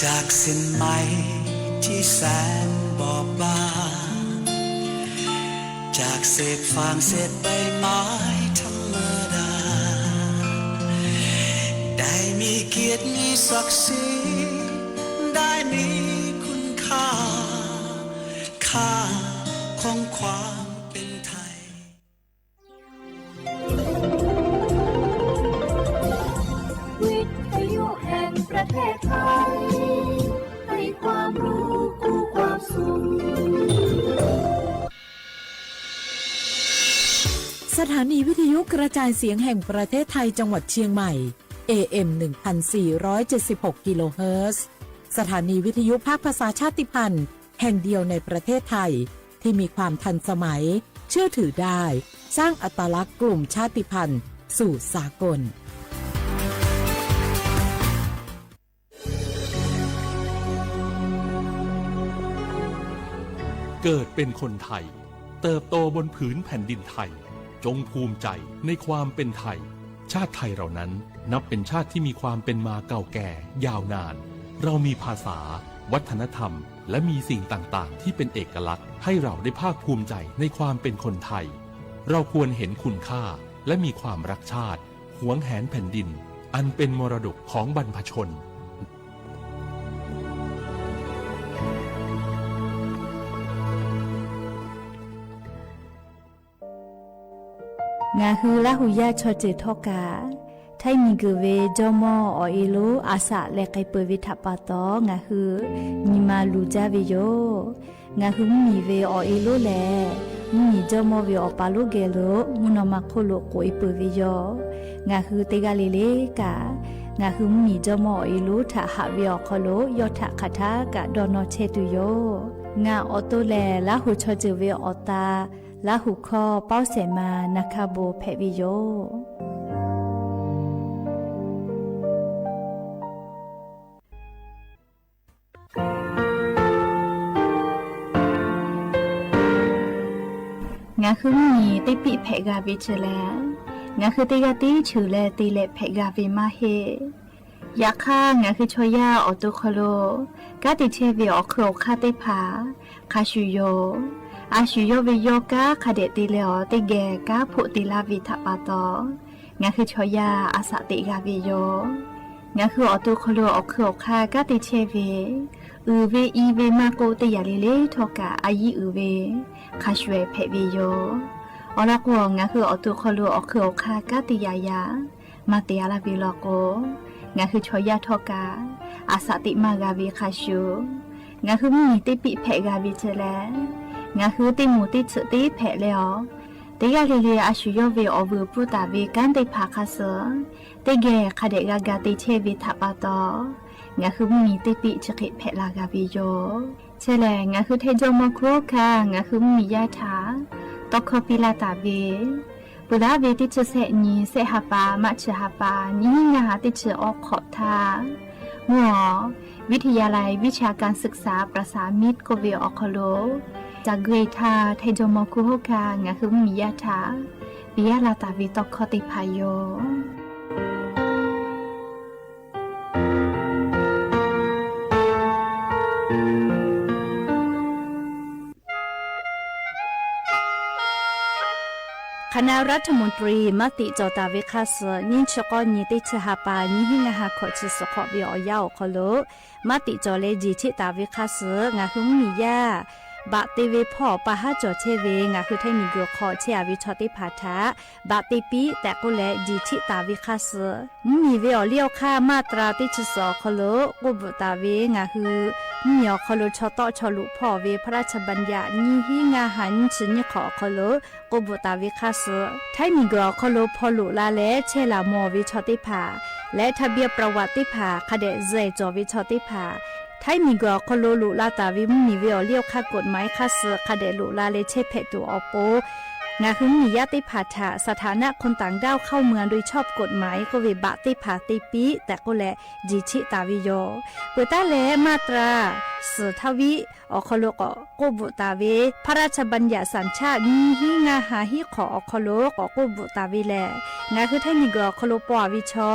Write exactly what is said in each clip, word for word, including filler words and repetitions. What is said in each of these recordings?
จากเส้นไหมที่แสนบอบบาง จากเศษฟางเศษใบไม้ธรรมดา ได้มีเกียรติมีศักดิ์ศรี ได้มีคุณค่า ค่าของความเป็นไทย วิทยุแห่งประเทศไทย ให้ความรู้คู่ความสุข สถานีวิทยุกระจายเสียงแห่งประเทศไทยจังหวัดเชียงใหม่ เอ เอ็ม หนึ่งพันสี่ร้อยเจ็ดสิบหก กิโลเฮิรตซ์ สถานีวิทยุภาคภาษาชาติพันธุ์แห่งเดียวในประเทศไทย ที่มีความทันสมัย เชื่อถือได้ สร้างอัตลักษณ์กลุ่มชาติพันธุ์สู่สากล เกิดเป็นคนไทย เติบโตบนผืนแผ่นดินไทย จงภูมิใจในความเป็นไทย ชาติไทยเรานั้นนับเป็นชาติที่มีความเป็นมาเก่าแก่ยาวนาน เรามีภาษา วัฒนธรรม และมีสิ่งต่างๆ ที่เป็นเอกลักษณ์ ให้เราได้ภาคภูมิใจในความเป็นคนไทย เราควรเห็นคุณค่า และมีความรักชาติ หวงแหนแผ่นดิน อันเป็นมรดกของบรรพชน งาฮือละหูย่าชอเจ๋อเถิงเต้า ถ้ามีเกิดเวจ้อม่ออ่อเอโล อาสะแลใค่เปิดเวถะปาตอ งาฮือ มีมาลูจ้าเวโย งาฮือมีเวอ่อเอโลแล มีจ้อม่อเวอ่อปาโลแก่โล มุนออกมาโคโลโกยเปิดเวโย งาฮือเตกาเลเลกา งาฮือมีจ้อม่ออ่อเอโล ถะหะเวอ่อคอโล ย่อถะคาถากะดอนอแชร์ตั๋วโย งาอ่อโตแล ละหูชอเจ๋อเวอ่อตา ละหูคอ เป้าแสงมา นาคาโบแผะเวโย งาฮือมีเต้ปิ๊แผะกาเวเฉอแล งาฮือเตกาตี้ถือแลเตแหละแผะกาเวมาเฮ ยะค่ะ งาฮือชอย่าอ่อโตคอโล ก้าเตแชร์เวอ่อคืออ่อข้าเต้ผา คาชูโย อาชูโยเวโยก้า คาแดะเตแลอ่อเตแก่ ก้าโผะเตลาเวถะปาตอ งาฮือชอย่า อาสะเตกาเวโย งาฮืออ่อโตคอโล อ่อคืออ่อข้า ก้าเตแชร์เว อือเวอีเวมาโกเตหยาเลเล ทอกะ อายีอือเว คาชูแผะเวโย ออละกัว งาฮืออ่อโตคอโล อ่อคืออ่อข้า ก้าเตหยาหยา มาเตอะละเวลอโก งาฮือชอย่าทอกะ อาสะเตมากาเวคาชู งาฮือมีเต้ปิ๊แผะกาเวเฉอแล งาฮือเตหมู่เตเฉอะเตแผะแลอ่อ เตกาเลเล อาชูโยเวอ่อวือปูตาเวก้านเตผาคาเสอ เตแก่ คาแดะกากาเตแชร์เวถะปาตอ งาฮือมีเต้ปิ๊เฉอะเขะแผะลากาเวโย เฉอแล งาฮือไทยจ้อม่อคัวค่ะ งาฮือมีย่าถา ตอกคอปีลาตาเว ปื้อลาเวเตเฉอะแสะหนี แสะหาปา มะเฉอะหาปา หนีหื้องาหาเตเฉอะออกขอบทา มัว วิทยาลัยวิชาการศึกษาประสานมิตร โกเวอ่อคอโล จากเกรดทา ไทยจ้อม่อคัวค่ะ งาฮือมีย่าถา ปียะลาตาเวตอกคอเตผาโย คณะรัฐมนตรีมติจ่อตาเวข้าศึก ยิ่งเฉพาะหนีเตเฉอะหาปา หนีหื้องาหาขอบเฉอะเสาะขอบเวอ่อย่าอ่อคอโล มติจ่อและจีเชะตาเวข้าศึก งาฮือมีย่า บะเตเวผ่อปาห้าจ่อเชะเว งาฮือไทยมีกั๋วขอเชะอาเวชอเตผาถะ บะเตปิ๊ แต่ก็แลจีเชะตาเวข้าศึก มีเวอ่อเลี้ยวข้ามาตราเตเฉอะเสาะอ่อคอโล โกบุตาเว งาฮือ มีอ่อคอโลชอเตาะชอลุผ่อเวพระราชบัญญัติ หนีหื้องาหา หนีฉือหนีขออ่อคอโล โกบุตาเวข้าศึก ไทยมีกั๋วอ่อคอโลผ่อลุลาและเชะหลาหมอเวชอเตผา และทะเบียนประวัติเตผา คะแดะแจ้งจ่อเวชอเตผา ไทยมีกั๋วอ่อคอโลลุลาตาเว มีเวอ่อเลี้ยวข้ากฎหมายข้าศึก คะแดะลุลาและเชะแผะตั๋วอ่อโป งาฮือมีย่าเตผาถะ สถานะคนต่างด้าวเข้าเมืองโดยชอบกฎหมาย โกเวบะเตผาเตปิ๊ แต่ก็แลจีเชะตาเวโย เปื้อต้านและมาตรา สือทวิ อ่อคอโลก็โกบุตาเว พระราชบัญญัติสัญชาติ หนีหื้องาหาหนีขออ่อคอโลก็โกบุตาเวแล ငါဟ့ၣ် ထႆးမီၢ်ကိူၢ် အခီၣ်လိၣ် ပေႃးဝီၢ် ဝီၢ်ချော မႆႈၵႃႈ ဢေႃးပေႃး အီၤတႄႉ ၽၢႆႇ ထႆးမီၢ်ကိူၢ် အခီၣ်လိၣ် ဆဲးမေႃးလႄႈ ทะเบียนประวัติ အခီၣ်လိၣ် ဘၣ်မၢၵ်ႈၸီႇႁဵတ်းဝေၵႃႈ ယႃႇတႄႉ ၽၢႆႇလႄႈ สัญชาติไทย တႄႉ ၽၢႆႇ လီၤဖျဲးဝီၸေႉ ကူႉထီႉ ဢေႃးတီႈ အခီၣ်လိၣ်လႄႈၵေႃႈ สำนักบริหารการทะเบียน กรมการปกครอง ဢေႃးတီႈ အခီၣ်လိၣ် ဂႃႇၸႃႇၸႃႇတႃႇလႄႈ ဂႃႇၸႃႇလွႆ ဝီၸေႉ ဢေႃးၵဝ်ႇ ယူႇဝႄႈ ต่างจังหวัด တႄႉ ၽၢႆႇလႄႈ ၼႄးႁိုဝ် ทะเบียนประวัติ ခၢၣ်သိုပ်ႇ อำเภอ ชนะ အခီၣ်လိၣ် အကျိုးအရ ၵႃႈတေဝႄႈ ဢေႃးၼီႈ ဢေႃးယႃႈ အခီၣ်လိၣ် ၸႃႇလွႆ ဖျဲးဝီၸေႉ နွံၸိုင်ၵေႃႉ နွံ တႄႉ ဆၢႆး ႁႃႈပၢၵ်ႇ နွံ ႁဵင်ႁႃႈ ၶွပ်ႈသိပ်းၵေႃႉ ၶေႃႈ ဢုၵ်ႉသူဝ်ႇ တႄႉ မႄး ၸႂ်ႈၵႃႈလႄႈ ငါဟ့Ⴃ် ထႆးမီၢ်ကိူၢ် အခီၣ်လိၣ် မႃးတီႈ ครม. နွံၸိုင်ၵေႃႉ နွံ တႄႉ ဆၢႆး ႁႃႈပၢၵ်ႇ နွံ ႁဵင်ႁႃႈ ၶွပ်ႈသိပ်းၵေႃႉ အခီၣ်လိၣ် ၸီႇထီႉတႃႇဝေၶၢၣ်သိုပ်ႇ ငၢႆႈႁိုဝ် မီးယႃႉ ဘၣ်တႄႉ ၽၢႆႇ မၢၵ်ႈၸီႇႁဵတ်းဝေ မႆႈလႄႈၵႃႈ ဘၣ်မၢၵ်ႈၸီႇၵႃႈ ထႆးမီၢ်ကိူၢ် အခီၣ်လိၣ် ၸႂ်ႉ ဆႄႉၽႄႈတူဝ်ဝေ ဘၣ်တႄႉ ၽၢႆႇတႄႉ ပီႈ တႄႉ ၵေႃႈလႄႈ ၸီႇထီႉတႃႇဝေၶၢၣ်သိုပ်ႇ တႄႉ ပေႃးၵေႃႈ ယူႇဝႆႉလႃႈလႄႈ ၼေႃႈ လႃႈဝႆႉယူႇ မႄး သရေႇၶူး မၢၵ်ႇၶူးယႃႈၵႄႈၸေးဝေး ဢေႃႈ ၶႃႈ ၸိုဝ်ႈလႄႈ လႃးႁူႇၶၢဝ်း ၵေႃႈၵူဝ်ဢေႃႈ တီႈ จังหวัด ထႆးမၢၼ်ႈ เอเอ็ม နံပါတ် သၢဝီး သီး ဢေႃး ႁႃႈ သီး သီး ၶွပ်ႈ ကီႇလူဝ်ႇမီႇတႃႇ လႄႈ မီးလႄႈလႄႈ ၼွင်ႉၵေႃႈ ပေႃးဢဝ်ယႃႈၵႄႈၸေး ၼႃႇလီႇ တေလႄႈ တႄႉ ၸိုင်ၼႃႇလီႇ လႄႈ ၼႆႉၵေႃႈ တေဢဝ်ယႃႈ ႁဵတ်းၼႃႇလီႇ ၶႂ်ႈတႃႇလႄႈ ပေႃးၼႃႇလီႇ ၶႃႈၶႃႈယဝ်ႉ တေမီးလႄႈလႄႈ လႃးႁူႇၶၢဝ်း ၵေႃႈၸေးဝေး လႄႈ ၼႃႇ လႃးႁူႇၶၢဝ်း ၵေႃႈၸေးၸိုင်ၼႃႇ ၼေႃႈ ၶႃႈ ၵေႃႈမီးလႄႈယဝ်ႉ မီးသျၢၼ်းလႄႈ တၢင်းၸႃႉတႄႉယိူင်း မႃးလီၤၵႃႈၶႃႈ သိုဝ်ႈလိူဝ် တီႈမီးဢေႃႈၶေႃႈ ၸႃႉမႄးလႃႈ ဆႄးပိူဝ်ႇ ၼေႃႈၼေႃႈ ၼႃႈၼႃႈ မိူဝ်ႈႁွင်ႈမိူဝ်ႈၶႃႈလႃႈ ႁႄႈဢူႈႁႄႈမႄႈ ယိူဝ်ႈၵေႃႈ ပီႈၼႆႉၵူႈၸေး ၸႃႉမႄးလႄႈ ဢေႃႈ ႁိုဝ်ထေႃႈ ၵူႈၶေႃးသႃႇဢေႈ မိူဝ်ႈၸႃႉပႃႇတိူဝ်ႇၽႃႇ ၸႃႉလူၺ်ႈမီးငႃး ၵႃႈၸေးဝေး ၸႃႉပေႃးလူဝ်ႇၽိုတ်ႉတေႃႇၶႃႈလႃႈ ဝေႇပီႈပီႈပေႃးပေႃး ၸိုဝ်ႈဢေႇသႃႇယိူဝ်ႈ တေၶေႃႈပိူဝ်ႈတေၶေႃႈ တေယႃႈပိူဝ်ႈတေယႃႈ ၵႃႈၸႃႉၵႃႈတေႃႇလႄႈ ၶေႃႈၵေႃႈလႃႈၸေး ဢိုဝ်ႇ သႃႇၼႃႇလႃႈၸေးဝေး ဢေႃႈသီႇဢေႃႈၼိုင်ႈဢေႃႈသိပ်း ဢိုဝ်ႇ သႃႇဝုတ်ႉထတေႉၵေႇ ၽေႃႇၶျီးမူး ၸိုဝ်ႈၸၢင်ႈငႃႇၸႃႉတႃႇဝေးၸေး ၶေႃႈပီႈသၢႆပီႈပိူဝ်ႈလႄႈ ၵူႈၵူႈပိူဝ်ႈပိူဝ်ႈ ၶိုၼ်းၸိုဝ်ႈႁေႃးသူႇတႃႇထေႃႇ ၵူႈၵူႈမႃးလူၺ်ႈ တေပႃႇမႃးၸေႃႇ တေၺီႈပူၵ်ႇတေၺီႈပီႈလေႃႇၸႃႉ ၵိူဝ်းလီတႃႇလီၼေႃႈ တႄႉယိူဝ်ႈ ပိူဝ်ႈမိူဝ်ႈဢၽႄႈၼေႃႈ ဢေႃႈၵေႃႈၶိူဝ်း ဢေႃႈသီႇဢေႃႈၼိုင်ႈ မႄႈလႃႈၸေးပိူဝ်ႈ တေႃႇတေႃႇတိူဝ်ႉတိူဝ်ႉ ပူႇၶျီးမူးၸေးဝေး ယႄႇႁေႃးယႄႇၼႃႇ ယိူဝ်ႈၵေႃႈ ၸႃႉသိုဝ်ႈဢေႃႈဢေႇ ၵႃႈၸႃႉတူဝ်ဝေး ငႃႇႁိူဝ်ႈၶႃႈပူၺ် လေႃႇၸႃႉၸေးဝေး ၶႃႈၽေႃးၶျီးၽေႃးလိူဝ် ၶႃႈလႄႈၶေႃးသႃႇ ဢေႇ မူႇၵူႈၶိုၼ်းဝေး ႁိုဝ်ဝေးႁႃဝေး ၶႃႈပူၺ်မႄးၵႆႇမႃးၼေႃႈမႄႈ တေၶေႃႈပိူဝ်ႈတေၶေႃႈ တေယႃႈပိူဝ်ႈတေယႃႈ ၵႃႈၸႃႉၵႃႈတေႃႇလႄႈ ၶေႃႈၵေႃႈလႃႈၸေး ဢိုဝ်ႇ သႃႇၼႃႇလႃႈၸေးဝေး ဢေႃႈသီႇဢေႃႈၼိုင်ႈဢေႃႈသိပ်း ဢိုဝ်ႇ သႃႇဝုတ်ႉထတေႉၵေႇ ၽေႃႇၶျီးမူး ၸိုဝ်ႈၸၢင်ႈငႃႇၸႃႉတႃႇဝေးၸေး ၶေႃႈပီႈသၢႆပီႈပိူဝ်ႈလႄႈ ၵူႈၵူႈပိူဝ်ႈပိူဝ်ႈ ၶိုၼ်းၸိုဝ်ႈႁေႃးသူႇတႃႇထေႃႇ ၵူႈၵူႈမႃးလူၺ်ႈ တေပႃႇမႃးၸေႃႇ တေၺီႈပူၵ်ႇတေၺီႈပီႈလေႃႇၸႃႉ တေၶေႃႈပိူဝ်ႈတေၶေႃႈ တေယႃႈပိူဝ်ႈတေယႃႈ ၵႃႈၸႃႉၵႃႈတေႃႇလႄႈ ၶေႃႈၵေႃ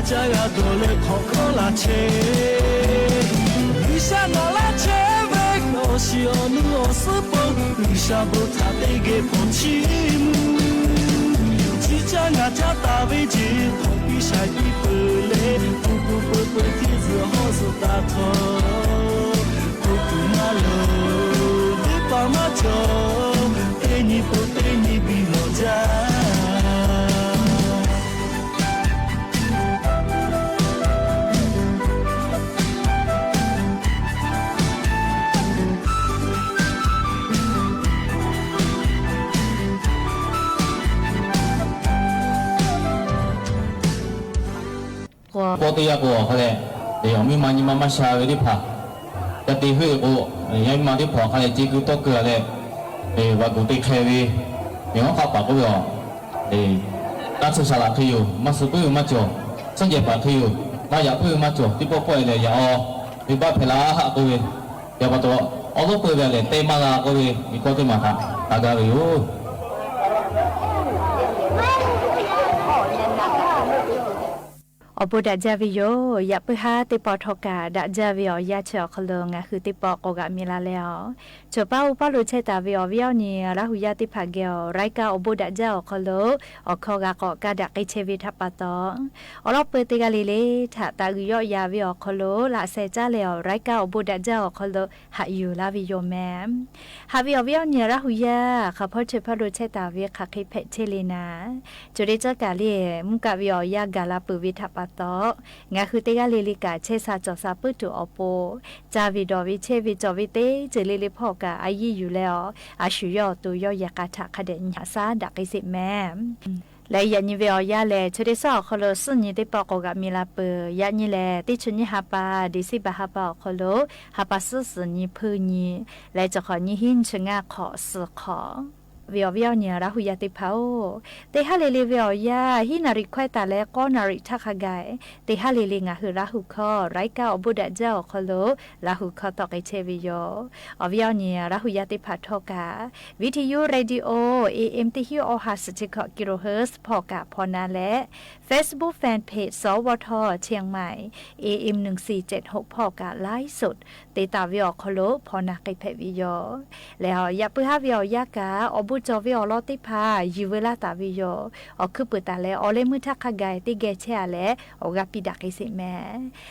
ႈလႃႈၸေး ဢိုဝ်ႇ သႃႇၼႃႇလႃႈၸေးဝေး စှၤဘိထၣ်တ့ၢ်ဂ့ၤ ဖီၣ်ဆံမုၢ် ဆံကၠါ ငါးကၠါ တၢ်ဝဲက့ၤ ဖီၣ်ပီၢ်ဆှၢပီၢ်ပၢၢ်လဲၣ် ပူၤပူၤပၢၢ်ပၢၢ် တ့ၢ်စၢၤဟီၣ်စၢၤတၢ်ထီၣ် ပူၤပူၤမၤလိ ဒ့ပာ်မၤကၠီၣ် တ့ၢ်နံၤပိၢ်တ့ၢ်နံၤဘံၣ်လီၤယၤ ပှၤတယၤပှၤခီလဲၣ်, ယမ့ၢ်မၤနံၤမၤမၤစှၤဝဲသ့ၣ်တဖၣ်, တၢ်တ့ၢ်ဟ့ၣ်အိၣ်, ယမ့ၢ်မၤသ့ၣ်တဖၣ်ခီလဲၣ် စ့ကုတီၢ်ကၢအလဲၣ်, ပှၤကူၣ်တ့ၢ်ခဲဝဲ, မ့ၢ်ဟီၣ်ခါပာ်ကအိၣ်ဝဲအီၤ, တၢ်ဆူးစၢ်လၢခ့ယိာ် မၤစၢၤပုၢ်မၤကၠီၣ်, ဆၢၣ်ယဲၢ်ပာ်ခ့ယိာ် မၤယၤပုၢ်မၤကၠီၣ် သံၣ်ပီၢ်ပီၢ်အဲလဲၣ်ယၤအီၤ, မ့ၢ်ဘၣ်ဖဲလၢဟးကအိၣ်ဝဲ, ယပှၤတရီ အီၣ်လိာ်ပှဲၤဝဲလဲၣ် တဲမၤလၢကအိၣ်ဝဲ, မ့ၢ်ကီၢ်သ့ၣ်မၤတၢ် တၢ်ဂၤဝဲယိာ် အိၣ်ဘိးဒၣ်စၢ်ဝဲယိာ်, ယၢ်ပၢၢ်ဟါသ့ၣ်ပီၣ်ထီၣ်ကၢ် ဒၣ်စၢ်ဝဲအီၤ ယၢ်ဆၢအီၤခီလိာ် ငါးဟုသ့ၣ်ပီၣ်ကိးဂၤမံၤလၢ်လၢ်အီၤ, ဆိပာ်အိၣ်ပာ်လိာ်ဆဲးတၢ်ဝဲအီၤ ဝံၤအီၤနံၤ ရၢ်ဟူယၢ်သ့ၣ်တဖၣ်ဂ့ၤအီၤ ရၢၣ်ကၣ်အိၣ်ဘိးဒၣ်စၢ်အီၤခီလိာ်, အီၣ်ခီဂာ်ကီးကဒါက့ၤဆဲးဝဲထးပာ်တီၢ်, အီလီၢ်ပၢၢ်တ့ၢ်ဂၤလံၤလံၤ ထးသးဂုာ်ယီၣ်ယၤဝဲအီၤခီလိာ် လၢအစဲးကၢ်လဲၣ်အီၤ ရၢၣ်ကၣ်အိၣ်ဘိးဒၣ်စၢ်အီၤခီလိာ် ဟးယူၤလၢ်ဝဲယိာ်မး ဟးဝံၤအီၤဝံၤအီၤနံၤ ရၢ်ဟူယၢ် ခီဖီဆၢဖီလိာ်ဆဲးတၢ်ဝဲ ခးဃ့ဖဲးဆဲးလံနၤ, ဆိဒ့ကၠီကၢ်လံ, မူကၣ်ဝံၤအီၤယၢ် ဂၤလၢ်ပၢၢ်ဝဲထးပာ်တီၢ်, ငါးဟုတ့ၢ်ဂၤလံၤလံၤကၢ် ဆဲးစၢ်ကၠီၣ်စၢ်ပုၢ်တုၤအီၤပိ, စၢ်ဝံၤဒီးဝဲဆဲးဝဲကၠီၣ်ဝဲတ့ၢ် စၢၤလံလံၤဖီၣ်ကၢ် အယံာ်ယူၤလၢအီၤ, အဆူၣ်ယီၣ်အီၤတိၤယီၣ်ယဲၢ်ကၢ်ထး ခးဒဲးနံၤဟးဆါဒၣ်က့ၤစ့းမး လၢယဲၢ်နံၤဝဲအီၤယၢ်လဲၣ် ဆိဒ့ကၠီအီၤခီလိာ် သၢနံၤသ့ၣ်ပီၣ်ကိးဂၤမံၤလၢ်ပၢၢ်, ယဲၢ်နံၤလဲၣ် တ့ၢ်ဆူနံၣ်ဟါပၢၢ် ဒံၣ်စ့ဘၢၣ်ဟါပၢၢ်အီၤခီလိာ် ဟါပၢၢ်သၢသီနံၤဖုနံၤ, လၢကၠီၣ်ဃီၤနံၣ်ဟံၣ် ဆၢငါခီၣ်သၢခီၣ် ဝံၤအီၤဝံၤအီၤနံၤ ရၢ်ဟူယၢ်သ့ၣ်တဖၣ်အိၣ်, တ့ၢ်ဟါလံၤလံၤဝဲအီၤယၢ် ဟံးနၣ်ရံၣ်ခွဲးတၢ်လၢ ဃိးနၣ်ရံၣ်ထးခါဂၤ, တ့ၢ်ဟါလံၤလံၤ ငါးဟုရၢ်ဟူခီ ရၢၣ်ကၣ်အိၣ်ဘိးဒၣ်စၢ်အီၤခီလိာ် ရၢ်ဟူခီတီၢ်က့ၤဆဲးဝဲယိာ်, အီၤဝံၤအီၤနံၤ ရၢ်ဟူယၢ်သ့ၣ်တဖၣ်ထီၣ်ကၢ် ဝံထယူ ရေဒီယို A M တဟံး အီဟး စထံခီၣ် ကံရိဟၢၣ် ဖီၣ်ကၢ်ဖီနါလဲၣ်, Facebook Fanpage စဝထ เชียงใหม่ A M หนึ่งสี่เจ็ดหก ဖီၣ်ကၢ် ไลฟ์สด တ့တၢ်ဝဲအီၤခီလိာ် ဖီၣ်နၢ်ဃ့ဖဲးဝဲယိာ်, လၢယၢ်ပၢၢ်ဟါဝဲအီၤယၢ်ကၢ် အီၣ်ဘိကၠီၣ်ဝဲအီၤလီၤသ့ၣ်တဖၣ် ယံာ်ဝဲလၢ်တၢ်ဝဲယိာ်, အီၣ်ခုပၢၤတၢ်လၢ အီၣ်လၢမုၢ်ထးခါဂၤ တ့ၢ်ဂဲၤဆဲးအါလဲၣ် အီၣ်ဂၤပံးဒၣ်က့ၤစ့းမး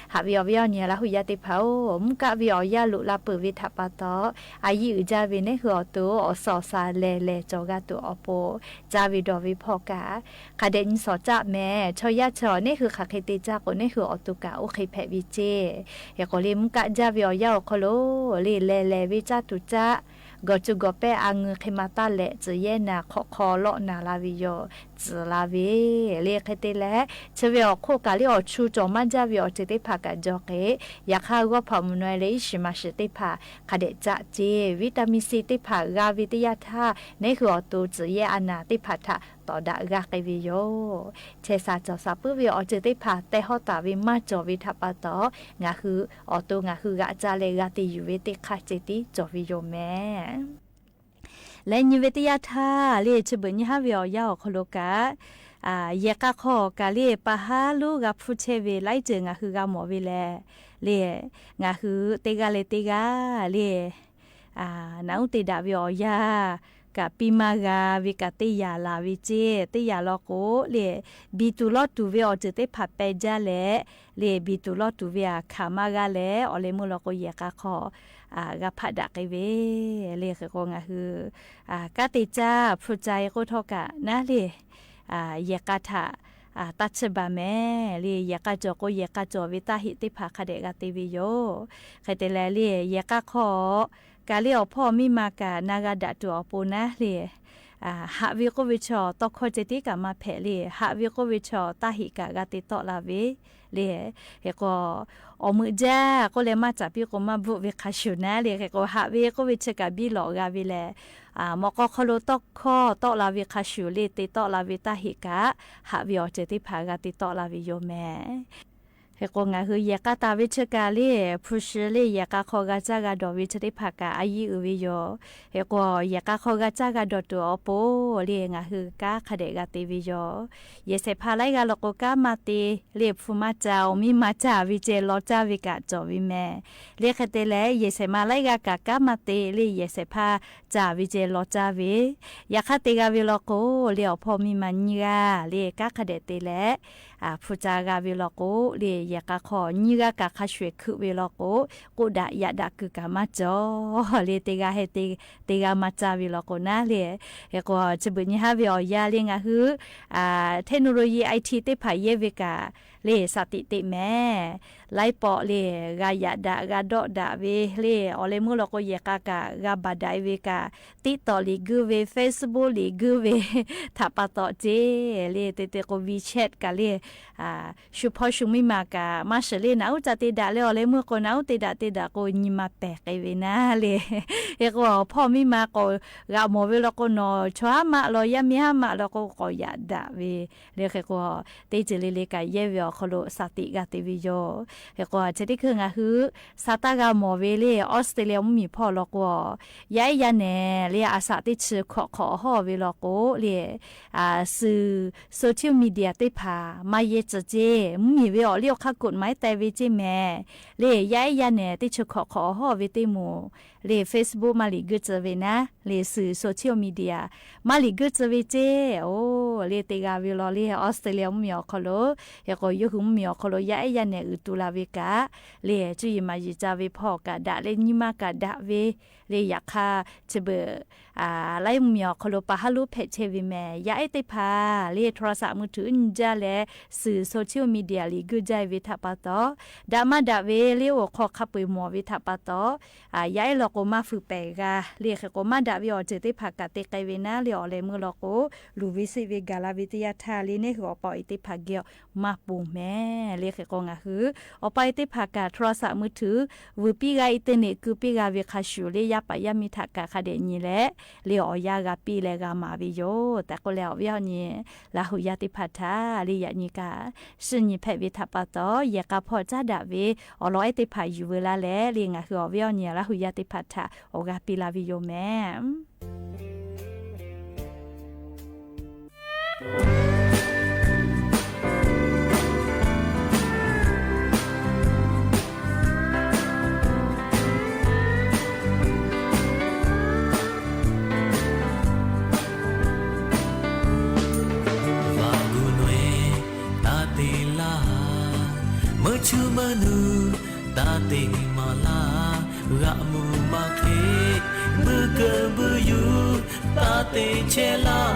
ဟးဝံၤအီၤဝံၤအီၤနံၤ ရၢ်ဟူယၢ်သ့ၣ်တဖၣ်အိၣ်, မူကၣ်ဝံၤအီၤယၢ်လိာ်လၢ်ပၢၢ်ဝဲထးပာ်တီၢ်, အယံာ်အုၣ်ကၠၢ်ဝဲန့ၣ်ဟုအီၤတိၤ အီၣ်စီၣ်အီၣ်စၢ်လဲၤလဲၤကၠီၣ်ဂၤတိၤအီၤပိ, ကၠၢ်ဝဲဒီးဝဲဖီၣ်ကၢ်, ခးဒဲးနံၤစီၣ်ကၠၢ်မး ဆီၣ်ယၢ်ဆီၣ် န့ၣ်ဟုဃၣ်ဃ့တ့ၢ်ကၠၢ်ကိး န့ၣ်ဟုအီၤတိၤကၢ်အိၣ်ဃ့ဖဲးဝဲစ့ၢ်, ဟဲကိးလံ မူကၣ်ကၠၢ်ဝဲအီၤယၢ်အီၤခီလိာ် လံ လဲၤလဲၤဝဲကၠၢ်တိၤကၠၢ် ဂီၤကူဂီၤပဲၢ်အါငုာ် ဃ့မၤတၢ်လဲၣ် စၢၤယဲၢ်နၤ ခီၣ်ခီလီၣ်နၤလၢ်ဝဲယိာ် စၢၤလၢ်ဝဲ, လံ ဃ့တ့ၢ်လဲၣ် ဆၢဝဲအီၤခိၣ်ကၢ်လံ အီၣ်ဆူၣ်ကၠီၣ်မးကၠၢ်ဝဲအီၤစ့ၢ်သ့ၣ်တဖၣ်ကၢ်ကၠီၣ်ဃ့, ယၤခါအဂီၢ်ဖးမုၢ်နွဲလၢ အံၣ်စံမၤစံသ့ၣ်တဖၣ် ခးဒဲးကၠၢ်စ့ၢ်, ဝံတၢ်မံစံသ့ၣ်တဖၣ် ဂၤဝဲတယၢ်ထၢၣ် န့ၣ်ဟုအီၤတိၤ စၢၤယဲၢ်အါနၤသ့ၣ်တဖၣ်ထး တီၢ်ဒၣ်ဂၤဃ့ဝဲယိာ် ဆဲးစၢ်ကၠီၣ်စၢ်ပုၢ်ဝဲအီၤစ့ၢ်သ့ၣ်တဖၣ် တဲဟီၣ်တၢ်ဝဲမၤကၠီၣ်ဝဲထးပာ်တီၢ်, ငါးဟုအီၤတိၤ ငါးဟုဂၤကၠၢ်လဲၣ် ဂၤတ့ၢ်ယူၤဝဲသ့ၣ်ခါစ့ၢ်သံ ကၠီၣ်ဝဲယိာ်မး လၢနံၤဝဲတယၢ်ထၢၣ် လံ ဆၢဘၢၣ်နံၤဟါဝဲအီၤယၢ်အီၤခီလိာ်ကၢ်, ယဲၢ်ကၢ်ခီၣ်ကၢ်လံ ပာ်ဟးလူၤဂၤဖုဆဲးဝဲ လၢအံၤစၢၤ ငါးဟုဂၤမီၣ်ဝဲလဲၣ်, လံ ငါးဟုတ့ၢ်ဂၤလၢတ့ၢ်ဂၤ လံ နၢ်အူတ့ၢ်ဒၣ်ဝဲအီၤယၢ် ကၢ်ပံမၤဂၤဝဲကၢ်တ့ၢ်ယၤလၢ်ဝဲစ့ၢ်, တ့ၢ်ယၤလီၤကိး လံ ဘံတူၢ်လီၤတူၢ်ဝဲအီၤစ့ၢ်သ့ၣ်တဖၣ်ပဲာ်ကၠၢ်လဲၣ်, လံ ဘံတူၢ်လီၤတူၢ်ဝဲအခၣ်မၤဂၤလဲၣ်, အီၤလၢမုၢ်လီၤကိးယဲၢ်ကၢ်ခီၣ် ဂၤဖးဒၣ်ဃ့ဝဲ, လံ ဃ့ကိးငါးဟု ကၢ်တ့ၢ်ကၠၢ် ဖုကၠၢ်အံၤကိးထီၣ်ကၢ် နၤလံ ယဲၢ်ကၢ်ထး တၢ်ဆၢဘၣ်မဲာ် လံ ယဲၢ်ကၢ်ကၠီၣ်ကိး ယဲၢ်ကၢ်ကၠီၣ်ဝဲတၢ်ဟ့ၣ်သ့ၣ်တဖၣ် ခးဒဲးဂၤသ့ဝဲယိာ်, ဃဲတဲလဲၣ် လံ ယဲၢ်ကၢ်ခီၣ် ကၢ်လံအီၤဖီၣ်မံမၤကၢ် နၤဂၤဒၣ်တုၤအီၤပိနၤလံ ဟးဝံၤကိးဝံၤဆၢ တီခီၣ်စ့ၢ်သံကၢ်မၤဖဲးလံ, ဟးဝံၤကိးဝံၤဆၢ တၢ်ဟ့ၣ်ကၢ်ဂၤတ့တီၣ်လၢ်ဝဲ, လံ ဃ့ကိး အီၣ်မုာ်ဒၣ် ကိးလဲၤမၤစၢ်ဖံးကိးမၤဘူးဝဲခါဆူၣ်နၤလံ, ဃ့ကိးဟးဝံၤကိးဝံၤဆၢကၢ်ဘံလီၤဂၤဝဲလဲၣ်, မီၢ်ကီၢ်ခီလိာ်တီခီၣ်တီၣ်လၢ်ဝဲခါဆူၣ်လံ တ့တီၣ်လၢ်ဝဲတၢ်ဟ့ၣ်ကၢ်, ဟးဝံၤအီၤစ့ၢ်သ့ၣ်တဖၣ်ဂၤတ့တီၣ်လၢ်ဝဲယိာ်မဲာ် ဟဲကီး ငါဟုယဲၢ်ကါတၢ်ဝဲဆၢကၤလၢ ဖုးရှုလၢယဲၢ်ကါခီဂာ်စၢ်ဂာ်ဒီးဝဲဆၢ သ့ၣ်တဖၣ်က အယံာ်အုၣ်ဝဲယီၤ. ဟဲကီး ယဲၢ်ကါခီဂာ်စၢ်ဂာ်ဒီးတုၤအီၤပူၤလၢ ငါဟုကါခါဒဲးဂာ်တ့ဝဲယီၤ. ယဲၢ်ဆဲးဖးလၢဂၤလီၤကိး ကါမၤတ့လၢ ဖုးမၤစၢ် အိၣ်မံမၤစၢ်ဝဲကဲ လီၤစၢ်ဝဲကး ကၠီၣ်ဝဲမဲာ် လၢခဲတဲလဲၣ် ယဲၢ်ဆဲးမၤလၢဂၤကး ကါမၤတ့လၢ ယဲၢ်ဆဲးဖးစၢ်ဝဲကဲ လီၤစၢ်ဝဲ ယခါတ့ဂၤဝဲလီၤကိးလၢ အိၣ်ဖီၣ်မံမၤနံၣ်ဂၤလၢ ကါခါဒဲးတ့လဲၣ် ဖုးစၢ်ဂၤဝဲလီၤကိး လၢယဲၢ်ကါခီ နံၣ်ဂၤကး ခါဆှဲးခုးဝဲလီၤကိး ကိးဒၣ်ယၣ်ဒၣ်ကုၢ်ကးမၤစၢ် လၢတ့ဂၤဟဲတ့ တ့ဂၤမၤစၢ်ဝဲလီၤကိးနၤလၢ ဟဲကီး ဆၢဘျုးညါဟဲဝဲအီၤယၤလၢ ငါဟု technology IT သ့ၣ်တဖၣ်ယဲၢ်ဝဲကး လၢ စးတံးတ့မဲာ် လၢပိာ်လၢ ဂၤယၣ်ဒၣ် ဂၤဒီးဒၣ်ဝဲလၢ အီၤလဲမုၢ်လီၤကိး ယဲၢ်ကါကး ဂၤဘၣ်ဒၣ်ဝဲကး TikTok လံာ်ဂုၢ်ဝဲ Facebook လံာ်ဂုၢ်ဝဲ ထးပာ်တီၢ်စ့ လၢတဲတဲကိး WeChat ကးလၢ ဆူဖီဆူမံမၤကး မၤစၢၤလၢ နအိၣ်တၢ်တ့ဒၣ်လၢ အီၤလဲမုၢ်ကိး နအိၣ်တ့ဒၣ်တ့ဒၣ်ကိး နံၤမၤပဲာ်ဃဲဝဲနၤလၢ ဟဲကီး ဖီၣ်မံမၤကိး ဂၤမီၢ်ဝဲလီၤကိးနီၤ ဆှါမးလီၤ ယါမ့ၢ်ဟါမးလီၤကိး ကိးယၣ်ဒၣ်ဝဲ လၢဟဲကီး တ့စၢၤလၢလၢကး ယဲၢ်ဝဲအီၤခီလိာ် စးတံးဂၤတ့ဝဲယီၤ. ဟဲကီး ထဲတံၢ်ခုၣ် ငါဟု စးတၢ်ဂၤမီၢ်ဝဲလၢ အီစထြ့လယါမုၢ်မံၤဖီၣ်လီၤကိး ယါအဲၣ်ယါနဲၣ် လၢအစးတ့ဆၢခိးခိးအဟီၣ်ဝဲလီၤကိး လၢ စု social media သ့ၣ်တဖၣ် မၤယဲၢ်စၢၤစ့ မုၢ်မံၤဝဲအီၤလၢအီခါကိး မၤတ့ဝဲစ့မဲာ် လၢယါအဲၣ်ယါနဲၣ် တ့ဆၢခိးခိးအဟီၣ်ဝဲတ့ၢ်မူ လၢ Facebook မၤလံာ်ဂုၢ်စၢၤဝဲနၤ လၢစု social media မၤလံာ်ဂုၢ်စၢၤဝဲစ့ အိၣ်လၢတ့ဂၤဝဲလီၤလၢ အီစထြ့လယါမုၢ်မံၤအီၤခီလိာ် ဟဲကီး ယိၤဟူးမုၢ်မံၤအီၤခီလိာ် ယါအဲၣ်ယါနဲၣ် အုးတူလၢ်ဝဲကး လၢ ကၠူယံာ်မၤယံာ်စၢ်ဝဲဖီၣ်ကးဒၣ် လၢနံၤမၤကးဒၣ်ဝဲ လၢယခါ ဆၢဘၣ် လါမုၢ်မံၤအီၤခီလိာ် ပာ်ဟးလိဖဲးဆဲးဝဲမဲာ် ယါအဲၣ်သ့ၣ်တဖၣ် လၢ โทรศัพท์มือถือ အုၣ်ကၠၢ်လဲၣ် စု social media လံာ်ဂုၢ်စၢ်ဝဲထးပာ်တီၢ် ဒၣ်မးဒၣ်ဝဲလၢအိၣ်ခိးခါပှ့ၤမီၢ်ဝဲထးပာ်တီၢ် ယါအဲၣ်လီၤကိး မၤဖုးပဲာ်ဂၤ လၢဟဲကီး မၤဒၣ်ဝဲအီၤစၢၤသ့ၣ်တဖၣ်ကး တ့ဃဲဝဲနၤလၢ အီၤလဲမုၢ်လီၤကိး လူၤဝဲစ့ၢ်ဝဲ ကၤလါဝဲတယါထါ လၢန့ၣ်ဟူး အပီအ့သ့ၣ်တဖၣ်ဂ့ၤအီၤ မၤပူၤမဲာ် လၢဟဲကီး ငါဟု အပီအ့သ့ၣ်တဖၣ်ကး โทรศัพท์มือถือ ဝံၤပံဂၤ internet ကုာ်ပံဂၤဝဲခါဆူၣ်လၢ ယါပာ်ယါမံထးကးခါဒဲးနံၤလဲၣ် လၢအီၤယါဂၤပံလဲၣ်ဂၤမၤဝဲယိၤ တၢ်ကိးလဲၣ် အီၤဝဲအီၤန့ၣ် လၢဟူးယါသ့ၣ်တဖၣ်ထါ လၢယၤနံၤကး စံၣ်ညီၣ်ဖဲးဝဲထးပာ်တီၢ် ယဲၢ်ကါဖီၣ်ကၢ်ဒၣ်ဝဲ အီၤလီၤအဲၣ်သ့ၣ်တဖၣ်ယူၤဝဲလၢ်လဲၣ် လၢငါဟု အီၤဝဲအီၤန့ၣ် လၢဟူးယါသ့ၣ်တဖၣ်ထါ အီၤဂၤပံလၢ်ဝဲယိၤမဲာ် ဝၤကူၣ်နွဲၣ် တၢ်တ့လၢ် မုၢ်ဆူၣ်မုၢ်နုာ် တၢ်တ့မၤလၢ် ဂၤမူမၤခ့ ဘုကဘုယူၤ တၢ်တ့ဆဲးလၢ်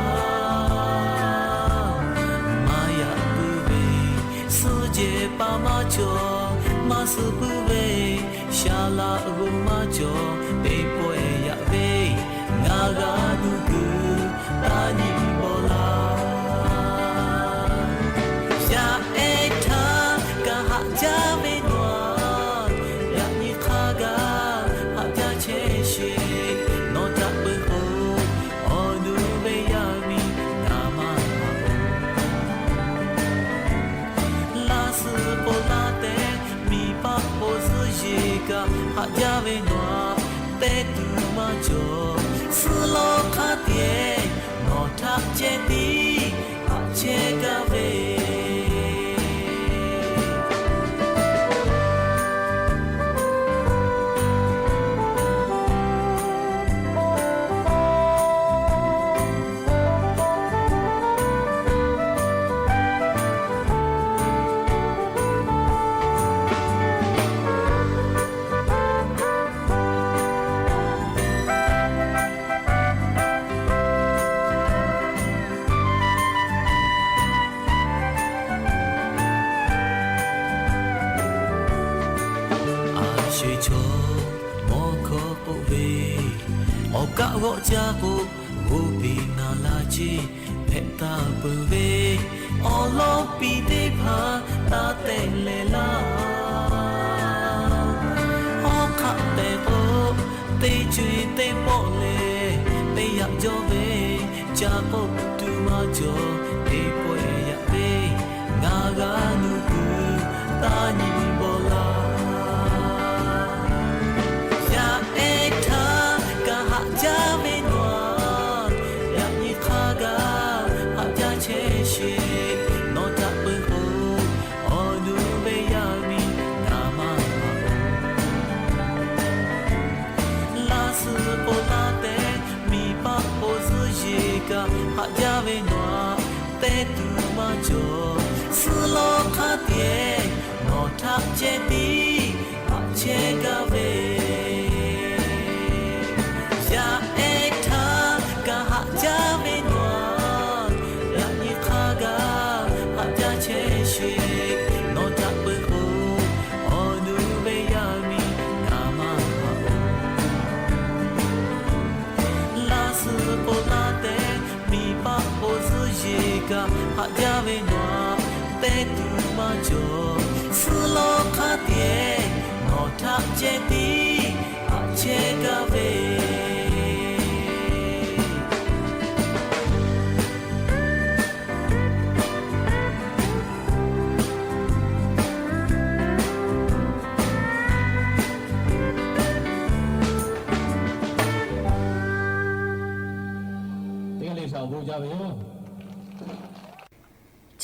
မၤယၤပုၢ်ဝဲၢ် စူၢ်က့ၤပာ်မၤစၢၤ မၤစၢၤပုၢ်ဝဲၢ် ရှါလၢအဂီၢ်မၤစၢၤ တ့ပှဲၤယၤဝဲ ငါဂၤဒုးကုၢ် တၢ်နံၣ်ဘီလၢ် ယအဲၣ်ထါ ကဟးကၢ်ဝဲနွါ ယၤနံၤခါဂၤ ဟးကၢ်ဆဲးဆ့ နီၢ်တၢ်ပၢၤအိၣ် အီၤနုာ်ဝဲယၤမံၤ တၢ်မၤဟးအိၣ် လါစၢၤပိာ်လါတဲ မံၤပာ်ပိာ်စၢၤယ့ၢ်ကၤ ဟးကၢ်ဝဲနွါ တဲတုၤမၤစၢၤ စၢၤလီၤခါတဲ နီၢ်ထးကဲတံ ဟးဆဲးကၤဝဲ အဆိဆိ မီၢ်ခီၣ်ကိးဝဲ အီၣ်ကးဂီၤကၢ်ကိး ဂီၤပ့ၤနၤလၢ်က့ ဖဲတၢ်ပၢၢ်ဝဲ အီၣ်လီၤပံသ့ၣ်တဖၣ် တၢ်တဲလဲၣ်လၢ် ဟီၣ်ခးတဲာ်ကိး တ့ကွံာ်တ့ပီၣ်လဲၣ် တ့ယၤကၠီဝဲ ကၠၢ်ကိးတုၤမၤစၢၤ တ့ပှဲၤယၤဝဲ ငါဂၤနုာ်ကုၢ် တၢ်နံၣ် ဟးကၠၢဝဲနွါ တဲတူမၤကၠီၤ သးလီခါတ့ၢ် နီၢ်ထးကဲတံ ဟးဆဲကၤဝဲ ယအဲၣ်ထး ကဟးကၠၢဝဲနွါ ယနံၣ်ခါဂၤ ဟးကၠၢဆဲးဆှဲး နီၢ်ထးပၢၢ်အိၣ် အီၣ်နုာ်ဝဲယၤမံၤ ကမၤဟးအိၣ် လါဆူပိလါတဲ မံပာ်အိၣ်စုယံၤကၤ ဟးကၠၢဝဲနွါ တဲတူမၤကၠီၤ သးလီခါတ့ၢ် နီၢ်ထးကဲတံ ဟးဆဲကၤဝဲ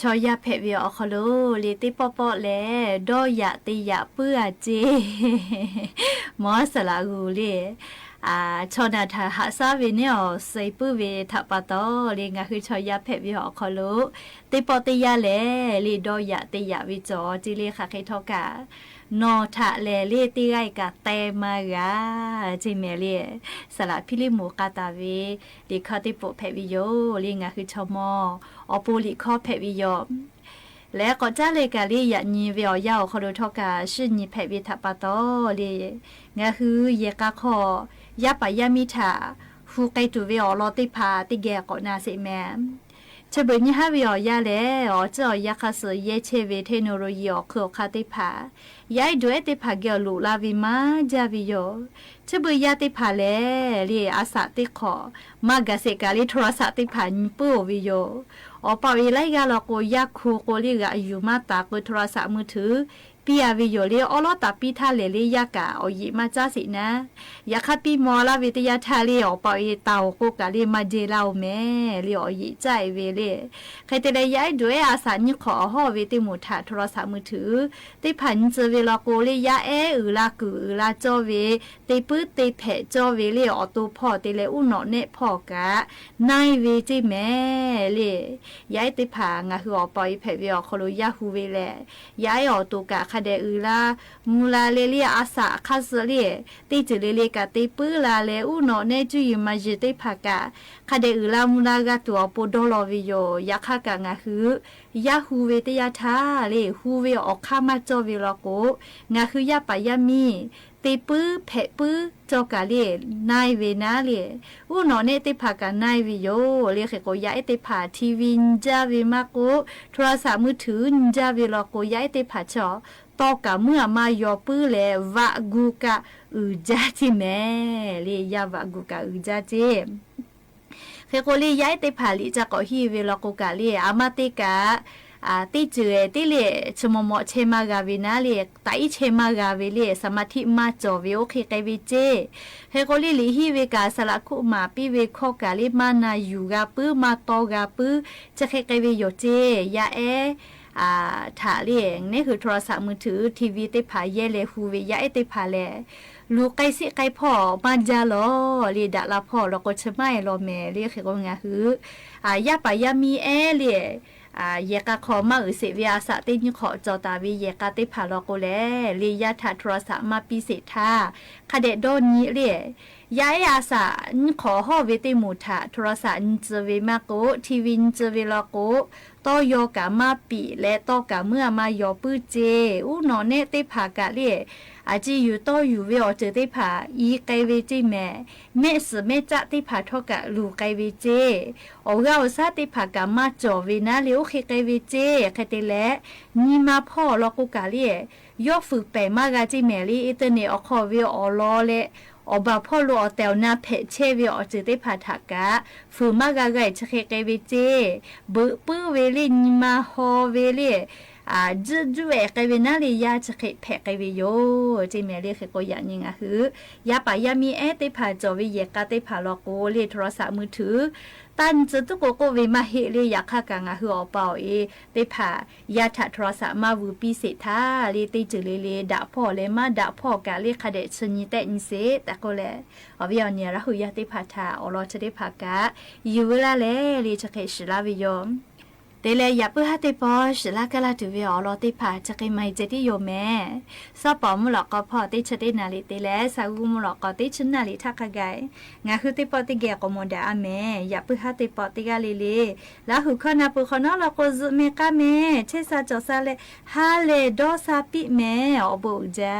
ဆီယါဖဲးဝံၤအီၤခီလိာ် လံာ်တ့ပီၣ်ပီၣ်လဲၣ် ဒီးယးတ့ယးပုၢ်အစ့ မီၤစလးဂူၤလံ အၣ် ဆီနၢ်ထၢၣ်ဟးဆါဝဲန့ၣ်အီၤ စံးပုၢ်ဝဲထးပာ်တီၤလံ ငါဟုဆီယါဖဲးဝံၤအီၤခီလိာ် တ့ပီၣ်တ့ယါလဲၣ် လံာ်ဒီးယးတ့ယးဝံၤကၠီၤ က့လံ ဃးဃ့ထီၣ်ကး နီၢ်ထးလဲၣ် လံာ်တ့ဂၤကးတဲမၤဂၤ က့မဲာ်လံ စလးဖံလံမိၢ်ကးတၢ်ဝံၤ လံာ်ခီတ့ပိာ်ဖဲးဝံၤယိာ် လံာ်ငါဟုဆီမီၤ အီၤပိာ်လံာ်ခီဖဲးဝံၤယိာ် လဲၤကိးကၠၢ်လဲၤကးလံ ယးနံၤဝဲအီၤယါအီၤခီလိာ်ထီၣ်ကး ဆှံနံၤဖဲးဝံၤထးပာ်တီၤလံ ငါဟုယဲၢ်ကးခီ ယါပာ်ယါမံထး ဟူးကဲတူၢ်ဝဲအီၤလီၤတ့ၢ်ဖး တ့ၢ်ဂဲၤကိးနၤစ့မဲာ် ဆၢဘၢၣ်ညါဟးဝံၤအီၤယါလဲၣ် အီၤကၠၢအီၤယါခါဆူ ယဲၢ်ဆဲးဝဲ เทคโนโลยี အီၤခုၣ်အခါတ့ၢ်ဖး ယါအဲၣ်ဒိးအဲၣ်တ့ၢ်ဖး ကဲအီၤလိာ်လၢဝံၤမၤဒ်ဝံၤယိာ် ဆၢဘၢၣ်ယါတ့ၢ်ဖးလဲၣ် လံာ်အစးတ့ၢ်ခိး မၤဂၤစ့ၢ်ကးလံ โทรศัพท์တ့ၢ်ဖး နံၤပုၢ်အိၣ်ဝံၤယိာ် အီၤပာ်ဝံၤလၢယါလီၤကိး ယါခူကိးလံ ဂၤယူၤမးတၢ်ကိး โทรศัพท์มือถือ ပံယါဝံၤယိာ်လံ အီလီၤတၢ်ပံထါလဲၣ်လံ ယါကး အီၤယံာ်မးကၠၢ်စ့ၢ်နၤ ယါခါပံမီၤလၢဝံၤတယါထါလံ အီၤပာ်ဝံၤတၢ်အိၣ်ကိးကးလံ မၤဒဲးလၢအီၤမဲာ်လံ အီၤယံာ်ကၠၢ်အံၤဝံၤလံ ခဲတဲလဲၣ် ယါအဲၣ်ဒိးအဲၣ်အစးနံၣ်ခိးအဟီၣ်ဝဲတ့ၢ်မိၢ်ထး โทรศัพท์มือถือ တ့ၢ်ဖး နံၤစၢၤဝဲလီၤကိးလံ ယါအဲၣ်အုၣ်လၢကုၢ်အုၣ်လၢကၠီဝဲ တ့ၢ်ပုၢ်တ့ၢ်ဖဲးကၠီဝဲလံ အီၤတိဖီၣ် တ့ၢ်လဲၤအူၣ်နီၣ်နဲၣ်ဖီၣ်ကး နၢ်အံၤဝဲက့မဲာ်လံ ယါအဲၣ်တ့ၢ်ဖး ငါဟုအီၤပာ်အံၤဖဲးဝံၤအီၤခီလိာ် ယါဟူးဝဲလဲၣ် ယါအဲၣ်အီၤတိၤကး ခါဒဲးအုၣ်လၢ မူလၢလဲလံ အစးအခါဆူလံ တ့ၢ်စၢၤလဲလံကး တ့ၢ်ပုၢ်လၢလဲၤအူၣ်နီၣ်နဲၣ် ကုၢ်ယုၢ်မၤယုၢ်တ့ၢ်ဖးကး ခါဒဲးအုၣ်လၢမူလၢဂၤတုၤအီၤပိာ်ဒီလီၤဝံၤယိာ် ယါခါကး ငါဟု ယါဟူးဝဲတယါထါလံ ဟူးဝဲအီၤခါမးကၠီဝဲလီၤကိး ငါဟုယါပာ်ယါမံ တ့ၢ်ပုၢ်ဖဲးပုၢ်ကၠီကးလံ နၢ်အံၤဝဲနၤလံ အူၣ်နီၣ်နဲၣ်တ့ၢ်ဖးကး နၢ်အံၤဝဲယိာ်လံ ဃ့ကိး ယါအဲၣ်တ့ၢ်ဖး ထံဝံၤ နံၤကၠၢ်ဝဲမးကိး โทรศัพท์มือถือ နံၤကၠၢ်ဝဲလီၤကိး ယါအဲၣ်တ့ၢ်ဖးဆီ တီၢ်ကးမုၢ်အမါယီၤပုၢ်လဲၣ် ဝးဂူၤကးအုၣ်ကၠၢ်က့မဲာ်လံ ယါဝးဂူၤကးအုၣ်ကၠၢ်က့ ဃ့ကိးလံ ယါအဲၣ်တ့ၢ်ဖး လံာ်ကၠၢ်ကိးဟံၣ်ဝဲလီၤကိးကးလံ အမါတ့ၢ်ကး တ့ၢ်စၢၤတ့ၢ်လံ ဆၢမီၤမီၤဆဲးမၤဂၤဝဲနၤလံ တၢ်အံၤဆဲးမၤဂၤဝဲလံ สมาธิမၤကၠီဝဲ အိၣ်ဃ့ကဲဝဲက့ ဃ့ကိးလံ လံာ်ဟံၣ်ဝဲကး စလးခိၣ်မးပံဝဲခီကးလံ မၤနၢ်ယူၤဂၤပုၢ် မၤတီဂၤပုၢ် ဆၢဃ့ကဲဝဲယိာ်က့ ယါအဲၣ် ထးလံ န့ၣ်ဟု โทรศัพท์มือถือ ထံဝံၤတ့ၢ်ဖး ယဲလဲၤဟူးဝဲ ယါအဲၣ်တ့ၢ်ဖးလဲၣ် လူၤကဲစံးကဲဖီၣ် မၤဒ်လီၤလံ ဒၣ်လၢဖီၣ်လီၤကိး ဆၢမၤအဲၣ်လီၤမဲာ်လံ ဃ့ကိး ငါဟု ယါပာ်ယါမံအဲၣ်လံ ယဲၢ်ကးခီ မၤအုၣ်စ့ၣ်ဝဲအစး တ့ၢ်နံၣ်ခိးကၠီတၢ်ဝံၤ ယဲၢ်ကးတ့ၢ်ဖးလီၤကိးလဲၣ် လံာ်ယါထး โทรศัพท์မၤပံစ့ၣ်ထါ ခါဒဲးဒီနံၤလံ ယါအဲၣ်အစး နံၣ်ခိးအဟီၣ်ဝဲတ့ၢ်မိၢ်ထး โทรศัพท์ နံၤစၢၤဝဲမးကိး ထံဝံၤ နံၤစၢၤဝဲလီၤကိး တီယီၤကးမါပံာ်လဲၣ် တီကးမုၢ်အမါယီၤပုၢ်က့ အူၣ်နီၣ်နဲၣ်တ့ၢ်ဖးကးလံ အစံၣ်ယူၤတီယူၤဝဲအီၤစၢၤတ့ၢ်ဖး အံၤကဲဝဲက့မဲာ် မဲာ်စၢၤမဲာ်ကၠၣ်တ့ၢ်ဖးထီၣ်ကး လူၤကဲဝဲက့ အီၣ်ဂၤအီၣ်ဆၣ်တ့ၢ်ဖးကး မၤကၠီဝဲနၤလံ အိၣ်ဃ့ကဲဝဲက့ ခဲတဲလဲၣ် နံၤမၤဖီၣ်လီၤကိးကးလံ ယီၢ်ဖုးပဲာ်မးဂၤက့မဲာ်လံ internet အီၤခီၣ်ဝဲအီၤလီၤလဲၣ် အီၣ်ဘၣ်ဖီၣ်လိာ်အီၤတဲာ်အီၤနၤ ဖဲးဆဲးဝဲအီၤစၢၤတ့ၢ်ဖးထးကး ဖုးမးဂၤဂၤအံၤ ဆၢဃ့ကဲဝဲက့ ဘုးပုၢ်ဝဲလံ နံၤမၤဟီဝဲလံ อ่า จื้อจุ๊แอะไกลเวนั้นเลย ยาจะเขะแผะไกลเวโย เจแหม เลยเขะโก อย่างนี้ งาหื้อ ยาป่า ยามีแอ๊เต๊ผ่า จ่อเวแหยกกาเต๊ผ่า ลอโก เล่นโทรศัพท์มือถือ ตั้นเจอตุ๊กโกโก้เวมาเฮะเลย อยากฆ่ากา งาหื้อ ออเปาเอ เต๊ผ่า ยาถะโทรศัพท์มาวือปี้เศรษฐา เลยเต๊จื้อเลยเลย ด่าพ่อเลยมาด่าพ่อกา เลยคะแดะเชิญยีแต๊ยีเศษ แต่โกแล ออเวออเนี่ย ละหื้อยาเต๊ผ่าถะ ออลอเต๊ผ่ากา อยู่เวลาแล เลยจะเขะสิลาเวโย เตแล อย่าปื้อฮ้าเต๊ปอ สิลาเกล้าถือเว ออลอเต๊ผ่า จะเขะมาเจอตี้โยแม ซอปอ มูลอกอ พ่อเต๊เชิญเต๊นาริเตแล สากู มูลอกอ เต๊เชิญนาริ ถ้าคะไก งาหื้อเต๊ปอเต๊แก กอมอดาอาแม อย่าปื้อฮ้าเต๊ปอเต๊กาเลยเลย ละหื้อข้อนาปูข้อน้อ ลอโก จื้อแมก้าแม เทศาจ่อซาแล ฮาเลดอซาปิแม ออเบอร์อุจา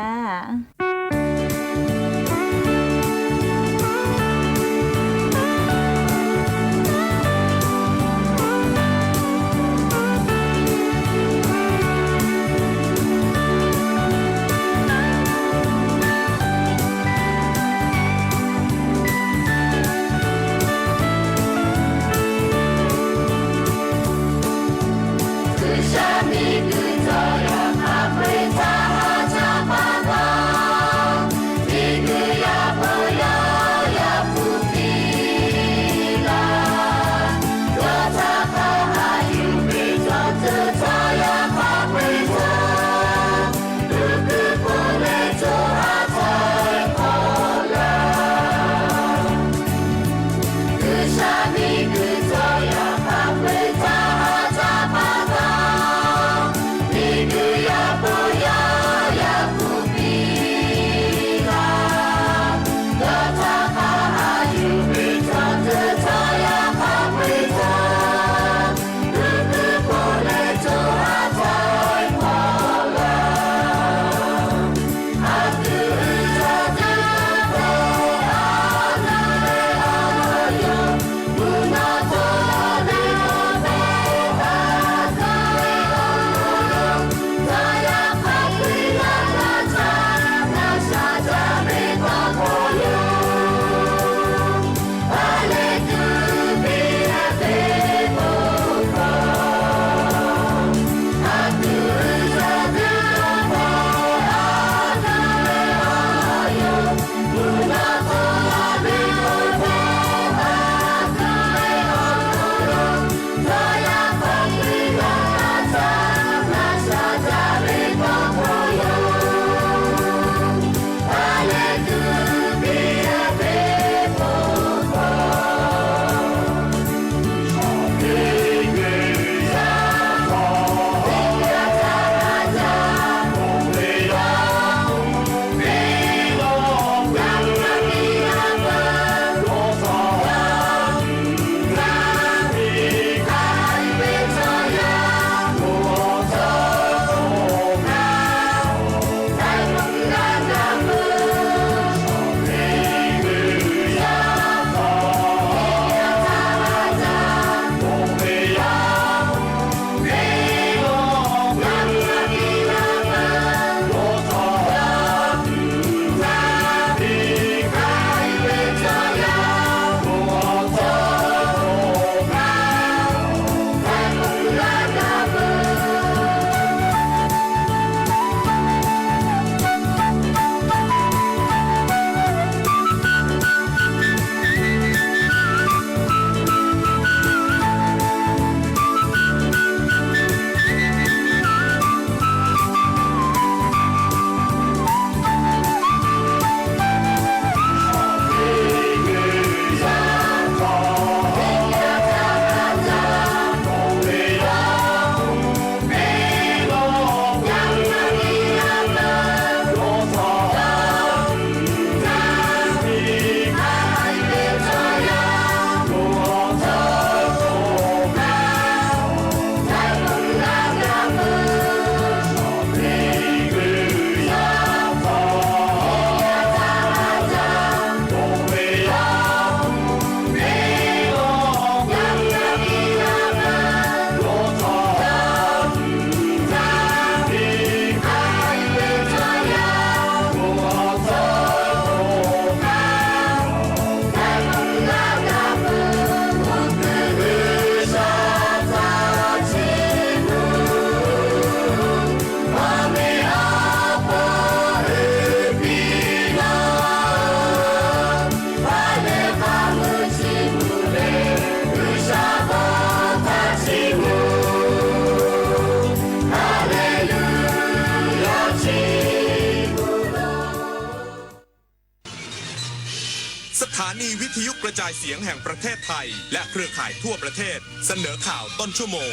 สถานีวิทยุกระจายเสียงแห่งประเทศไทย และเครือข่ายทั่วประเทศ เสนอข่าวต้นชั่วโมง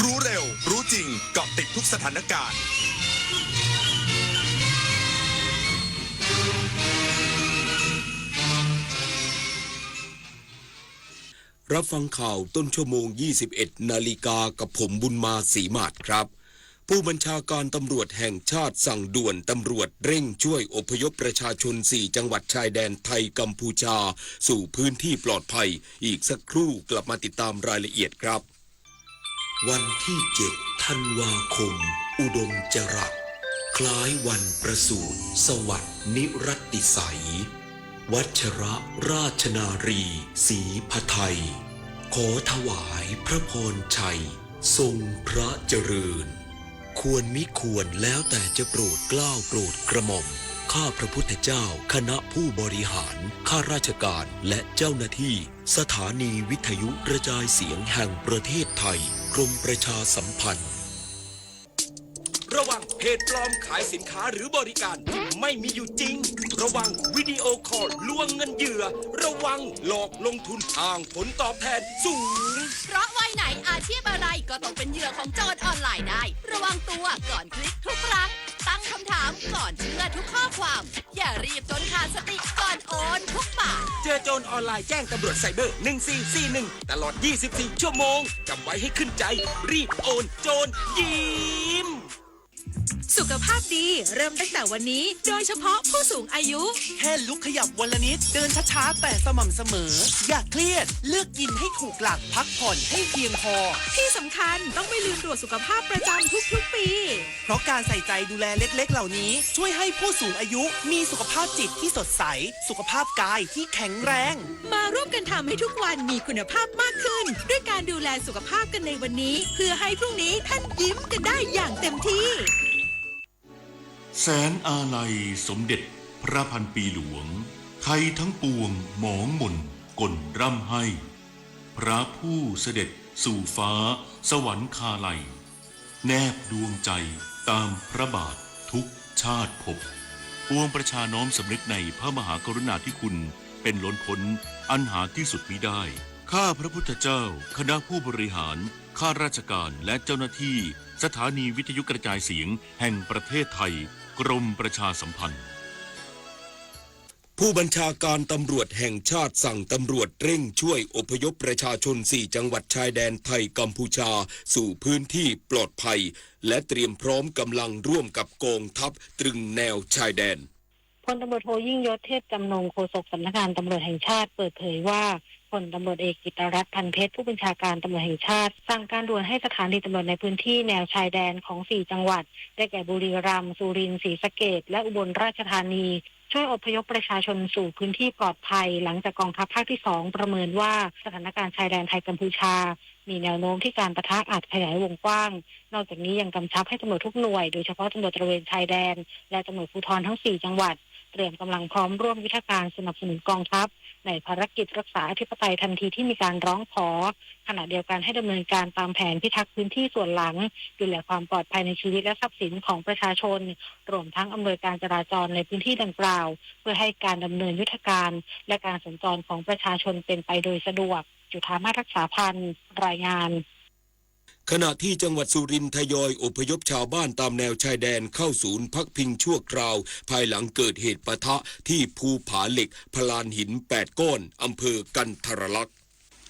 รู้เร็ว รู้จริง เกาะติดทุกสถานการณ์ รับฟังข่าวต้นชั่วโมง ยี่สิบเอ็ดนาฬิกา กับผมบุญมา ศรีหมาดครับ ผู้บัญชาการตำรวจแห่งชาติสั่งด่วน ตำรวจเร่งช่วยอพยพประชาชนสี่จังหวัดชายแดนไทยกัมพูชา สู่พื้นที่ปลอดภัย อีกสักครู่กลับมาติดตามรายละเอียดครับ วันที่เจ็ดธันวาคม อุดมจรัส คล้ายวันประสูติ สวัสดิ์นิรัตติไสย วัชรราชนารี ศรีผไทย ขอถวายพระพรชัย ทรงพระเจริญ ควรมิควรแล้วแต่จะโปรดเกล้าโปรดกระหม่อม ข้าพระพุทธเจ้า คณะผู้บริหาร ข้าราชการ และเจ้าหน้าที่ สถานีวิทยุกระจายเสียงแห่งประเทศไทย กรมประชาสัมพันธ์ ระวังเพจปลอมขายสินค้าหรือบริการที่ไม่มีอยู่จริง ระวังวิดีโอคอลลวงเงินเหยื่อ ระวังหลอกลงทุนอ้างผลตอบแทนสูง เพราะวัยไหนอาชีพอะไรก็ตกเป็นเหยื่อของโจรออนไลน์ได้ ระวังตัวก่อนคลิกทุกครั้ง ตั้งคำถามก่อนเชื่อทุกข้อความ อย่ารีบจนขาดสติก่อนโอนทุกบาท เจอโจรออนไลน์แจ้งตำรวจไซเบอร์ หนึ่งสี่สี่หนึ่ง ตลอด ยี่สิบสี่ ชั่วโมง จำไว้ให้ขึ้นใจ รีบโอน โจรยิ้ม สุขภาพดีเริ่มตั้งแต่วันนี้ โดยเฉพาะผู้สูงอายุ แค่ลุกขยับวันละนิด เดินช้าๆ แต่สม่ำเสมอ อย่าเครียด เลือกกินให้ถูกหลัก พักผ่อนให้เพียงพอ ที่สำคัญต้องไม่ลืมตรวจสุขภาพประจำทุกๆ ปี เพราะการใส่ใจดูแลเล็กๆ เหล่านี้ ช่วยให้ผู้สูงอายุมีสุขภาพจิตที่สดใส สุขภาพกายที่แข็งแรง มาร่วมกันทำให้ทุกวันมีคุณภาพมากขึ้น ด้วยการดูแลสุขภาพกันในวันนี้ เพื่อให้พรุ่งนี้ท่านยิ้มกันได้อย่างเต็มที่ แสนอาลัยสมเด็จพระพันปีหลวง ไทยทั้งปวงหมองหม่นก่นร่ำไห้ พระผู้เสด็จสู่ฟ้าสวรรคาลัย แนบดวงใจตามพระบาททุกชาติภพ ปวงประชาน้อมสำนึกในพระมหากรุณาธิคุณเป็นล้นพ้นอันหาที่สุดมิได้ ข้าพระพุทธเจ้า คณะผู้บริหาร ข้าราชการ และเจ้าหน้าที่ สถานีวิทยุกระจายเสียงแห่งประเทศไทย กรมประชาสัมพันธ์ ผู้บัญชาการตำรวจแห่งชาติสั่งตำรวจเร่งช่วยอพยพประชาชนสี่จังหวัดชายแดนไทยกัมพูชา สู่พื้นที่ปลอดภัย และเตรียมพร้อมกำลังร่วมกับกองทัพตรึงแนวชายแดน พลตำรวจโทยิ่งยศ เทพจำนง โฆษกสำนักงานตำรวจแห่งชาติเปิดเผยว่า พลตำรวจเอกกิตติรัตน์ พันเพชร ผู้บัญชาการตำรวจแห่งชาติ สั่งการด่วนให้สถานีตำรวจในพื้นที่แนวชายแดนของสี่จังหวัด ได้แก่ บุรีรัมย์ สุรินทร์ ศรีสะเกษ และอุบลราชธานี ช่วยอพยพประชาชนสู่พื้นที่ปลอดภัย หลังจากกองทัพภาคที่สองประเมินว่าสถานการณ์ชายแดนไทยกัมพูชา มีแนวโน้มที่การปะทะอาจขยายวงกว้าง นอกจากนี้ยังกำชับให้ตำรวจทุกหน่วย โดยเฉพาะตำรวจตระเวนชายแดน และตำรวจภูธรทั้งสี่จังหวัด เตรียมกำลังพร้อมร่วมยุทธการสนับสนุนกองทัพ ในภารกิจรักษาอธิปไตยทันทีที่มีการร้องขอ ขณะเดียวกันให้ดำเนินการตามแผนพิทักษ์พื้นที่ส่วนหลัง ดูแลความปลอดภัยในชีวิตและทรัพย์สินของประชาชน รวมทั้งอำนวยการจราจรในพื้นที่ดังกล่าว เพื่อให้การดำเนินยุทธการ และการสัญจรของประชาชนเป็นไปโดยสะดวก จุฑามาศ รักษาพันธ์ รายงาน ขณะที่จังหวัดสุรินทร์ทยอยอพยพชาวบ้านตามแนวชายแดนเข้าศูนย์พักพิงชั่วคราว ภายหลังเกิดเหตุปะทะที่ภูผาเหล็ก พลานหินแปดก้อน อำเภอกันทรลักษณ์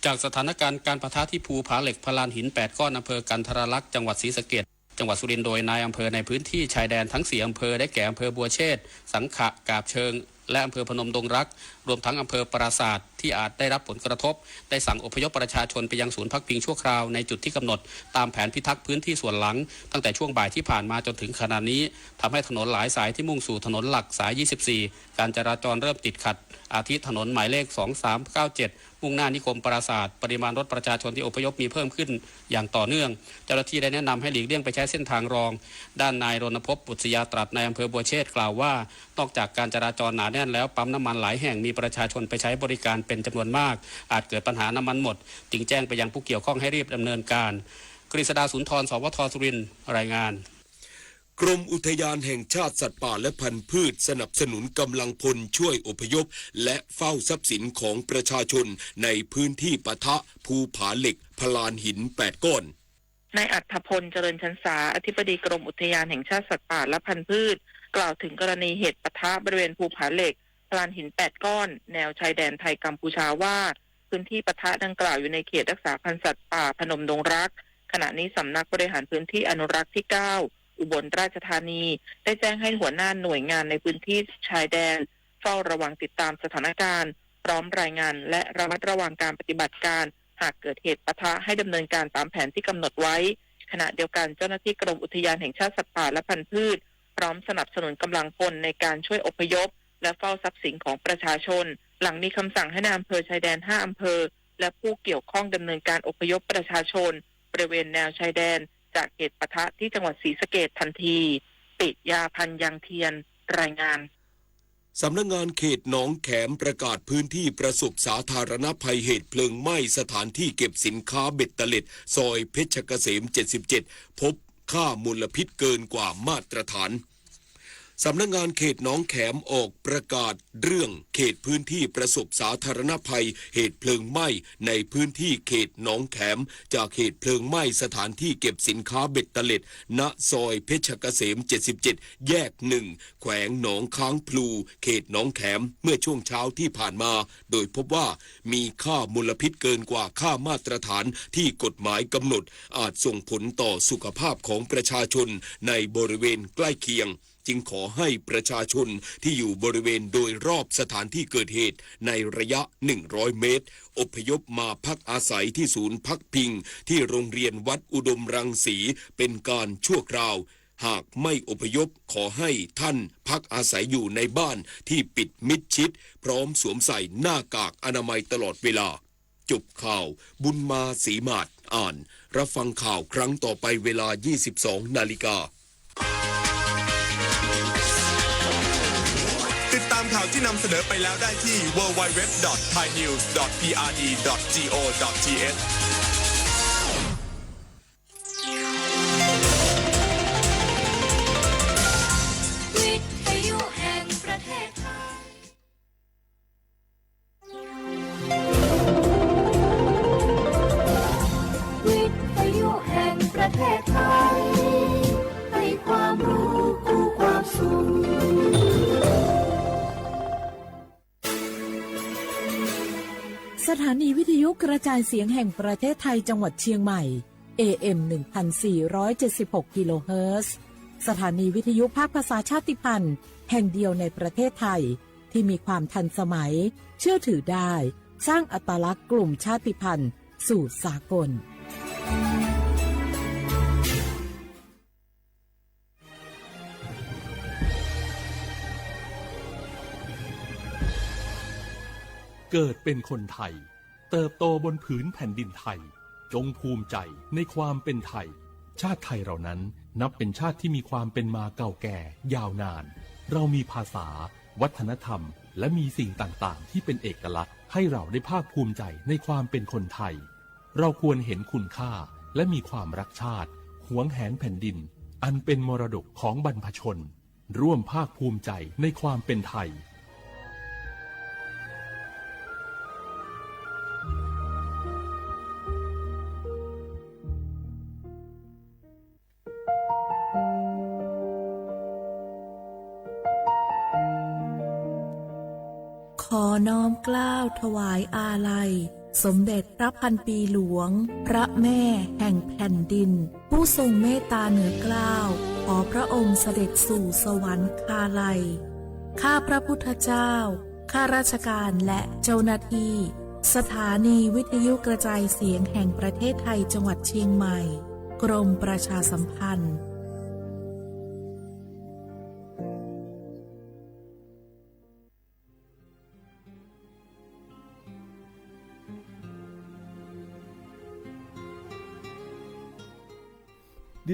จากสถานการณ์การปะทะที่ภูผาเหล็ก พลานหินแปดก้อน อำเภอกันทรลักษณ์ จังหวัดศรีสะเกษ จังหวัดสุรินทร์ โดยนายอำเภอในพื้นที่ชายแดนทั้งสี่อำเภอ ได้แก่อำเภอบัวเชษฐ สังขะ กาบเชิง และอำเภอพนมดงรัก รวมทั้งอำเภอปราสาท ที่อาจได้รับผลกระทบ ได้สั่งอพยพประชาชนไปยังศูนย์พักพิงชั่วคราวในจุดที่กำหนด ตามแผนพิทักษ์พื้นที่ส่วนหลัง ตั้งแต่ช่วงบ่ายที่ผ่านมาจนถึงขณะนี้ ทำให้ถนนหลายสายที่มุ่งสู่ถนนหลักสาย ยี่สิบสี่ การจราจรเริ่มติดขัด อาทิถนนหมายเลข สองสามเก้าเจ็ด มุ่งหน้านิคมปราสาท ปริมาณรถประชาชนที่อพยพมีเพิ่มขึ้นอย่างต่อเนื่อง เจ้าหน้าที่ได้แนะนำให้หลีกเลี่ยงไปใช้เส้นทางรอง ด้านนายรณพพ บุตรยา ตรัส นายอำเภอบัวเชษฐ กล่าวว่า นอกจากการจราจรหนาแน่นแล้ว ปั๊มน้ำมันหลายแห่งมีประชาชนไปใช้บริการเป็นจำนวนมาก อาจเกิดปัญหาน้ำมันหมด จึงแจ้งไปยังผู้เกี่ยวข้องให้รีบดำเนินการ กฤษดา สุนทร สวท สุรินทร์ รายงาน กรมอุทยานแห่งชาติสัตว์ป่าและพันธุ์พืชสนับสนุนกำลังพลช่วยอพยพและเฝ้าทรัพย์สินของประชาชนในพื้นที่ปะทะภูผาเหล็กพลานหินแปดก้อน นายอัฏฐพล เจริญชันสา อธิบดีกรมอุทยานแห่งชาติสัตว์ป่าและพันธุ์พืช กล่าวถึงกรณีเหตุปะทะบริเวณภูผาเหล็ก พลานหินแปดก้อน แนวชายแดนไทยกัมพูชาว่า พื้นที่ปะทะดังกล่าวอยู่ในเขตรักษาพันธุ์สัตว์ป่าพนมดงรัก ขณะนี้สำนักบริหารพื้นที่อนุรักษ์ที่เก้า อุบลราชธานี ได้แจ้งให้หัวหน้าหน่วยงานในพื้นที่ชายแดน เฝ้าระวังติดตามสถานการณ์ พร้อมรายงานและระมัดระวังการปฏิบัติการ หากเกิดเหตุปะทะให้ดำเนินการตามแผนที่กำหนดไว้ ขณะเดียวกันเจ้าหน้าที่กรมอุทยานแห่งชาติสัตว์ป่าและพันธุ์พืช พร้อมสนับสนุนกำลังพลในการช่วยอพยพ และเฝ้าทรัพย์สินของประชาชน หลังมีคำสั่งให้นายอำเภอชายแดนห้าอำเภอ และผู้เกี่ยวข้องดำเนินการอพยพประชาชน บริเวณแนวชายแดน จากเหตุปะทะที่จังหวัดศรีสะเกษทันที ปิยาพันธ์ ยังเทียน รายงาน สำนักงานเขตหนองแขมประกาศพื้นที่ประสบสาธารณภัยเหตุเพลิงไหม้สถานที่เก็บสินค้าเบตเตอร์เล็ด ซอยเพชรเกษม เจ็ดสิบเจ็ด พบค่ามลพิษเกินกว่ามาตรฐาน สำนักงานเขตหนองแขมออกประกาศเรื่องเขตพื้นที่ประสบสาธารณภัยเหตุเพลิงไหม้ในพื้นที่เขตหนองแขม จากเหตุเพลิงไหม้สถานที่เก็บสินค้าเบตเตอร์เล็ด ณ ซอยเพชรเกษม เจ็ดสิบเจ็ด แยก หนึ่ง แขวงหนองค้างพลู เขตหนองแขม เมื่อช่วงเช้าที่ผ่านมา โดยพบว่ามีค่ามลพิษเกินกว่าค่ามาตรฐานที่กฎหมายกำหนด อาจส่งผลต่อสุขภาพของประชาชนในบริเวณใกล้เคียง จึงขอให้ประชาชนที่อยู่บริเวณโดยรอบสถานที่เกิดเหตุในระยะ หนึ่งร้อยเมตร อพยพมาพักอาศัยที่ศูนย์พักพิงที่โรงเรียนวัดอุดมรังสีเป็นการชั่วคราว หากไม่อพยพขอให้ท่านพักอาศัยอยู่ในบ้านที่ปิดมิดชิด พร้อมสวมใส่หน้ากากอนามัยตลอดเวลา จบข่าว บุญมา ศรีหมาด อ่าน รับฟังข่าวครั้งต่อไปเวลา ยี่สิบสองนาฬิกา ติดตามข่าวที่นำเสนอไปแล้วได้ที่ ดับเบิลยู ดับเบิลยู ดับเบิลยู ดอท ไทยนิวส์ ดอท พี อาร์ ดี ดอท จี โอ ดอท ที เอช วิทยุแห่งประเทศไทย วิทยุแห่งประเทศไทย ให้ความรู้คู่ความสุข สถานีวิทยุกระจายเสียงแห่งประเทศไทยจังหวัดเชียงใหม่ เอ เอ็ม หนึ่งพันสี่ร้อยเจ็ดสิบหก กิโลเฮิรตซ์ สถานีวิทยุภาคภาษาชาติพันธุ์แห่งเดียวในประเทศไทย ที่มีความทันสมัย เชื่อถือได้ สร้างอัตลักษณ์กลุ่มชาติพันธุ์สู่สากล เกิดเป็นคนไทย เติบโตบนผืนแผ่นดินไทย จงภูมิใจในความเป็นไทย ชาติไทยเรานั้นนับเป็นชาติที่มีความเป็นมาเก่าแก่ยาวนาน เรามีภาษา วัฒนธรรม และมีสิ่งต่างๆ ที่เป็นเอกลักษณ์ ให้เราได้ภาคภูมิใจในความเป็นคนไทย เราควรเห็นคุณค่า และมีความรักชาติ หวงแหนแผ่นดิน อันเป็นมรดกของบรรพชน ร่วมภาคภูมิใจในความเป็นไทย ขอน้อมเกล้าถวายอาลัย สมเด็จพระพันปีหลวง พระแม่แห่งแผ่นดิน ผู้ทรงเมตตาเหนือเกล้า ขอพระองค์เสด็จสู่สวรรคาลัย ข้าพระพุทธเจ้า ข้าราชการและเจ้าหน้าที่ สถานีวิทยุกระจายเสียงแห่งประเทศไทยจังหวัดเชียงใหม่ กรมประชาสัมพันธ์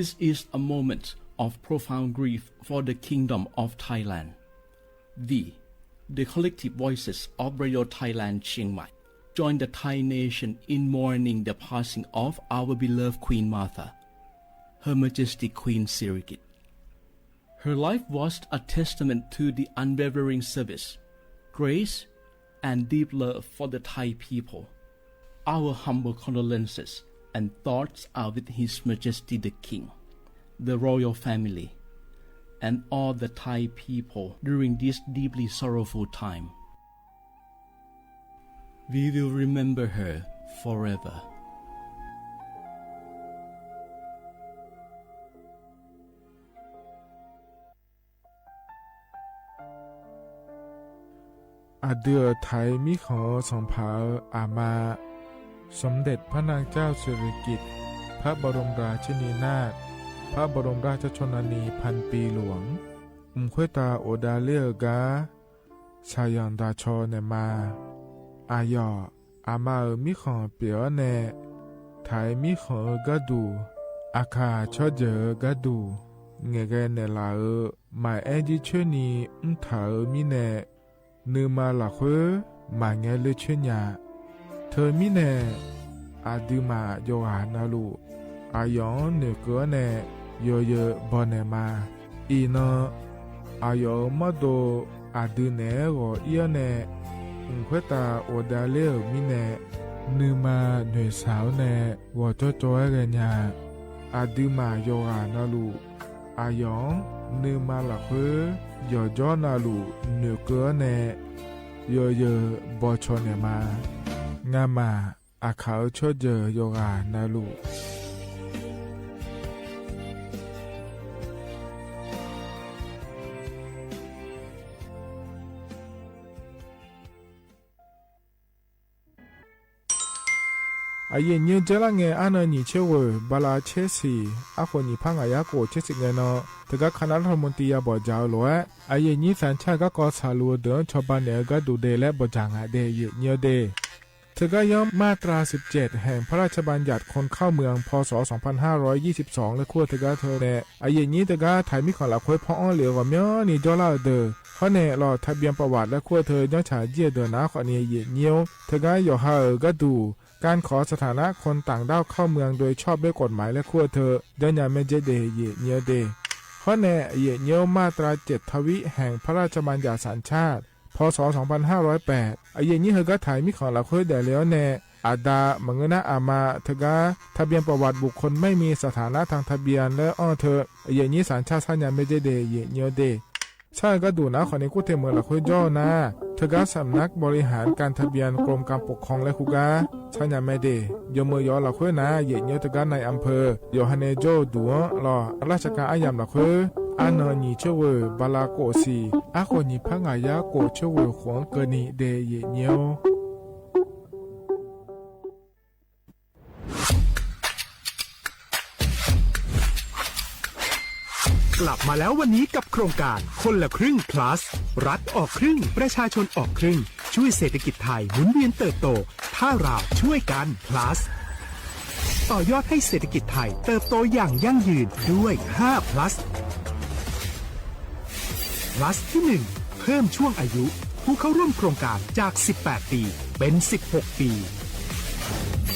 This is a moment of profound grief for the Kingdom of Thailand. The, the collective voices of Radio Thailand Chiang Mai join the Thai nation in mourning the passing of our beloved Queen Mother, Her Majesty Queen Sirikit. Her life was a testament to the unwavering service, grace, and deep love for the Thai people. Our humble condolences and thoughts are with His Majesty the King, the royal family, and all the Thai people during this deeply sorrowful time. We will remember her forever. อะดื้อไถมีของสองผา อามา สมเด็จพระนางเจ้าสิริกิติ์ พระบรมราชินีนาถ พระบรมราชชนนีพันปีหลวง อุ้มค้วยต๋าโอดาเล่อก๊า สาหย่อนต๋าชอแหน่มา อาหย่อ อามาเอ๋อ มีของเป๋อแน่ ไถมีของเอ๋อก๊าดู อาข่าชอบเยินเอ๋อก๊าดู แหงแกแหนหลาเอ๋อ หมายแอ้นจี้ช่วยนี้ อุ้มถาเอ๋อ มีแน่ นึ่งมาหละค้วย หมายแงเลือดช่วยหญา เธอมีแน่ อะดื้อหม่าหยกหานาลู อาหย่อ หน่วยเกอแน่ เยอเยอ บ่แหนมา อี่นอ อาหย่อเอ๋อ มอดโด อะดื้อแหนหงออี้แน่ อุ้มค้วยต๋าโอดาเล่อเอ๋อ มีแน่ นึ่งมาหน่วยสาวแน่ หงอจ้อจอแกหญา อะดื้อหม่าหยกหานาลู อาหย่อ นึ่งมาหละค้วย หย่อจ้อนาลู หน่วยเกอแน่ เยอเยอ บ่ชอแหนมา งามหม่า อะข่าชอบเยินหยกหานาลู อะเยียะเยี้ยวเจ๊ละแง อะเนินหยีเชเว่อ บาลาเชษฐี อะโขนหยีพระหงายาโกรธเชษฐีแงเนาะ เธอก๊าคณะรัฐมนตรียาบ่จ๋าโหล อะเยียะนี้สัญชาติก๊ากอสาลูเดินชาวบ้านเหนือก๊าดูเดและบ่จ๋าหงาเด เยียะเยี้ยวเด เธอก๊าย้อมมาตราสิบเจ็ด แห่งพระราชบัญญัติคนเข้าเมือง พ.ศ. สองพันห้าร้อยยี่สิบสอง และครัวเธอก๊าเธอแน่ อะเยียะนี้เธอก๊าไถมีของหละค้วยพ่ออ้อเหลียวกว่าเมี้ยวนี้จ้อเล่าเดอ เพราะแน่หลอดทะเบียนประวัติและครัวเธอย้อนฉายเยียะเดินหนาข้อนี้เยียะเยี้ยว เธอก๊าหย่อหาเอ๋อก๊าดู ก๋านขอสถานะคนต่างด้าวเข้าเมืองโดยชอบด้วยกฎหมายและครัวเธอ ย้อนหญาแม่เจ๊เด เยียะเยี้ยวเด เพราะแน่เยียะเยี้ยวมาตราเจ็ดทวิแห่งพระราชบัญญัติสัญชาติ พ.ศ. สองพันห้าร้อยแปด อะเยียะนี้เธอก๊าไถมีของหละค้วยแด่แล้วแน่ อะดา มะเงื้อนาอามา เธอก๊า ทะเบียนประวัติบุคคลไม่มีสถานะทางทะเบียนและอ้อเธอ อะเยียะนี้สัญชาติ ซ้าหญาแม่เจ๊เด เยียะเยี้ยวเด ใช่ก๊าดูหนาข้อนี้กู้เทเมืองหละค้วยจ้อนา เธอก๊าสำนักบริหารการทะเบียนกรมการปกครองและครูก๊า ซ้าหญาแม่เด ยอมเมือหยอหละค้วยหนา เยียะเยี้ยวเธอก๊าในอำเภอ หย่อหาแนโจ้ดู๋หลอดราชการอะหย่ำหละค้วย อะเนินหยีเชเว่อ บาลาโกรธสี่ อะโขนหยีพระหงายาโกรธเชเว่อ ขวางเกอนี้เด เยียะเยี้ยว กลับมาแล้ววันนี้กับโครงการคนละครึ่ง plus รัฐออกครึ่ง ประชาชนออกครึ่ง ช่วยเศรษฐกิจไทยหมุนเวียนเติบโต ถ้าเราช่วยกัน plus ต่อยอดให้เศรษฐกิจไทยเติบโตอย่างยั่งยืนด้วย ห้า plus plus ที่หนึ่ง เพิ่มช่วงอายุผู้เข้าร่วมโครงการจาก สิบแปด ปี เป็น สิบหก ปี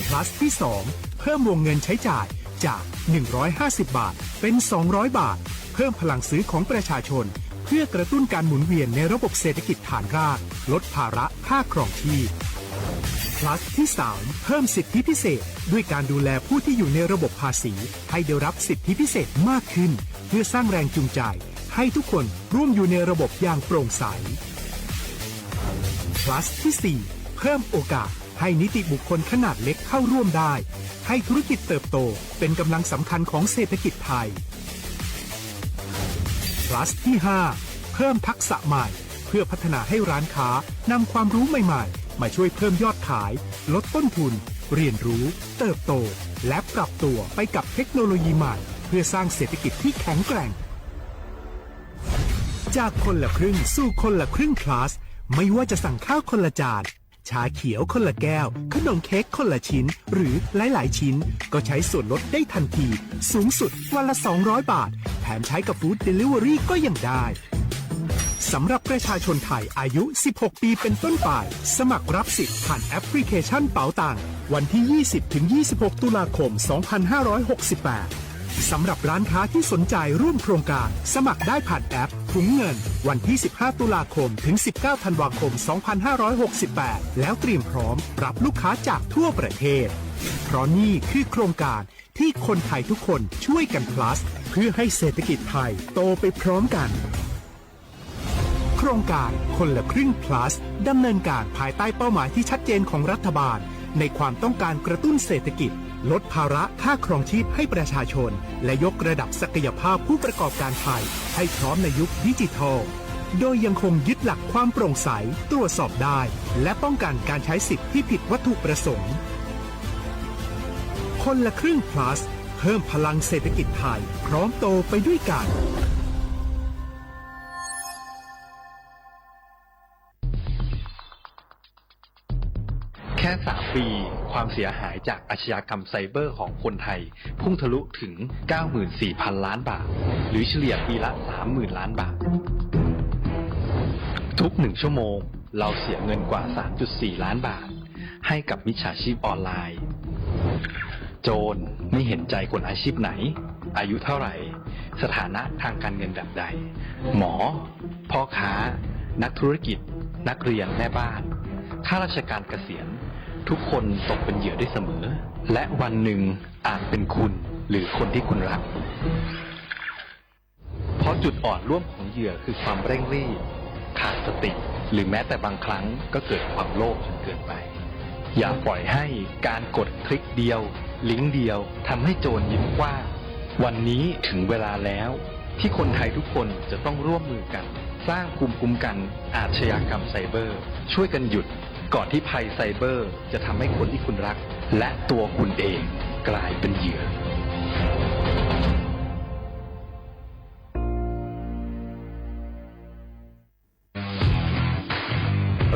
plus ที่สอง เพิ่มวงเงินใช้จ่ายจาก หนึ่งร้อยห้าสิบ บาท เป็น สองร้อย บาท เพิ่มพลังซื้อของประชาชน เพื่อกระตุ้นการหมุนเวียนในระบบเศรษฐกิจฐานราก ลดภาระค่าครองชีพ plus ที่สาม เพิ่มสิทธิพิเศษ ด้วยการดูแลผู้ที่อยู่ในระบบภาษี ให้ได้รับสิทธิพิเศษมากขึ้น เพื่อสร้างแรงจูงใจ ให้ทุกคนร่วมอยู่ในระบบอย่างโปร่งใส plus ที่สี่ เพิ่มโอกาสให้นิติบุคคลขนาดเล็กเข้าร่วมได้ ให้ธุรกิจเติบโตเป็นกำลังสำคัญของเศรษฐกิจไทย plus ที่ห้า เพิ่มทักษะใหม่ เพื่อพัฒนาให้ร้านค้านำความรู้ใหม่ๆ มาช่วยเพิ่มยอดขาย ลดต้นทุน เรียนรู้ เติบโต และปรับตัวไปกับเทคโนโลยีใหม่ เพื่อสร้างเศรษฐกิจที่แข็งแกร่ง จากคนละครึ่งสู่คนละครึ่ง plus ไม่ว่าจะสั่งข้าวคนละจาน ชาเขียวคนละแก้ว ขนมเค้กคนละชิ้น หรือหลายๆ ชิ้น ก็ใช้ส่วนลดได้ทันที สูงสุดวันละ สองร้อย บาท แถมใช้กับ Food Delivery ก็ยังได้ สำหรับประชาชนไทยอายุ สิบหก ปีเป็นต้นไป สมัครรับสิทธิ์ผ่านแอปพลิเคชันเป๋าตัง วันที่ ยี่สิบ ถึง ยี่สิบหก ตุลาคม สองพันห้าร้อยหกสิบแปด สำหรับร้านค้าที่สนใจร่วมโครงการ สมัครได้ผ่านแอปถุงเงิน วันที่ สิบห้า ตุลาคม ถึง สิบเก้า ธันวาคม สองพันห้าร้อยหกสิบแปด แล้วเตรียมพร้อมรับลูกค้าจากทั่วประเทศ เพราะนี่คือโครงการที่คนไทยทุกคนช่วยกัน plus เพื่อให้เศรษฐกิจไทยโตไปพร้อมกัน โครงการคนละครึ่ง plus ดำเนินการภายใต้เป้าหมายที่ชัดเจนของรัฐบาล ในความต้องการกระตุ้นเศรษฐกิจ ลดภาระค่าครองชีพให้ประชาชน และยกระดับศักยภาพผู้ประกอบการไทยให้พร้อมในยุคดิจิทัล โดยยังคงยึดหลักความโปร่งใส ตรวจสอบได้ และป้องกันการใช้สิทธิ์ที่ผิดวัตถุประสงค์ คนละครึ่ง plus เพิ่มพลังเศรษฐกิจไทย พร้อมโตไปด้วยกัน แค่สามปี ความเสียหายจากอาชญากรรมไซเบอร์ของคนไทย พุ่งทะลุถึง เก้าหมื่นสี่พันล้านบาท หรือเฉลี่ยปีละ สามหมื่นล้านบาท ทุกหนึ่งชั่วโมง เราเสียเงินกว่า สามจุดสี่ล้านบาท ให้กับมิจฉาชีพออนไลน์ โจรไม่เห็นใจคนอาชีพไหน อายุเท่าไหร่ สถานะทางการเงินแบบใด หมอ พ่อค้า นักธุรกิจ นักเรียน แม่บ้าน ข้าราชการเกษียณ ทุกคนตกเป็นเหยื่อได้เสมอ และวันหนึ่งอาจเป็นคุณหรือคนที่คุณรัก เพราะจุดอ่อนร่วมของเหยื่อคือความเร่งรีบ ขาดสติ หรือแม้แต่บางครั้งก็เกิดความโลภจนเกินไป อย่าปล่อยให้การกดคลิกเดียว ลิงก์เดียว ทำให้โจรยิ้มกว้าง วันนี้ถึงเวลาแล้ว ที่คนไทยทุกคนจะต้องร่วมมือกัน สร้างภูมิคุ้มกันอาชญากรรมไซเบอร์ ช่วยกันหยุด ก่อนที่ภัยไซเบอร์จะทำให้คนที่คุณรัก และตัวคุณเองกลายเป็นเหยื่อ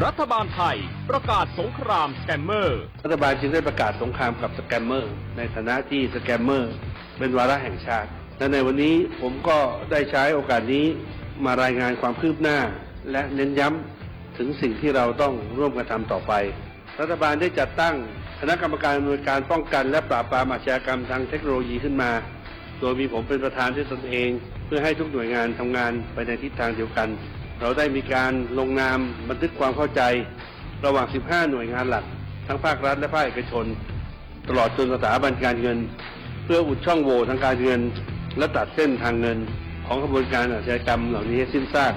รัฐบาลไทยประกาศสงครามสแกมเมอร์ รัฐบาลจึงได้ประกาศสงครามกับสแกมเมอร์ ในฐานะที่สแกมเมอร์เป็นวาระแห่งชาติ และในวันนี้ผมก็ได้ใช้โอกาสนี้มารายงานความคืบหน้า และเน้นย้ำถึงสิ่งที่เราต้องร่วมกันทำต่อไป รัฐบาลได้จัดตั้งคณะกรรมการอำนวยการป้องกันและปราบปรามอาชญากรรมทางเทคโนโลยีขึ้นมา โดยมีผมเป็นประธานด้วยตนเอง เพื่อให้ทุกหน่วยงานทำงานไปในทิศทางเดียวกัน เราได้มีการลงนามบันทึกความเข้าใจระหว่าง สิบห้า หน่วยงานหลัก ทั้งภาครัฐและภาคเอกชน ตลอดจนสถาบันการเงิน เพื่ออุดช่องโหว่ทางการเงิน และตัดเส้นทางเงินของขบวนการอาชญากรรมเหล่านี้ให้สิ้นซาก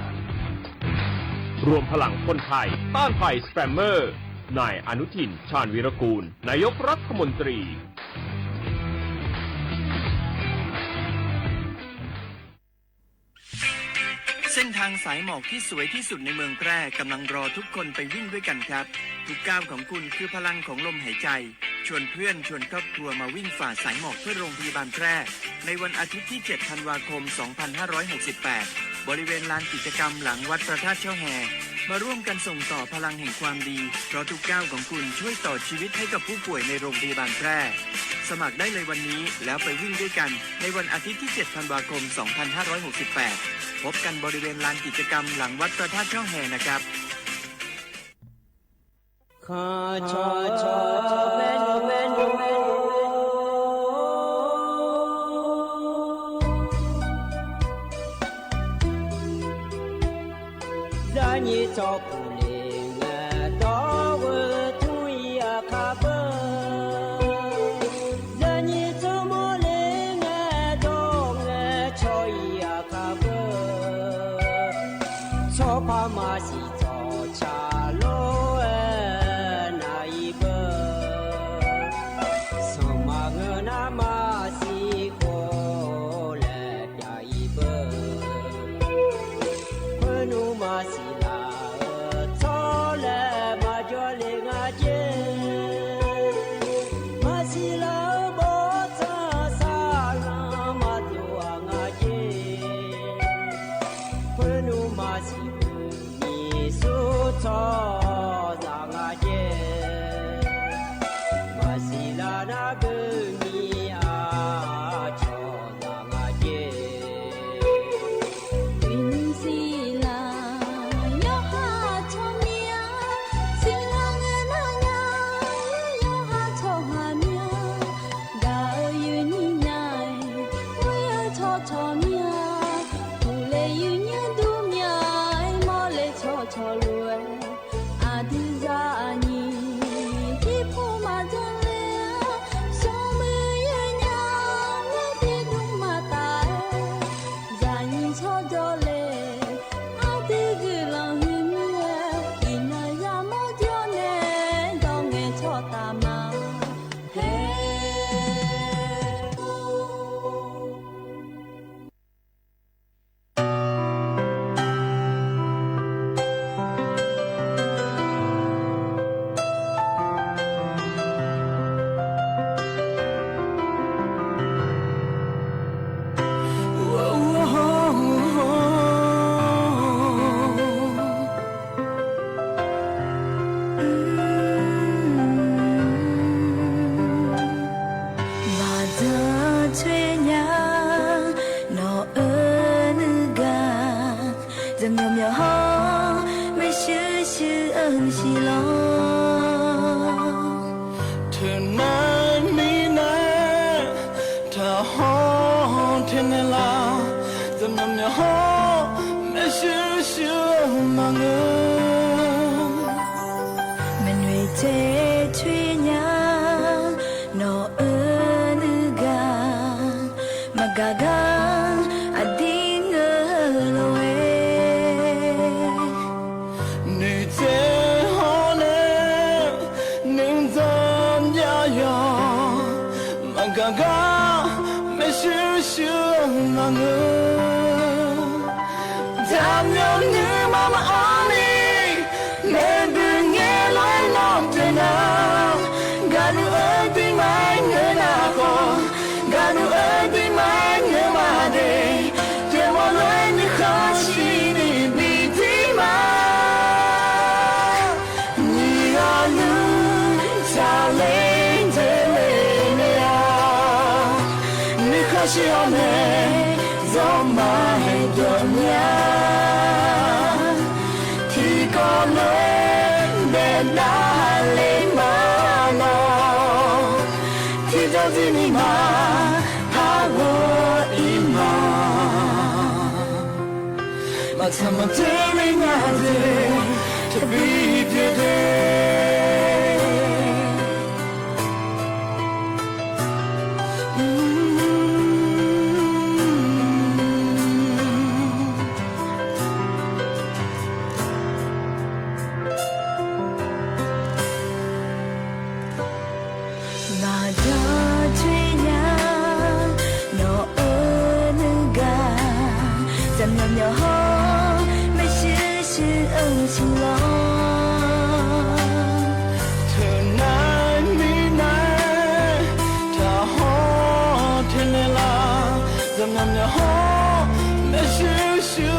รวมพลังคนไทยต้านภัยสแกมเมอร์ นายอนุทิน ชาญวีรกูล นายกรัฐมนตรี เส้นทางสายหมอกที่สวยที่สุดในเมืองแพร่กำลังรอทุกคนไปวิ่งด้วยกันครับ ทุกก้าวของคุณคือพลังของลมหายใจ ชวนเพื่อนชวนครอบครัวมาวิ่งฝ่าสายหมอกเพื่อโรงพยาบาลแพร่ ในวันอาทิตย์ที่ เจ็ด ธันวาคม สองพันห้าร้อยหกสิบแปด บริเวณลานกิจกรรมหลังวัดพระธาตุเช่าแฮ มาร่วมกันส่งต่อพลังแห่งความดี เพราะทุกก้าวของคุณช่วยต่อชีวิตให้กับผู้ป่วยในโรงพยาบาลแพร่ สมัครได้เลยวันนี้แล้วไปวิ่งด้วยกันในวันอาทิตย์ที่ เจ็ด ธันวาคม สองพันห้าร้อยหกสิบแปด พบกันบริเวณลานกิจกรรมหลังวัดพระธาตุเช่าแฮนะครับ မၤတၢ်ထွဲညါ နီၢ်အၢနုၢ်ဂၤ တမျီမျီဟီ မဲာ်ရှုရှုအၢမုၢ်ဆံလီၤ. ထုးနၢ်မံနၢ် တၢ်ဟီၣ်ထဲနဲလၢ် တမျီမျီဟီ မဲာ်ရှုရှုမၤငၢၢ် မနွံတဲထွဲညါ နီၢ်အၢနုၢ်ဂၤ မၤဂၤဂၤ အဒ်ငၢၢ်လိာ်ဝဲ နုၢ်တဲဟီၣ်နဲ နုၢ်သီၣ်ညါယီၤ မၤဂၤဂၤ မဲာ်ရှုရှုမၤငၢၢ် တၢ်မျီနုၢ်မၤမၤအီၤန့ၣ် မ့ၢ်ဘုးငဲလိာ်နီၢ်တဲနၤ ဂၤနုၢ်အၢဒုးမၤငၢၢ်နၤဃီ ဂၤနုၢ်အၢဒုးမၤငၢၢ်မးဒဲး တဲမီၢ်လွဲနုၢ်ဃီဆံန့ၣ်ဘံၣ်ဒံးမး နံၤဂၤနုၢ် တၢ်လဲၤဒ်လဲၣ်မ့ၢ်ဧါ နုၢ်ဃီဆံအီၤန့ၣ် စီၤမၤဟဲဒီးမၠါ ထံကီၢ်လွဲ ဘဲဒၣ်လံမးနီၤ ထံဒိၣ်ဒ်နံၤမး ဟးဂီၤအံၤမး မၤဆၣ်မၤတ့ၢ်လံနၤဒဲး တဘံၣ်ဘျဲၣ်ဒဲး မၤတၢ်ထွဲညါ နီၢ်အၢနုၢ်ဂၤ တမျီမျီဟီ မဲာ်ရှုရှုအၢမုၢ်ဆံလီၤ ထုးနၢ်မံနၢ် တၢ်ဟီၣ်ထဲနဲလၢ် တမျီမျီဟီ မဲာ်ရှုရှု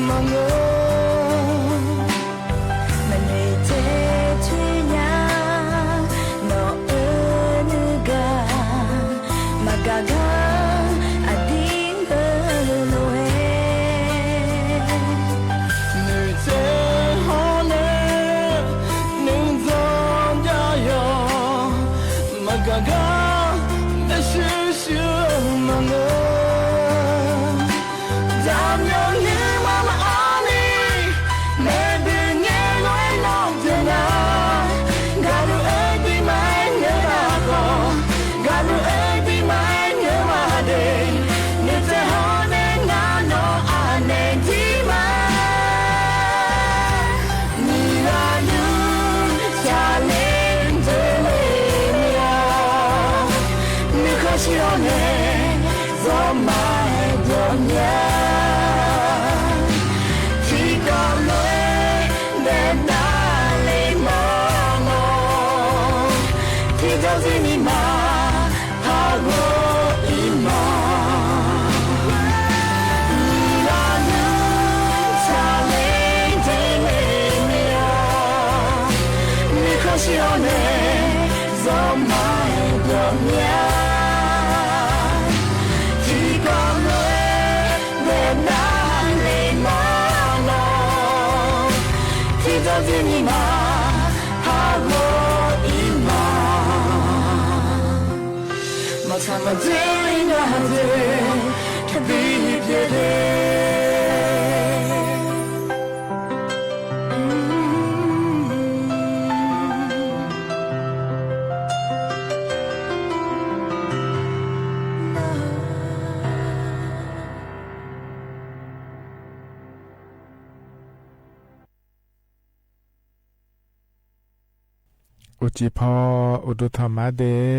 မၤငၢၢ် မနွံတဲထွဲညါ နီၢ်အၢနုၢ်ဂၤ မၤဂၤဂၤ အဒ်ငၢၢ်လိာ်ဝဲ နုၢ်တဲဟီၣ်နဲ နုၢ်သီၣ်ညါယီၤ မၤဂၤဂၤ မဲာ်ရှုရှုမၤငၢၢ် တၢ်မျီနုၢ်မၤမၤအီၤန့ၣ် မ့ၢ်ဘုးငဲလိာ်နီၢ်တဲနၤ ဂၤနုၢ်အၢဒုးမၤငၢၢ်နၤဃီ ဂၤနုၢ်အၢဒုးမၤငၢၢ်မးဒဲး နုၢ်တဲဟီၣ်နဲ နၤနီၢ်အါနဲဒံးမး နံၤဂၤနုၢ် တၢ်လဲၤဒ်လဲၣ်မ့ၢ်ဧါ နုၢ်ဃီဆံအီၤနဲ စီၤမၤဟဲဒီးမၠါ ထံကီၢ်လွဲ ဘဲဒၣ်လံမးနီၤ ထံဒိၣ်ဒ်နံၤမး ဟးဂီၤအံၤမး နံၤဂၤနုၢ် တၢ်လဲၤဒ်လဲၣ်မ့ၢ်ဧါ နုၢ်ဃီဆံအီၤနဲ စီၤမၤဟဲဒီးမၠါ ထံကီၢ်လွဲ ဘဲဒၣ်လံမးနီၤ ထံဒိၣ်ဒ်နံၤမး ဟးဂီၤအံၤမး မၤဆၣ်မၤတ့ၢ်လံနၤဒဲး တဘံၣ်ဘျဲၣ်ဒဲး အိၣ်ကီး အိၣ်ဒိၣ်ထီႇမးဒ့ႉ ယဲၢ်ၼီၣ် မီးၶွင်ယၢၢ် ယွၤ ၼႃႈလူၼႄ ယဲၢ်ၼီၣ် ဢႃႇ ၼုမ်ၸီႇ ၼႃႈၶေႃႈၼႆႉ ယွၼ်းၼႃႈ ယၢၼ်းသီၼႃႈလီၤ ဢိူဝ်ႇ ဝၼ်းဢႃးတိတ်ႉ ယွၼ်းၼႃႈ ၼေႃႈ သြႃႇလႃႉမႄႈ ၵိူဝ်ႇလႃႉမႄႈ ယဲၢ်ၼီၣ်လီၤ ထိုင်မီးၼႆလီၤ ယဲၢ်ၼီၣ် ယွၼ်းမႃးၵႃႈ ၼႃႈၶေႃႈၼႆႉ ဢိင်ၼၼ်ၼႃႈ ၵႃႈၼႆႉ ၵႂႃႇၼႃႈယႃႈၼႃႈ မႄးတႄႉ ယဲၢ်ၼီၣ်တႄႉ ဢႃႇ ယဲၢ်ၼီၣ် ၶႃႈလီႇယႃႇ ၵူႈတေႃႇ ၼႃႈၶေႃႈၼႆႉ ဢိင်ၼၼ် ယွၼ်းၼႃႈ ၵႃႈၼႆႉ ၵိူဝ်ႇလႃႉ လူဝ်ႇဝႃႈလီ ဢိင်ၼၼ် ၼႃႈၶေႃႈၼႆႉ ၵိူဝ်ႇလွင်ႈယႃႈသႃႇ ဢိူဝ်ႇ တူဝ် ယဲၢ်ၼီၣ် ႁႄႉ ဢိင်ၼၼ် ၼုမ်ၸီႇ ၵႃႈၼႆႉ သႃႇသႃႇလႄႈ ယႃႈၸေႃးတၢင်းၼႆႉ ဢၶၼ်းၼိုင်ႈသေႃး ယႃႈဢမ်ႇၸႃႉၶေႃႈတေႃႇ ဢႃႇၼၼ်ႇ ၽတ်ႉသႃႇလႃႇ သမ်ႇပူဝ်ႇၸေႃးယႃႈၶေႃႈၼႆႉ ဢၶၼ်းၼိုင်ႈသေႃးလီၤ သမ်ႇပူဝ်ႇယႃႈၸေႃး ဢႃႇၼၼ်ႇ ၽၵ်းၵိူဝ်ႇလႃႇ လီ ယဲၢ်ၼီၣ် ထိုင်မီးၼႆလီၤ ယွၼ်းၼႃႈ လူဝ်ႇဝႃႈၵႃႈ ပီႈမႃး ယဲၢ်ၼီၣ် ၼုမ်ၸီႇ ၵႄႈလႄႈ သႃႇသႃႇလႄႈ ငၢၼ်းၼႆႉ ဢႃႇယု သဵင်ႈမိုၼ်ႇၼႆႉ တီႈၶေႃႈလူဝ်ႇဝႃႈ ၸေႃးတၢင်းမႃး ယဲၢ်ၼီၣ်လီၤ ယဲၢ်ၼီၣ် ဢိူဝ်ႇ ၸွမ်းၼႃႈ လူဝ်ႇၸၢင်ႈထႅင်ႈၼႆႉ ၼႃႈႁႃလႃႇလူဝ်ႇဝႃႈ မၢၵ်ႇၶေႃႈပၢၼ်ၼႆႉ ၶေႃႈၼႆႉ ၼႃႈႁႃၺႃးလီၤ ၾဵတ်ႉသ်ပုၵ်ႉ ပၢၼ်ၼႆႉ ၶေႃႈၼႆႉ ၼႃႈႁႃၺႃးမႄးတႄႉ ယဲၢ်ၼီၣ်တႄႉ ႁႂ်ႈၵႃႈမျေႃႇမူႇတူႇလီၤ သဝထ ၸဵင်းမႆႇၼႆႉ ယဲၢ်ၼီၣ် ယွၼ်းၼႃႈ လူဝ်ႇၼႄးထွမ်ႇၸွႆႈမႃးတႄႉ ယဲၢ်ၼီၣ်တႄႉ ဢိုမ်ႇ တီႈၶေႃႈလူဝ်ႇဝႃႈ ၸေႃးတၢင်းမႃး ယဲၢ်ၼီၣ်လီၤ ဢိူဝ်ႇ တေႃႇၼႃႈ ၸွမ်းၼင်ႇၵၼ်ၼႃႇ ၵေႃႈလႃႈလူဝ်ႇဝႃႈ လီ ယဲၢ်ၼီႈၵေႃႈ ၵေႃႈထႅင်ႈလူဝ်ႇ ၸဵမ်မႃးၸႃႉၼႃႇ ၶေႃႈၼႆႉ ယဲၢ်ၼီႈၼႆႉ ၵေႃႈတွင်းၸွႆႈၵေႃႈ ၵေႃႈလူဝ်ႇ လႄႈ ၸႃႇၵႃႇ ဢႅတ်ႉသ်ၵႃႇ တၢင်းၼႆႉ ၼႂ်း ပီႇသီႇပီႇ ၵႃႇမႃး ယဲၢ်ၼီႈလီၤ ယဲၢ်ၼီႈ ဢႅတ်ႉသ်ၵႃႇ ၼႃႇ ၶေႃႈၼႆႉ ယိုၼ်းႁႂ်ႈယိုဝ်းႁႂ်ႈယၢမ်ႈလႃႇ ၶူၺ်းၼႃႇလီၤ ၸွႆႈယႃႇႁႂ်ႈယွႆႈမႃးၼႆႉ ၸွင်ႇဢႃႇၸေႇ ယွႆႈႁႂ်ႈ ဢႃႇၵူႇမႃႇပေႃးၼႆႉ ၸွႆႈမႃးတူၺ်းထီႇ တႄႉၸွမ်းမေႃႇ လီ ယဲၢ်ၼီႈ ထိုင်မီးၼႆႉ လီ ႁူဝ်လႄႈထီႇ တႄႉၸွမ်းမေႃႇ တိူဝ်ႉၼႃႇ လီ ယဲၢ်ၼီႈ ဢိူဝ်ႇ ဢႃႇၸွႆႈ ယွႆႈႁႂ်ႈမႃးတူၺ်း သတႃႇၵျေႇမုၼ်ၼႆႉ မေႃလႄႈၼႆႉ ဢႃႇ ၸွမ်းမႃးသႃႇၼႆႉ ဢိူဝ်ႇ တူၺ်းၺႃးၽၢင်ႁႃႉ လႄႈ ႁိုဝ်ၵေႃႈ ၸႃႇၵႃႇ ဢႅတ်ႉသ်ၵႃႇ တၢင်းၼႆႉ ဢႃႇ ၶၼ်ႇဢူဝ်ႇငႃႇ ဢႃႇ ပီႇသီႇပီႇ ၵႃႇမႃးတႄႉ ယႃႇၼႆႉတႄႉ ထိုင်မီးၼႆႉ ၸၢင်ႈထႅင်ႈၼႆႉၼႃႇ ႁႃႉ ယႃႇမႄး ယႃႇၼႆႉ ဢႃႇ ၶေႃႈၼႆႉ ႁဝ်းၵေႃႈ မႃးၵႃႈလႆႈမီးၼႆႉ ယုမ်ႇယုမ်ႇလႄႈ လီ ယႃႇၼႆႉ ထႃႈၵႃႈ ၶူၼ်ႈလႃႈၶိုင်ႈ ပလတ်ႉသ် လႄႈ ၶူၼ်ႈၵႃႈၵေႃႈ ၸႃႇၵႃႇ တၢင်းၼႆႉၼႆႉတႄႉ ၸၢင်ႈၼၼ်ႉၼႃႇ လူဝ်ႇၸႃႇၵႃႇတႄႉၼႆႉ လႄႈ ဢိူဝ်ႇ လူဝ်ႇဝႆႉ လီ ယႃႇၼႆႉ လႄႈ ထႃႈမႃးပႃးၼႆႉ ယႃႇၼႆႉ ၸွမ်းပႃးၼႆႉ ၶူၼ်ႈလႃႈၶိုင်ႈ ပလတ်ႉသ် ဢိူဝ်ႇ ႁိုဝ်ၼႃႇ ၶေႃႈၼႆႉ ယွၼ်းၼႃႇ လူဝ်ႇဝႆႉ ယုမ်ႇယႃႇ သီႇတႄႉ ယႃႇၼႆႉတႄႉ ပလတ်ႉသ်သီ ၸီႇလႄႈ ငႄႈၼင်ႇၵႃႈၼႆႉ လီ ယႃႇၼႆႉ လႄႈ ထႃႈမႃးပႃး ၵႃႈတူဝ်ထီႇၼႆႉ ယႃႇပႃး မႃးၸႅၵ်ႇဢိတ်းၼိုင်ႈ ယုမ်ႇယႃႇမႄးတႄႉ ယႃႇၼႆႉတႄႉ ႁေႃႈၼႄႇ လီ ယႃႇၼႆႉ မေႃလႃႇ ၶူၺ်းၸွႆႈ တိူဝ်ႉၼႃႇ ၶေႃႈၼႆႉ ထႃႈၵႃႈ ဢွၼ်ႇလၢႆး ႁူဝ်ပၢၼ်ၼႆႉ ၶေႃႈၼႆႉ ယႃႇၼႆႉ ယႃႇမႄး ယႃႇၼႆႉ ၾူတ်ႉ တႄႇလီႇဝႃႇရီႇ လႄႈ ၶူဝ်းႁူဝ်ပၢၼ်ၼႆႉတႄႉ ယႃႇၼႆႉတႄႉ ဢိူဝ်ႇ တီႈၶေႃႈလႃႈ ၸွမ်းၼင်ႇမႃး ယႃႇၼႆႉ ႁိုဝ်ၵႃႈၼႆႉၼႃႇ ဢႃႇ ယႃႇၼႆႉ ဢၼ်ၼၼ်ႉ ၸွမ်းမႄႈၸႃႇၵႃႇ တၢင်းၼႆႉမႃးတႄႉ ယႃႇၼႆႉတႄႉ ယိမ်ႇၸီႇႁိုဝ်ၵႃႈ ယႃႇၼႆႉၼႆႉ ထွမ်ႇၸွႆႈလီ ဢႃႇ တီႈဢၶႃႇ ဢိူဝ်ႇ ဢၼ်ၼၼ်ႉၼႃႇ ယႃႇၼႆႉ ဢိၼ်ၼၼ်ႉၼႃႇ ဢႃႇ ၶိုၼ်းတီႈၼၼ်ႈ ၸရၢင်းဢႃႇ တေယႃႇၼႆႉ ပႃႇရႃႇဝၸီႇၼႃႇ ၶေႃႈၼႆႉ ၸဵတ်းၼႆႉသီႇ ဢႃႇ ၶေႃႈၼႃႇ သႅတ်ႉထီႇၶေႃႈငႃႇတေ ထႆးဢၼ်ၼၼ်ႉၼႃႇ ဢိၼ်ၼႃႇ ဝၼ်းဢႃးတိတ်ႉ ဢၼ်ၼၼ်ႉသီႇ ပႃႇရႃႇဝၸီႇ လီ ယႃႇၼႆႉ ထၼ်ႇဝႃႇၶူမ်း ဢႃႇ ၶေႃႈၼႃႇ ၼီႈၽၢင်ႁႃႈယႃႇ ၵေႃႈၸဵတ်း တေယႃႇၼႆႉ ႁိုဝ်ၼႃႇ ၶူဝ်းတူဝ်လႃႈတူဝ်လီ ယႃႇၼႆႉၼႃႇ ထွမ်ႇၸွႆႈ ယိမ်ႇၸီႇ ဢႃႇ ယႃႇမိူဝ်ႈလႃႈ ၶူဝ်းတေ ဢႃႇ ႁိုဝ်ၵႃႈ တေႃႇၶျႃႉ ထီႇယုမ်ႇလႄႈ ပီႈၼႃႈႁႃႈတႃႇၺႃး ယႃႇၼႆႉ ဢိူဝ်ႇ ႁိုဝ်ၵႃႈ ယုမ်ႇၽွၼ်းၼႆႉ ပီႈၼႃႈႁႃႈတႃႇ ႁိုဝ်ၼႃႇ ၶေႃႈၼႆႉ မႃးသီႇဢႃႇရူမ်ႇၼိုင်ႈမႃး မႃးသီႇၺႃႇလႄႈ ၶျႃႉ တေႃႇၶျႃႉ ငၢႆးတေ တီႈၶေႃႈလူဝ်ႇၼႃႇႁႃႉ ပျေႃႇတႃႇ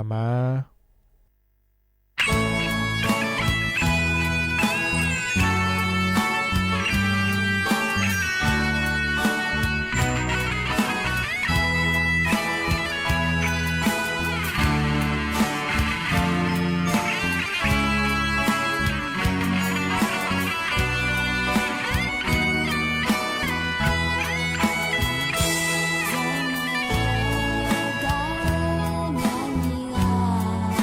မႃး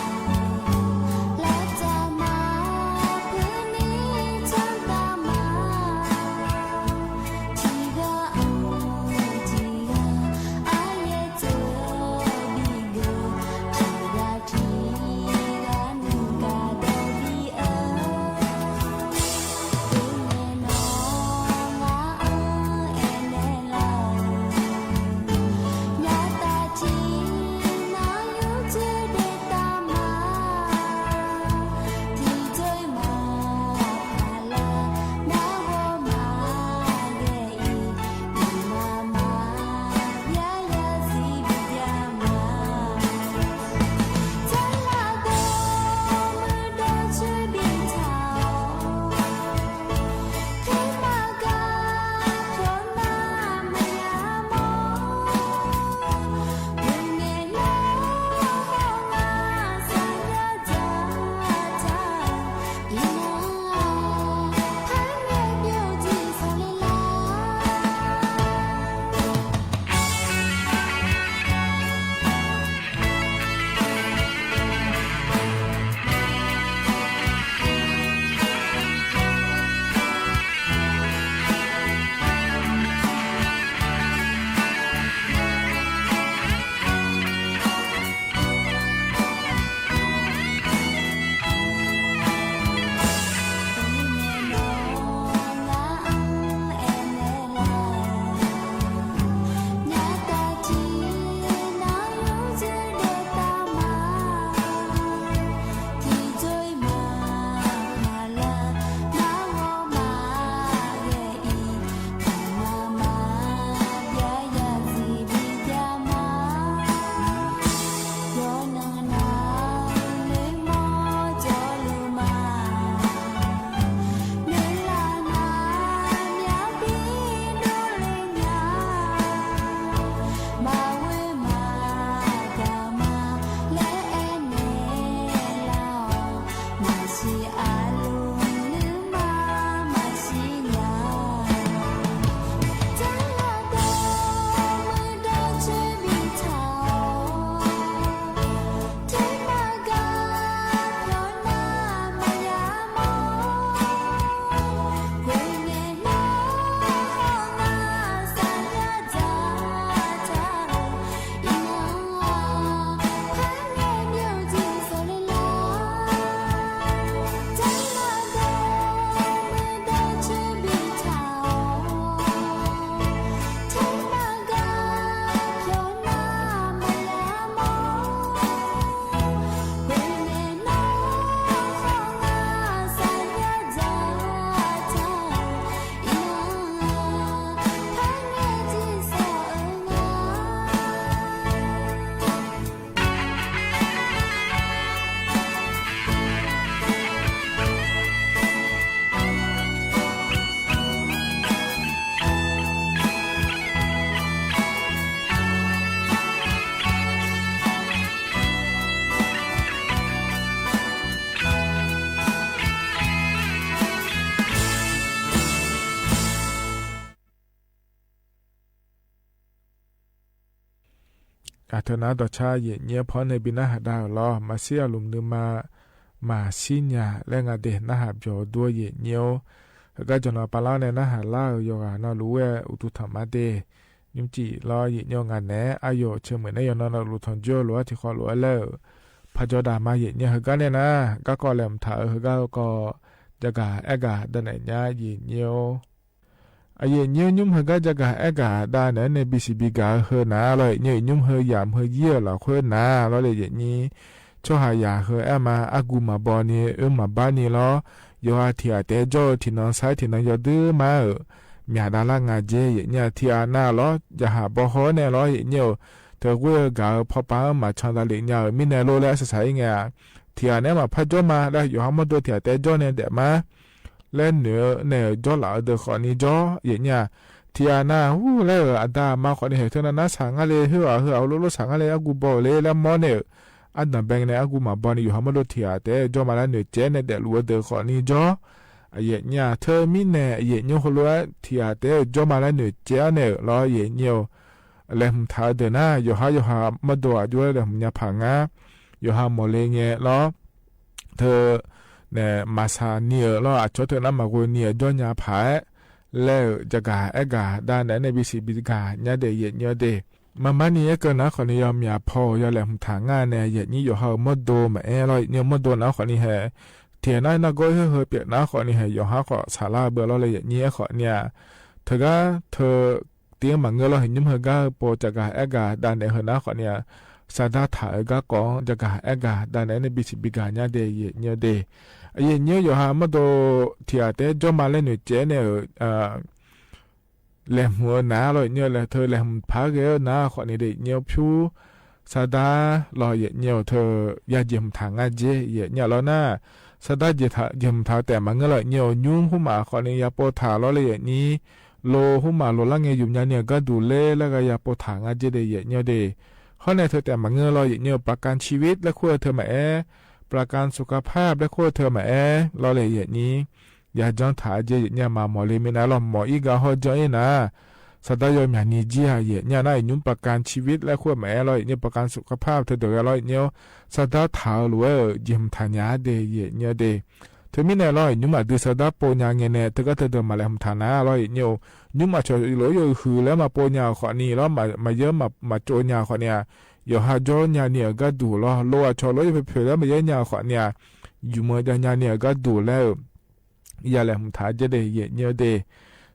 အတၢ်နာ်ဒိးဆါယဲၢ်ညိ ဖီန့ၣ် ဘၣ်နၢ်ဟးဒါလီၤ. မၤစံၣ်အလူၤမနုၤမး မၤစံၣ်ညါလၢငါဒဲး နၢ်ဟးပျီၤဒိၣ်ယဲၢ်ညိ ဟဲကါ ကၠီၤနီၤပၢ်လၢ်န့ၣ် နၢ်ဟးလၢ်ဧၢ ယွၤဂၤနီၢ်လူဝဲၢ် အူတူၢ်ထီၣ်မါဒဲး ညွံကံၣ်လီၤ ယဲၢ်ညိ ငါနဲ အယိာ်ဆၢမုၢ်နဲယိာ်နီၢ်နီၢ်လူၤထိၣ်ကၠိလိာ်အထံဃီလိာ်အလဲၣ် ဖးကၠီဒၣ်မါ ယဲၢ်ညိ ဟဲကါန့ၣ်နၤ ကါကီၢ်လဲၤမုၢ်ထးဧၢ ဟဲကါကီၢ် ကၠၢကၣ်အဲၣ်ကၣ် ဒၣ်နဲၣ်ညါ ယဲၢ်ညိ အယဲၢ်ညိ ညွံဟဲကါ ကၠၢကၣ်အဲၣ်ကၣ် ဒၣ်နဲၣ်န့ၣ် ဘံၣ်စံၣ်ဘံၣ်ကၣ်ဟဲနၤလီၤ ယဲၢ်ညိ ညွံဟဲယၣ်မၤဟဲယဲၢ်လီၤ ခွဲးနၤလီၤလၢယဲၢ်ညိ ဆီဟးယၣ်ဟဲအဲၣ်မါ အါဂူာ်မၤဘီန့ၣ် အၢမၤဘါန့ၣ်လီၤ ယွၤဟးထံၣ်အတၢ်အဲၣ်ကၠီ ထံၣ်နီၢ်ဆါ ထံၣ်နီၢ်ယီၤဒုမါဧၢ မၠးဒါလၢငါကၠ့ ယဲၢ်ညိ ထံၣ်အနၤလီၤ ယဟးဘီဟီန့ၣ်လီၤ ယဲၢ်ညိဧၢ တဂွ့ၢ်ဂၤဧၢ ဖီပာ်မၤဆါတၢ်လံာ်ညါဧၢ မ့ၢ်နဲၣ်လိလၢအစၢ်စၢ်အံၤငဲၢ် ထံၣ်အနၤ မၤဖးကၠီမါ လၢယွၤဟးမီၢ်ဒိၣ်ထံၣ်အတၢ်အဲၣ်ကၠီန့ၣ်ဒဲးမါ လၢနုာ်န့ၣ် ကၠီလၢအဒၢးဃီန့ၣ်ကၠီ ယဲၢ်ညိ ထံၣ်အနၤ ဟူလၢအဒါမါဃီန့ၣ် ဟဲထၢနၤနၤ ဆၣ်ငါလ့ ဟ့ၣ်အီၤဟ့ၣ်အီၤလိလိဆၣ်ငါလ့ အါဂူာ်ဘီလ့ လၢမီန့ၣ် အါဒၣ်ဘဲန့ၣ် အါဂူာ်မၤဘီန့ၣ် ယွၤဟးမီၢ်ဒိၣ်ထံၣ်အတၢ်အဲၣ်ကၠီမါလၢနုာ်ကၠ့န့ၣ်ဒဲး လၢအဒၢးဃီန့ၣ်ကၠီ အယဲၢ်ညိ ထၢမံၤန့ၣ် အယဲၢ်ညိ ဟိလိထံၣ်အတၢ်အဲၣ်ကၠီမါလၢနုာ်ကၠ့န့ၣ်လီၤ ယဲၢ်ညိဧၢ လဲၤမုၢ်ထးဒၢးနၤ ယွၤဟး ယွၤဟးမီၢ်ဒိၣ်အဒိလဲၤမုၢ်ညါဖးငါ ယွၤဟးမီၢ်လ့ငဲၤလီၤ ထၢ န့ၣ် မၤဆါနံၤဧၢလီၤ အဆိထၢနၤ မၤဂီၤနံၤဧၢ ကၠီညါဖး လဲၤ ကၠၢကၣ်အဲၣ်ကၣ် ဒၣ်နဲၣ်န့ၣ် ဘံၣ်စံၣ်ဘံၣ်ကၣ်ညါဒဲး ယဲၢ်ညိဒဲး မၤမါနံၤအကၢၢ်နၤဃီန့ၣ် ယမၠးဖီ ယလဲၤမုၢ်ထးငါန့ၣ် ယဲၢ်ညိ ယွၤဟးမီၢ်ဒိၣ်မၤအဲၣ်လီၤ ယဲၢ်ညိ မီၢ်ဒိၣ်နၤဃီန့ၣ်ဟဲ ထံၣ်နၤနၢ်ဂီၢ်ဟ့ၣ်ဟၢပၠးနၤဃီန့ၣ်ဟဲ ယွၤဟးဃီဆၣ်လၢဘၢလီၤလၢယဲၢ်ညိ အဃီန့ၣ် ထၢကါ ထၢ တ့မၤငၢၢ်လီၤ ဟဲညွံဟဲကါ ပိာ်ကၠၢကၣ်အဲၣ်ကၣ် ဒၣ်နဲၣ်ဟဲနၤဃီန့ၣ် စဒါထးဧၢ ကါကီၢ် ကၠၢကၣ်အဲၣ်ကၣ် ဒၣ်နဲၣ်န့ၣ် ဘံၣ်စံၣ်ဘံၣ်ကၣ်ညါဒဲး ယဲၢ်ညိဒဲး အယဲၢ်ညိ ယွၤဟးမီၢ်ဒိၣ်ထံၣ်အတၢ်အဲၣ်ကၠီမါလၢနုာ်ကၠ့န့ၣ် လဲၤမုၢ်နၤလီၤ ယဲၢ်ညိ လဲၤထၢလဲၤမုၢ်ဖးဂ့ၤနၤဃီန့ၣ်ဒဲး ယဲၢ်ညိ ဖၠူ စဒါလီၤ ယဲၢ်ညိ ထၢ ယၤယဲၢ်မုၢ်ထးငါကၠ့ ယဲၢ်ညိလီၤနၤ စဒါယဲၢ်မုၢ်ထးတဲမၤငၢၢ်လီၤ ယဲၢ်ညိ ညွံဟူမးဃီန့ၣ် ယၤပိာ်ထးလီၤလၢယဲၢ်ညိ လိၤဟူမးလိၤလၢငဲၤယုမ်ညါနံၤအကါဒူၣ်လၢ လၢဂၤယၤပိာ်ထးငါကၠ့ဒဲး ယဲၢ်ညိဒဲး ဟီန့ၣ်ထၢတဲမၤငၢၢ်လီၤ ယဲၢ်ညိ ประกันชีวิต လၢခိၣ်ထၢမၤအဲၣ် ประกันสุขภาพ လၢခိၣ်ထၢမၤအဲၣ်လီၤလၢယဲၢ်ညိ ယၤကၠီထးကၠ့ ယဲၢ်ညိ မၤမီၢ်လ့မ့ၢ်နၤလီၤ မီၢ်အံၤဂၤဟီကၠီအံၤနၤ စဒါယီၤမၠးနံၤကၠ့ဧါ ယဲၢ်ညိနၤ ယဲၢ်ညိ ประกันชีวิต လၢခိၣ်မၤအဲၣ်လီၤ ယဲၢ်ညိ ประกันสุขภาพ ထၢဒိးဂဲၤလီၤ ယဲၢ်ညိ စဒါထးဧၢလိၤဝဲဧၢ ယဲၢ်မုၢ်ထးညါဒဲး ယဲၢ်ညိဒဲး ထၢမံၤန့ၣ်လီၤ ယဲၢ်ညိ မၤဒုးစဒါပိာ်ညါငဲၤန့ၣ် ထၢကါထၢဒိးမၤလဲၤမုၢ်ထးနၤလီၤ ယဲၢ်ညိ ညွံမၤဆီၣ်လိၤယိာ်ဟုၣ်လၢမၤပိာ်ညါဃီန့ၣ်လီၤ မၤယၢမၤကၠိညါဃီန့ၣ် ယွၤဟးကၠီညါနံၤအကါဒူၣ်လီၤ လိၤအဆီၣ်လိၤယိာ်ဖျၢၣ်ဖျၢၣ်လၢမၤယၢညါဃီန့ၣ် ယုမ်မၢယၤညါနံၤအကါဒူၣ်လၢ ယၤလဲၤမုၢ်ထးကၠ့ဒဲး ယဲၢ်ညိဒဲး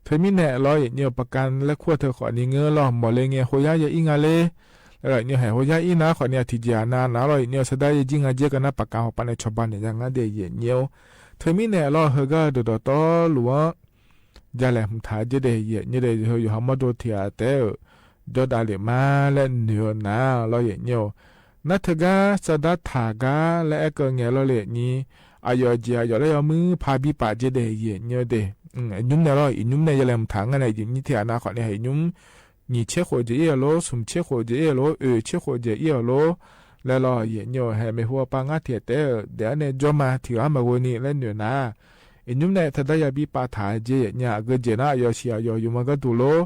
ထၢမံၤန့ၣ်လီၤ ယဲၢ်ညိ ประกัน လၢခိၣ်ထၢဃီန့ၣ် ငၢၢ်လီၤ မီၢ်လ့ငဲၤ ဟိယါယဲၢ်အံၤငါလ့ လၢယဲၢ်ညိ ဟဲဟိယါအံၤနၤဃီန့ၣ် ထံၣ်ကၠ့နၤနၤလီၤ ယဲၢ်ညိ စဒါယဲၢ်ကၠံၣ်ငါကၠ့ကနၣ် ประกัน ဟီၣ်ပာ်န့ၣ် ဆီၣ်ဘၣ်န့ၣ် ယၤငါဒဲး ယဲၢ်ညိ ထၢမံၤန့ၣ်လီၤ ဟဲကါဒိၣ်ဒိၣ်တီလိၤဧၢ ယၤလဲၤမုၢ်ထးကၠ့ဒဲး ယဲၢ်ညိဒဲး ယွၤဟးမီၢ်ဒိၣ်ထံၣ်အတၢ်အဲၣ် ကၠီဒၣ်လံာ်မါလၢနုာ်နၤလီၤ ယဲၢ်ညိ နထၢကါ စဒါထးကါ လၢအဲၣ်ကၢၣ်ငဲၤလီၤလၢယဲၢ်ညိ အယီၤကၠ့အယီၤလၢယီၤမုၢ်ဖးဘံပာ်ကၠ့ဒဲး ယဲၢ်ညိဒဲး ညွံန့ၣ်လီၤ ယဲၢ်ညိန့ၣ် ယလဲၤမုၢ်ထးငါန့ၣ် ယဲၢ်ညိထံၣ်အနၤဃီန့ၣ် ယဲၢ်ညိ နံၣ်ဆ့ဃိးကၠ့အ့ၣ်လိၤ ဆူၣ်ဆ့ဃိးကၠ့အ့ၣ်လိၤ အၢၣ်ဆ့ဃိးကၠ့အ့ၣ်လိၤ လဲၤလီၤ ယဲၢ်ညိ ဟဲမ့ၢ်ဟူအပၢ်ငါထံၣ်အတၢ်အဲၣ် ဒဲးအန့ၣ်ကၠီမါထံၣ်အါမၤဂီၤနံၤလၢနုာ်နၤ ယဲၢ်ညိန့ၣ် ထၢဒၣ်ယၤဘံပာ်ထးကၠ့ ယဲၢ်ညိ အဂၢၢ်ကၠ့နၤ အယီၤဆံးအယီၤယုမ်မၢကါဒူၣ်လိၤ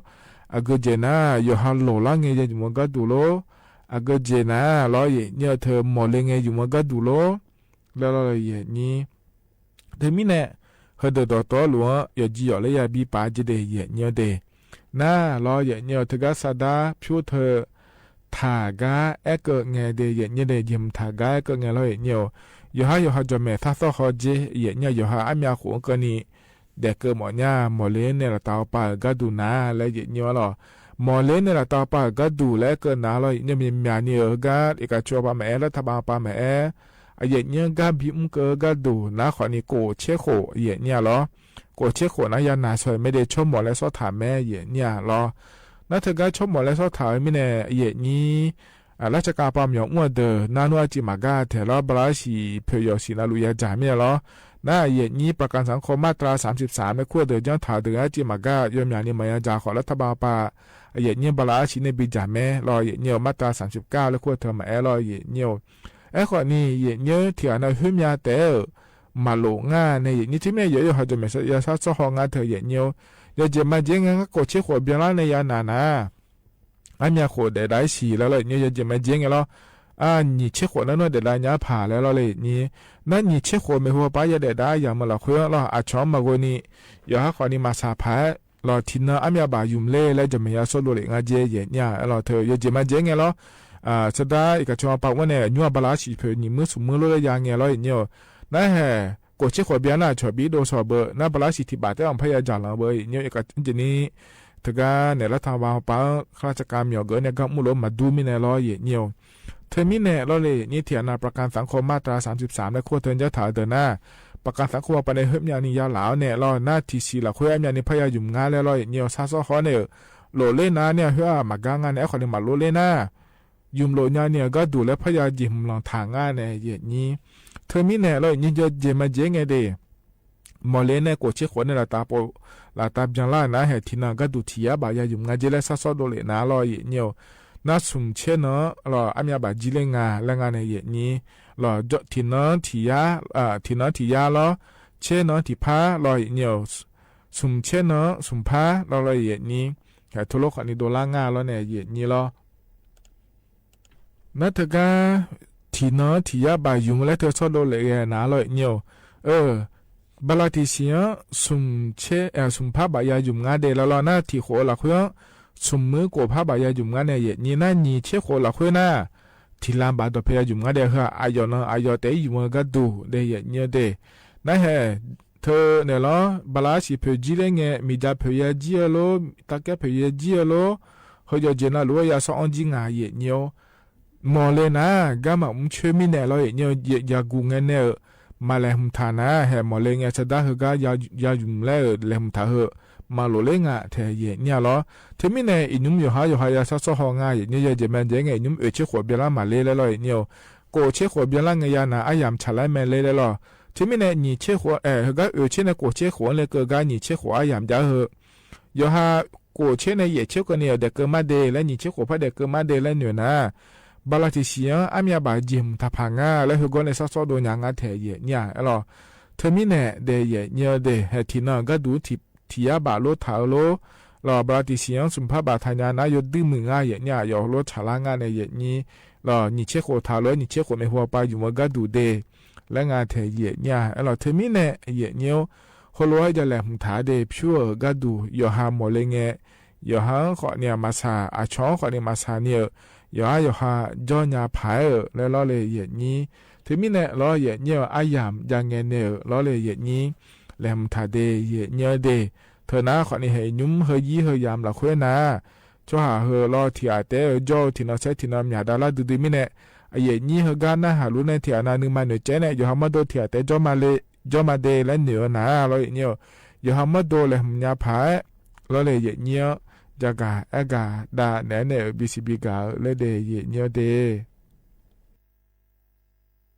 အဂၢၢ်ကၠ့နၤ ယွၤဟးလိၤလၢငဲၤယဲၢ်ယုမ်မၢကါဒူၣ်လိၤ အဂၢၢ်ကၠ့နၤလီၤ ယဲၢ်ညိ ထၢမီၢ်လ့ငဲၤယုမ်မၢကါဒူၣ်လိၤ လဲၤလီၤ ယဲၢ်ညိ ထၢမံၤန့ၣ် ဟဲဒိၣ်ဒိၣ်တီလိၤ ယီၤကၠံယီၤလၢယၤဘံပာ်ကၠ့ဒဲး ယဲၢ်ညိဒဲး နၤလီၤ ယဲၢ်ညိ ထၢကါစဒါဖၠိထၢ ထးကါအဲၣ်ကၢၣ်ငဲၤဒဲး ယဲၢ်ညိဒဲး ယဲၢ်မုၢ်ထးကါအဲၣ်ကၢၣ်ငဲၤလီၤ ယဲၢ်ညိဧၢ ယွၤဟး ယွၤဟး ယီၤမဲာ်ထါသီၣ်ဃီကၠ့ ယဲၢ်ညိ ယွၤဟး အါမၠးဃိးကၢၢ်နံၤ ဒဲးကၢၢ်မီၣ်ညါ မီၢ်လ့န့ၣ်လီၤတၢ်အိၣ်ပာ်အဂၤဒူၣ်နၤ လၢယဲၢ်ညိလီၤ မီၢ်လ့န့ၣ်လီၤတၢ်အိၣ်ပာ်အဂၤဒူၣ်လၢအဲၣ်ကၢၣ်နၤလီၤ ယဲၢ်ညိ မၠးမၠးနံၤအဂၤ အ့ၣ်ကၢၣ်ဆိၣ်ပာ်မၤအဲၣ် လၢထးဘၣ်ပာ်မၤအဲၣ် အယဲၢ်ညိဂၤဘံမုၢ်ကၢၢ်ဂၤဒူၣ် နၤဃီန့ၣ် ကိးဆ့ဃိး ယဲၢ်ညိလီၤ ကိးဆ့ဃိးနၤ ယၤနၤဆိၣ်မ့ၢ်ဒဲး ဆိကမိၣ်လၢစီၤထၣ်မဲ ယဲၢ်ညိလီၤ နထၢကါဆိကမိၣ်လၢစီၤထၣ်မံၤန့ၣ် ယဲၢ်ညိ လၢစကၤပၤမၠီၤအူအဒၢး နၤနူအစံၣ်မၤကါထဲလီၤ ဘလါအါဆံး ဖဲးယီၤဆံး နလူၤယၤကၠၢ်မ့ၢ်န့ၣ်လီၤ နၤယဲၢ်ညိ ประกันสังคม มาตราสามสิบสาม လၢခိၣ်အဒၢး ကၠီထၣ်ဒၢး အစံၣ်မၤကါ ယီၤမၠးနံၤမၤယၤကၠၢ်ဃီလၢထးဘၣ်ပာ် အယဲၢ်ညိ ဘလါအါဆံးန့ၣ် ဘံကၠၢ်မ့ၢ်လီၤ ယဲၢ်ညိ มาตราสามสิบเก้า လၢခိၣ်ထၢမၤအဲၣ်လီၤ ယဲၢ်ညိ အဲၣ်ဃီန့ၣ် ယဲၢ်ညိ ထံၣ်အနၤ ဟဲမၠးတဲဧၢ မၤလိာ်ငါန့ၣ် ယဲၢ်ညိ ထံၣ်မ့ၢ်ယဲၢ် ယွၤဟး ယီၤမဲာ်ယၤဆါ သီၣ်ဃီငါထၢ ယဲၢ်ညိ ယီၤကၠ့မၤကၠ့ ငါကိးဆ့ဃိးဘျီလၢန့ၣ် ယၤနၤနၤ အါမံၤအဃိးဒဲးဒါအံၤဆံးလၢလီၤ ယိၤညီၣ် ယဲၢ်မၤကဲငဲလီၤ. အါ နံၣ်ဆံဃိးနၢ်နီၢ်ဒဲးဒါညါဖးလၢလီၤလၢယိၤညီၣ်, နံၣ်ဆံဃိးမ့ၢ်ဟူပၢ်ယဲၢ်ဒဲးဒါယၤမၢလီၤဃုလီၤ အဆိမးဂီၤ ယိၤဟၣ်ဃိးနံၣ်မၤဆၣ်ဖးလီၤ ထံၣ်နၢ်အါမံၤအဘၣ်ယုမ်ၢ်လ့လၢ ကမၠီၤယါစီၣ်ဒိၣ်လ့ၣ်ငါကဲယဲၢ်ညီၣ်လီၤ ယိၤညီၣ် ယဲၢ်မၤကဲငဲလီၤ. အါ စဒါ ယကဆိပာ်ဝဲန့ၣ် ညိၣ်အဘါလါဆံးဖဲနံၣ်မုၢ်ဆူၣ်မုၢ်လိလၢယါငဲလီၤယိၤညီၣ်, နဟဲ ကိးဆံဃိးဘျဲၣ်နၢ် ဆီၣ်ဘံၣ်ဒိၣ်စီၣ်ဘၢ နၢ်ဘါလါဆံးထံၣ်ဘၣ်တဲအီၤဖဲယါကၠၢ်လီၤဘၣ်ယိၤညီၣ် ယကဲန့ၣ် တဂၤန့ၣ်လၢထါဝါပၢ် ခလၢ်စကါမၠီၤဂၢၢ်န့ၣ် ကမူၣ်လိမၤဒူမံၤန့ၣ်လီၤယိၤညီၣ်. ထဲမံၤန့ၣ်လီၤလၢယိၤညီၣ် ထံၣ်အနၢ် ပြၢကၣ်သၣ်ခိၣ် မၢ်တြၢ်သၢမ်သိပ်းသၢမ် လၢခိၣ်ထၢၣ်ယဲၢ်ထၢၣ်ဒၢးနၢ် ပြၢကၣ်သၣ်ခိၣ်ပှၤန့ၣ်ဟ့ၣ်မျးနံၤယါလၢအီၤန့ၣ်လီၤ နၢ်ထံၣ်ဆံးလီၤဃုအါမံၤန့ၣ် ဖဲယါယုမ်ၢ်ငါလဲလီၤယိၤညီၣ် ဆၣ်စီၣ်ဃီန့ၣ် လိၣ်လ့နၢ်န့ၣ် ဟ့ၣ်အမၤဂၤငါန့ၣ် အဃိန့ၣ် မၤလိလ့နၢ် ယုမ်ၢ်လိာ်ညါန့ၣ် အဂၤဒူၣ်လၢဖဲယါယုမ်ၢ်လီၤထၢၣ်ငါန့ၣ် ယိၤညီၣ်. ထဲမံၤန့ၣ်လီၤယိၤညီၣ် ယဲၢ်မၤကဲငဲဒဲး မီၢ်လ့န့ၣ် ကိးဆံဃိးန့ၣ် လၢတၢ်ပိာ် လၢတၢ်ဘျၢလါနၢ် ဟဲထံၣ်နၢ် အဂၤဒူၣ်ထံၣ်ယါဘၣ်ယါယုမ်ၢ်ငါကဲလၢ ဆၣ်စီၣ်ဒိၣ်လ့ၣ်နၢ်လီၤယိၤညီၣ် နၢ်ဆူၣ်ဆဲနၢၣ်လီၤ အါမံၤအဘၣ်ကဲလၢငါ လၢငါန့ၣ် ယိၤညီၣ် လီၤ ထံၣ်နၢ်ထံၣ်ယါ ထံၣ်နၢ်ထံၣ်ယါလီၤ ဆဲနၢၣ်ထံၣ်ဖါလီၤယိၤညီၣ် ဆူၣ်ဆဲနၢၣ် ဆူၣ်ဖါလီၤလီၤယိၤညီၣ် ဟဲထိၣ်လိာ်ဃိးနံၣ်ဒိးလါငါလီၤန့ၣ် ယိၤညီၣ်လီၤ နၢ်တဂၤ ထံၣ်နၢ်ထံၣ်ယါဘၣ်ယုမ်ၢ်လၢထၢၣ်စီၣ်ဒိၣ်လ့ၣ်ဂ့ၤနၢ်လီၤယိၤညီၣ် အၢ ဘါလါတံၢ်ဆံး ဆူၣ်ဆဲ ဆူၣ်ဖါဘၣ်ယါယုမ်ၢ်ငါဒဲးလီၤလီၤ နၢ်ထံၣ်ဃိးလီၤဃု ဆူၣ်မုၢ်ကိးဖါဘၣ်ယါယုမ်ၢ်ငါန့ၣ် ယိၤညီၣ် နၢ်နံၣ်ဆံဃိးလီၤဃုနၢ် ထံၣ်လါဘၣ်ဒီးဖဲယါယုမ်ၢ်ငါဒဲး ဟ့ၣ်အယီၤနၢ် အယီၤတဲယုမ်ၢ်အဂၤဒူၣ်ဒဲး ယိၤညီၣ်ဒဲး နၢ်ဟဲ ထၢၣ်န့ၣ်လီၤ ဘါလါဆံးဖုးကဲလၢငါ မ့ၢ်ဒၣ်ဖုးယဲၢ်ကဲအလိၤ တၢ်ကဲဖုးယဲၢ်ကဲအလိၤ ဟ့ၣ်ယီၤကဲနၢ်လူၤဝဲယါစီအီၣ်ကဲငါ ယိၤညီၣ် မီၢ်လ့နၢ် ဂၤမၤမူဆၢမံၤနဲၣ်လီၤ ယိၤညီၣ် ယါကူၣ်ငဲနဲၣ်ဧၢ မၤလဲၤမုာ်ထၣ်နၢ် ဟဲမီၢ်လ့ငဲ စဒါဟ့ၣ်ဂၤယါယုမ်ၢ်လဲၣ်ဧၢ လဲၤမုာ်ထၣ်ဟ့ၣ် မၤလိလ့ငါထဲ ယိၤညီၣ်လီၤ ထဲမံၤနဲၣ် အံၤနုံယိၤဟၣ် ယိၤဟၣ်ယါစီစီဟီၣ်ငါ ယိၤညီၣ် ယဲၢ်မၤကဲငဲ အံၤနုံအုၣ်ဆံဃိးဘျဲၣ်လါမၤလ့လဲလီၤ ယိၤညီၣ် ကိးဆံဃိးဘျဲၣ်လါငဲယါနၢ် အါယၢ်မုာ်ဆၣ်လါမဲလဲလဲလီၤ ထဲမံၤနဲၣ် နံၣ်ဆံဃိး အဲ ဟ့ၣ်ဂၤအုၣ်ဆံန့ၣ် ကိးဆံဃိး လၢကဂၤနံၣ်ဆံဃိး အါယၢ်မုာ်ယါဟ့ၣ် ယိၤဟၣ် ကိးဆံန့ၣ် ယဲၢ်ဆံဃိးန့ၣ် ဒဲးကမၣ်ဒဲး လၢနံၣ်ဆံဃိးဖဲဒဲးကမၣ်ဒဲးလၢနုာ်နၢ် ဘါလါတံၢ်ဆံး အါမံၤအဘၣ်ယဲၢ်မုာ်ထၣ်ဖးငါ လၢဟ့ၣ်ဂီၢ်န့ၣ် စီစီဒိၣ်ညါငါထဲ ယိၤညီၣ်လီၤ ထဲမံၤနဲၣ်ဒဲး ယိၤညီၣ်ဒဲး ဟဲထံၣ်နၢ်အဂၤဒူၣ် ထံၣ်ယါဘၣ်လိထၣ်ဧၢလီၤ လီၤ ဘါလါတံၢ်ဆံး ဆူၣ်ဖါဘၣ်ထၣ်ညါနၢ် ယိၤဒုးမုာ်ငါ ယိၤညီၣ် ယိၤလိထၣ်လါငါန့ၣ် ယိၤညီၣ် လီၤ နံၣ်ဆံဃိးထၣ်လီၤ နံၣ်ဆံဃိးမ့ၢ်ဟ့ၣ်ပှၤယုမ်ၢ်အဂၤဒူၣ်ဒဲး လၢငါထဲ ယိၤညီၣ်လီၤ ထဲမံၤနဲၣ် ယိၤညီၣ် ဟ့ၣ်လိာ်ယလဲၤမုာ်ထၣ်ဒဲး ဖၠူဧၢ အဂၤဒူၣ် ယိၤဟၣ်မီၢ်လ့ငဲ ယိၤဟၣ်ဃိးနံၣ်မၤဆၣ် အဆိဃိးနံၣ်မၤဆၣ်န့ၣ်ဧၢ ယိၤဟၣ် ယိၤဟၣ် ကၠီညါဖးဧၢ လၢလီၤလၢ ယိၤညီၣ် ထဲမံၤနဲၣ်လီၤ ယိၤညီၣ် အါယၢ်ယါငဲန့ၣ်ဧၢ လီၤလၢ ယိၤညီၣ် လဲၤမုာ်ထၣ်ဒဲး ယိၤညီၣ်ဒဲး ထၢၣ်နၢ်ဃိးနံၣ်ဟဲ ယုမ်ၢ်ဟ့ၣ်ယံၤဟ့ၣ်ယၢ်လီၤဃုနၢ် ဆိဟၣ်ဟ့ၣ်လီၤထံၣ်အတဲဧၢ ကၠီထံၣ်နီၢ်ဆဲးထံၣ်နီၢ်မၠၣ်ဒၣ်လၢဒုးဒုးမံၤနဲၣ် အယိၤညီၣ် ဟ့ၣ်ဂၤနၢ်ဟးလူၤန့ၣ် ထံၣ်အနၢ်နုၤမၤနုၤကဲန့ၣ် ယိၤဟၣ်မၢဒိထံၣ်အတဲ ကၠီမၤလ့ ကၠီမၤဒဲးလၢနုာ်ဧၢနၢ် လီၤ ယိၤညီၣ် ယိၤဟၣ်မၢဒိလဲၤမုာ်ညါဖး လီၤလၢ ယိၤညီၣ် ယဂၤအဲၣ်ဂၤဒၣ်နဲၣ်န့ၣ် ဘံစံးဘံဂၤလၢဒဲး ယိၤညီၣ်ဒဲး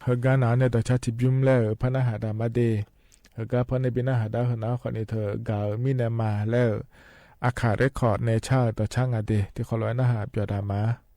ဟ့ၣ်ဂၤနၤန့ၣ် တၢ်ဆါထံဘျုးလဲၣ်ဧၢ ဖဲနၢ်ဟးဒၣ်မၤဒဲး ဟ့ၣ်ဂၤဖဲန့ၣ်ဘံနၢ်ဟးဒၣ်ဟ့ၣ်နၢ်ဃိးနံၣ်ထၢၣ်ဂၤဧၢ မံၤနဲၣ်မၤလဲၣ်ဧၢ အခါရဲၣ်ခိးနဲၣ်ဆၣ်ဧၢ တၢ်ဆါငါဒဲး တံၤခီလီၤဝဲနၢ်ဟးပၠီၣ်ဒၣ်မၤ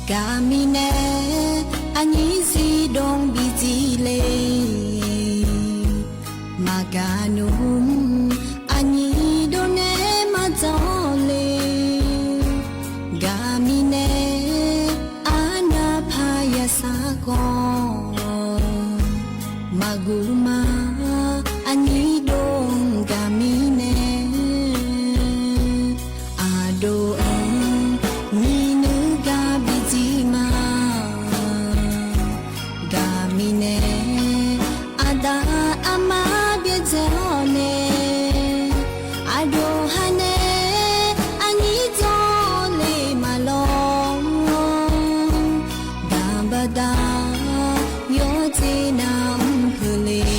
ဂၤမံၤနဲၣ် အညံၤစံဒိၣ်ဘံစံလ့ မၤကၤနုာ် အညံၤဒိၣ်နဲမၤကီၤလ့ ဂၤမံၤနဲၣ် အနၢ်ဖးယၤစ့ၢ်ကီး မၤဂ့ၤမၤ အညံၤဒိၣ်ဂၤမံၤနဲၣ် အဒိၣ်အၢ မံၤနုၤဂၤဘံစံမး ဂၤမံၤနဲၣ် အတၢ်အမါဘျဲၣ်စၢၤန့ၣ် အဒိၣ်ဟါန့ၣ် အညံၤကီၤလ့မးလီၤ ဂၤဘၣ်တၢ် ယိၤက့နၤဖုလ့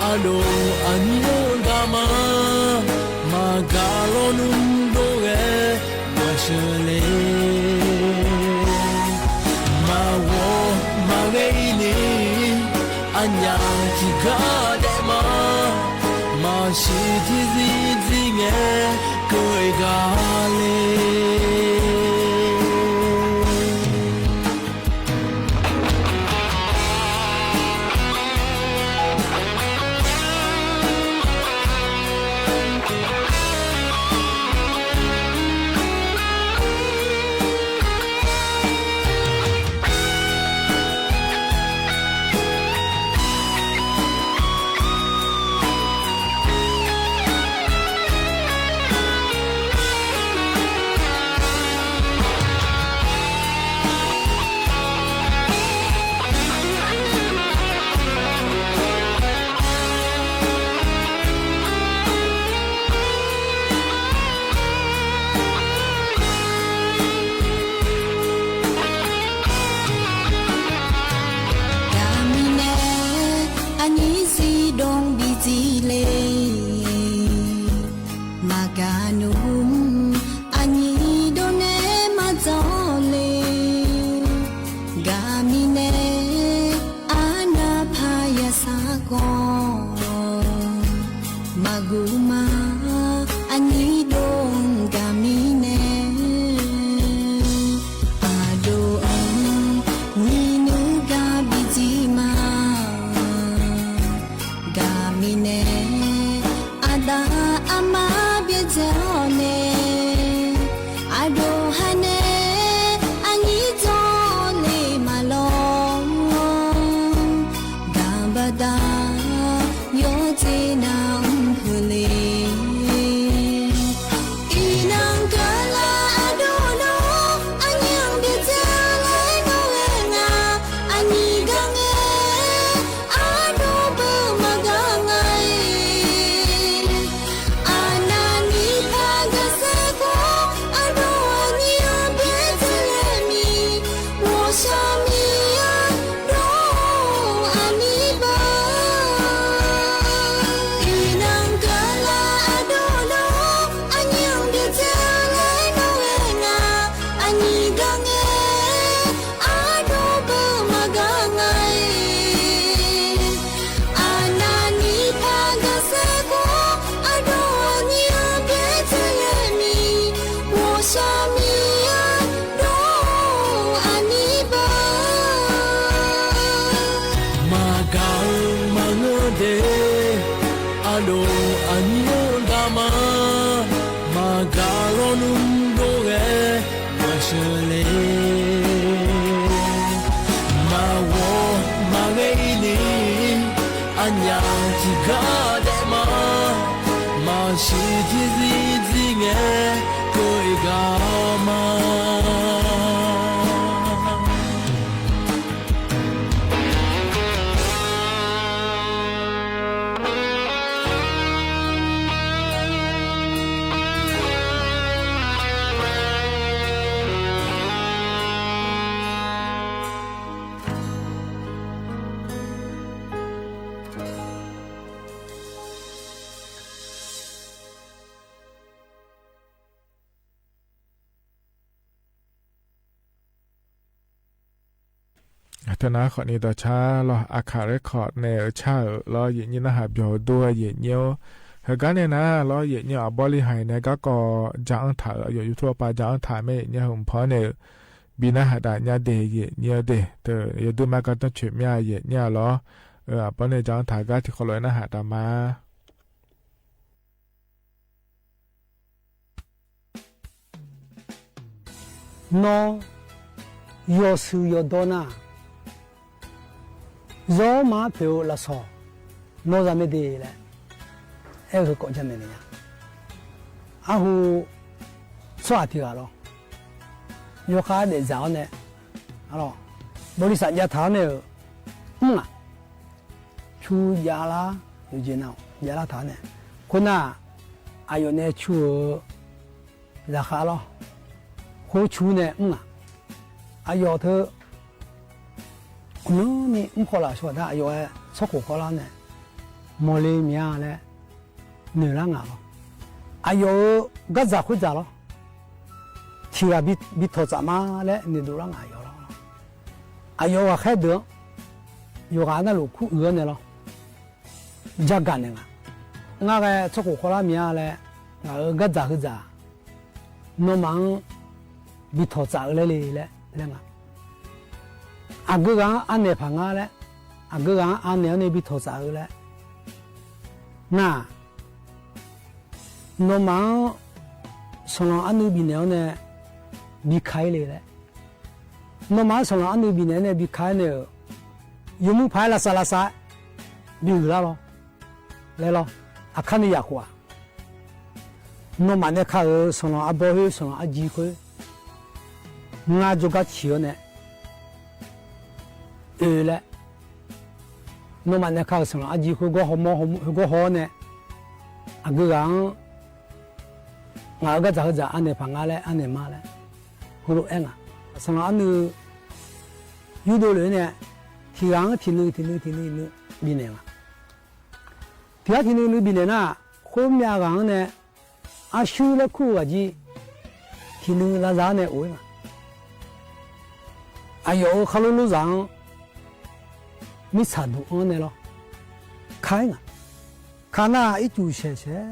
အဒိုအနံၣ်အိၣ်တဂၤမး, မၤကၤလီၤနုၢ်ဒိၣ်ဂဲၤ ပှၤဆှၢလဲၣ်. မၤဝီမၤဂဲၤအံၤန့ၣ်, အညၣ်ခံဂၤဒဲးမး, မၤဆံးထံၣ်စံးစံးငဲၤ ကဲဂၤလဲၣ်. တၢ်မံၤနဲ အနံၣ်စံးဒိၣ်ဘံၣ်စံးလဲၣ်, မၤကၤနုၢ် အနံၣ်ဒိၣ်နဲမၤစီၤလဲၣ်, တၢ်မံၤနဲ အနၢ်ဖးယၤစ့ၢ်ကီး, မၤဂုာ်မၤ အနံၣ်ဒိၣ်တၢ်မံၤနဲ, အဒိၣ်အၢ နံၣ်နုၢ်ကဘံၣ်စံးမး, တၢ်မံၤနဲ အတၢ်အမါဘျဲၣ်စဲၤအီၤနဲ, အဒိၣ်ဟါနဲ အနံၣ်စီၤလဲၣ်မးလီၤ, တၢ်ဘၣ်တၢ် ယီၤစ့နၤအုၣ်ဖဲလဲၣ်. အံၤနၤကလၤအဒိၣ်နီၤ, အညၣ်ဘျဲၣ်စဲၤလဲၣ်နီၤဂဲၤငါ, အနံၣ်ဂၤငဲၤ, အဒိၣ်ဘၣ်မၤဂၤငါအံၤ, အနၢ်နံၣ်ဖးဂၤစ့ၢ်ကီး, အဒိၣ်အနံၣ်အဘျဲၣ်စဲၤလဲၣ်မံၤ, ဝီၤဆှီမံၤယၤ ဒိၣ်အနံၣ်ဘၣ်. အံၤနၤကလၤအဒိၣ်နီၤ, အညၣ်ဘျဲၣ်စဲၤလဲၣ်နီၤဂဲၤငါ, အနံၣ်ဂၤငဲၤ, အဒိၣ်ဘၣ်မၤဂၤငါအံၤ, အနၢ်နံၣ်ဖးဂၤစ့ၢ်ကီး, အဒိၣ်အနံၣ်အဘျဲၣ်စဲၤလဲၣ်မံၤ, ဝီၤဆှီမံၤယၤ ဒိၣ်အနံၣ်ဘၣ်. မၤကၤမၤဂဲၤဒဲး, အဒိၣ်အနံၣ်အိၣ်တဂၤမး, မၤကၤလီၤနုၢ်ဒိၣ်ဂဲၤ ပှၤဆှၢလဲၣ်. မၤဝီမၤဂဲၤအံၤန့ၣ်, အညၣ်ခံဂၤဒဲးမး, မၤဆံးထံၣ်စံးစံးငဲၤ ကဲဂၤမး. တနၤဃီန့ၣ်ဒီးဆါလီၤ အခး record န့ၣ် ဆါဧၢ လီၤ ယညိနၢ်ဟးပျီၤဒိ ယညိ ဟဲကါန့ၣ်နၤ လီၤ ယညိအဘီလံဟဲန့ၣ် ကါကီး ကၠၣ်အၣ်ထၣ် ယိၤထူၣ်အပၢ် ကၠၣ်အၣ်ထၣ် မ့ၢ်ယညိဟဲဖီန့ၣ် ဘံနၢ်ဟးတၢ်ညါဒဲး ယညိဒဲး တယဒုးမၤကါတဆံးမး ယညိလီၤ အဘီန့ၣ် ကၠၣ်အၣ်ထၣ် ကါထံၣ်ဃီလီၤ နၢ်ဟးတၢ်မၤ နီၢ် ယီၤဆူယီၤဒီနၤ ယီၤမၤဖဲးလၢစီၤ နီၢ်စၢ်မ့ၢ်ဒ်လဲၣ် အဲၣ်ကီးကၠၢ်မဲာ်န့ၣ်ညါ အဟူ စီၤအတံၤဂၤလီၤ ယီၤဃါဒဲးစၢ်အီၤန့ၣ် အလီၢ် ဘီလံစၢ်ယါထၣ်န့ၣ် မုၢ် ဆူယါလါ ယိၤက့ၤနၤ ယါလါထၣ်န့ၣ် ခိၣ်နၢ် အယီၤန့ၣ်ဆူဧၢ လၢဃါလီၤ ဃိဆူန့ၣ် မုၢ် အယီၤထၢ နမ့ၢ်မုၢ်ခီလၢ်ဆိတၢ် အယီၤဝဲ ဆီခိၣ်ဃီလၢ်န့ၣ် မော်လၢမံၤဧါလဲၣ် နုာ်လၢငါလီၤ. အယိာ်ဧၢ ကစၢ်ဃုစၢ်လီၤ. ထံၣ်ဂၤဘၣ် ဘၣ်ထီၣ်စၢ်မးလဲၣ် နုာ်ဒိၣ်လၢငါအယိာ်လီၤ. အယိာ်ဂၤဃဲဒုး ယိာ်ဂၤနၢ်လိာ်ခူအုၣ်န့ၣ်လီၤ. ယကၢ်န့ၣ်လီၤ. ငါဂဲၤဆိခိၣ်ဃီလၢမံၤဧါလဲၣ်, ငါဧၢ ကစၢ်ဃုစၢ် နီၢ်မၤ ဘၣ်ထီၣ်စၢ်အၢလဲၣ်လဲၣ်လဲၣ် လဲၣ်ငါ. အကၢဂၤအါနဲၣ်ဖးငါလဲၣ်, အကၢဂၤအါနဲၣ်အီၤန့ၣ် ဘၣ်ထီၣ်စၢ်အၢလဲၣ် နၢ်. နီၢ်မၤ စီၤလီၤအနုဘံၣ်နဲၣ်အီၤန့ၣ် ဘၣ်ခါလဲၣ်လဲၣ်. နီၢ်မၤ စီၤလီၤအနုဘံၣ်နဲၣ်န့ၣ် ဘၣ်ခါန့ၣ် ယိၤမုၣ်ဖးလၢ်သးလၢ်သး ဘၣ်ဂုာ်လၢ်လီၤ. လဲၤလီၤ. အခါန့ၣ်ယၢ်ကွၢ် နီၢ်မၤနဲခါဧၢ စီၤလီၤအဘီဧၢ စီၤလီၤအကၠံဃု ငါယိၤကၢ်ဆံးအီၤန့ၣ် အၢလဲၣ်. နီၢ်မၤနဲခါဧၢ စီၤလီၤအကၠံဃု ဂီၢ်ဟီၣ်မီၢ်ဟီၣ်မီၢ် ဂီၢ်ဟီၣ်န့ၣ် အကၢဂၤ ငါဧၢ ကစၢ်ဃုစၢ် အါနဲၣ်ဖးငါလဲၣ် အါနဲၣ်မါလဲၣ် ဟိလိာ်အဲၣ်နၤ. စီၤလီၤအနု ယူၢ်ဒိၣ်လၢန့ၣ် ထံၣ်ဂၤ ထံၣ်နုာ် ထံၣ်နုာ် ထံၣ်နုာ် ဘံၣ်နဲၣ်လီၤ. ထံၣ်ဂၤ ထံၣ်နုာ် ဘံၣ်နဲၣ်နၤ ဃိမၠၣ်ဂၤန့ၣ် အဆူၣ်လၢခူၣ်ဂၤကၠံ ထံၣ်နုာ်လၢ်သးန့ၣ်အိၣ်နၤ. အယိာ်ဧၢ ခါလိလိစၢ် မ့ၢ်ဆၣ်ဒူၣ်အီၤန့ၣ်လီၤ. ခါနၤ ခါနၤ အ့ၣ်ကူၣ်ဆဲးဆဲး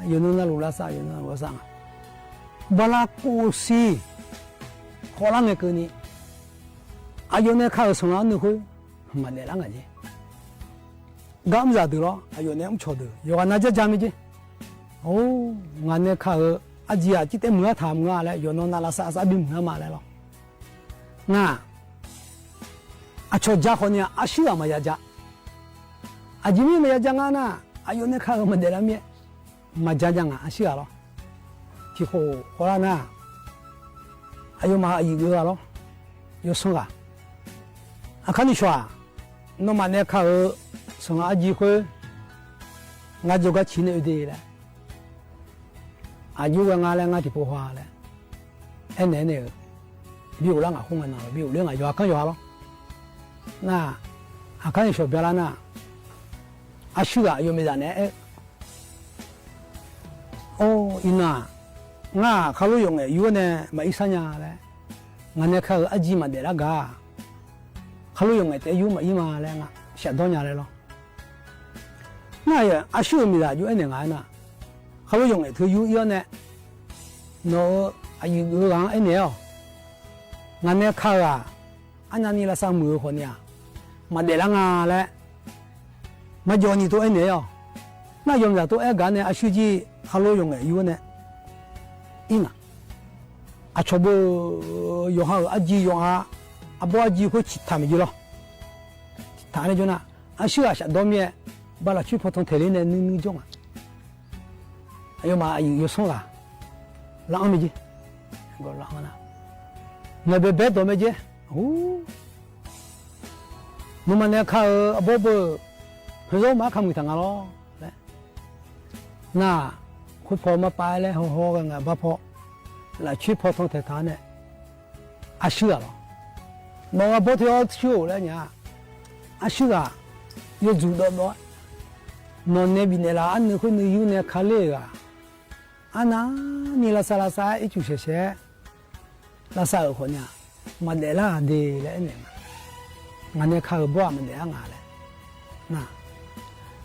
ယိၤနုာ်နၢ်လိာ်လၢ်သး ယိၤနုာ်နၢ်လိာ်လၢ်သး ဘၣ်လၢကိးဆံ ဃိးလါန့ၣ်ကၢန့ၣ် အယိာ်နဲခါဧၢ စီၤလီၤအနုဃု မၤဒဲးလၢ်ငါကၠံ ဂၤမုၢ်စၢ်ဒုးလီၤ အယိာ်နဲမုၢ်ဆီၣ်ဒုး ယိၤဂၤနၤကၠၢ်ကၠၢ်မ့ၢ်ကၠံ. အိၣ် ငါနဲခါဧၢ အကၠံဧါ ကၠံတဲမုာ်အါထၣ်မုာ်အါလဲၣ် ယိၤနုာ်နၢ်လိာ်လၢ်သး အသးဘၣ်မုာ်အါမးလဲၣ်လီၤ. နၤ အဆီၣ်ကၠၢ်ဃီန့ၣ် အဆူၣ်ဂၤမၤယၤကၠၢ် အကၠံမ့ၢ်မၤယၤကၠၢ်ငါနၤ အယိာ်နဲခါဧၢ မၤဒဲးလၢ်မ့ၢ် မၤကၠၢ်ကၠၢ်ငါ အဆူၣ်ဂၤလီၤ. ထံၣ်ဃိၣ်ဃိးလါနၤ အယိာ်မၤအယံၤဂ့ၤဂၤလီၤ ယိၤဆိဂၤ အခါန့ၣ်ဆှၢ နီၢ်မၤနဲခါဧၢ စီၤလီၤအကၠံဃု ငါယိၤကၢ်ဆံးန့ၣ်အၢဒ်လဲၣ် အယိၤဝဲငါလဲၣ် ငါထံၣ်ဖိဟွါလဲၣ် အဲၣ်နဲန့ၣ်ဧၢ ဘၣ်အိၣ်လၢငါဃိုငါနၢ်လီၤ ဘၣ်အိၣ်လၢငါယွၤခီယွၤလီၤ. နၤ အခါန့ၣ်ဆှၢဘၣ်လၢ်နၤ အဆူၣ်ဂၤ အယိာ်မ့ၢ်ဒၣ်နဲ အိၣ် အံၤနၤ ငါခါလိယိာ်ငဲၢ်ယူၢ်န့ၣ် မၤအံသၣ်ညါလဲၣ် ငါနဲခါဧၢ အကၠံမၤဒဲးလၢ်ဂၤ ခါလိယိာ်ငဲၢ်တဲယူၢ်မၤအံမးလဲၣ် ငါစးဒီညါလဲၣ်လီၤ. နၤ အဆူၣ်မ့ၢ်ဒၣ်ယူၢ်အဲၣ်နဲငါနၤ ခါလိယိာ်ငဲၢ်ထုးယူၢ်အံၤန့ၣ် နီၢ်ဧၢ အယံၤဂ့ၤဂၤအဲၣ်နဲအီၤ ငါနဲခါဂၤ အနံၤနံၤလၢ်သးမုာ်အဃိန့ၣ် မၤဒဲးလၢ်ငါလဲၣ် မၤယီၤနံၤတိအဲၣ်နဲအီၤ နၤ ယိၤမ့ၢ်ဒၣ်တိအဲၣ်ဂၤန့ၣ် အဆူၣ်ကၠံ ခါလိယိာ်ငဲၢ်ယူၢ်န့ၣ် အံၤနၤ အဆီၣ်ဘၣ် ယိၤဟၣ်ဧၢ အကၠံယိၤဟၣ် အဘီအကၠံဃုဆံးထးမ့ၢ်ကၠံလီၤ ထးန့ၣ်ကၠိနၤ အဆူၣ်ဂၤစးဒီမ့ၢ် ဘၣ်လၢဆူၣ်ဖီထီထဲလံန့ၣ် နုၢ်နုၢ်ကၠိနၤ အယိၤမး အယံၤယိၤဆိဂၤ လၢအီၤမ့ၢ်ကၠံ လၢအီၤနၤ နဘဲဘဲဒိးမ့ၢ်ကၠံ ဟူ နီၢ်မၤနဲခါဧၢ အဘီဘၣ် ဖဲသိမးခါမုၢ်ထၢ်ငါလီၤ နၤ ခိၣ်ဖီမၤပာ်လဲၣ် ဟီၣ်ဟီၣ်ဂၤငါဘၣ်ဖီ လၢဆူၣ်ဖီထီထဲထးန့ၣ် အဆူၣ်ဂၤလီၤ နီၢ်ဂၤဘီထီၣ်ဆူၣ်အိၣ်လၢညါ အဆူၣ်ဂၤ ယိၤစူၤဒီးဒီး နီၢ်နဲဘံၣ်နဲလၢ် အနုဃုနုာ်ယူၢ်နဲခါလၢ်ဂၤ အနံၤနံၤလၢ်သးလၢ်သး အ့ၣ်ကူၣ်ဆဲးဆဲး လၢ်သးအဃိန့ၣ် မၤဒဲးလၢ်ဒ်လဲၣ်အဲၣ်နဲ ငါနဲခါဧၢ ဘၣ်မၤဒဲးလၢ်ငါလဲၣ် နၤ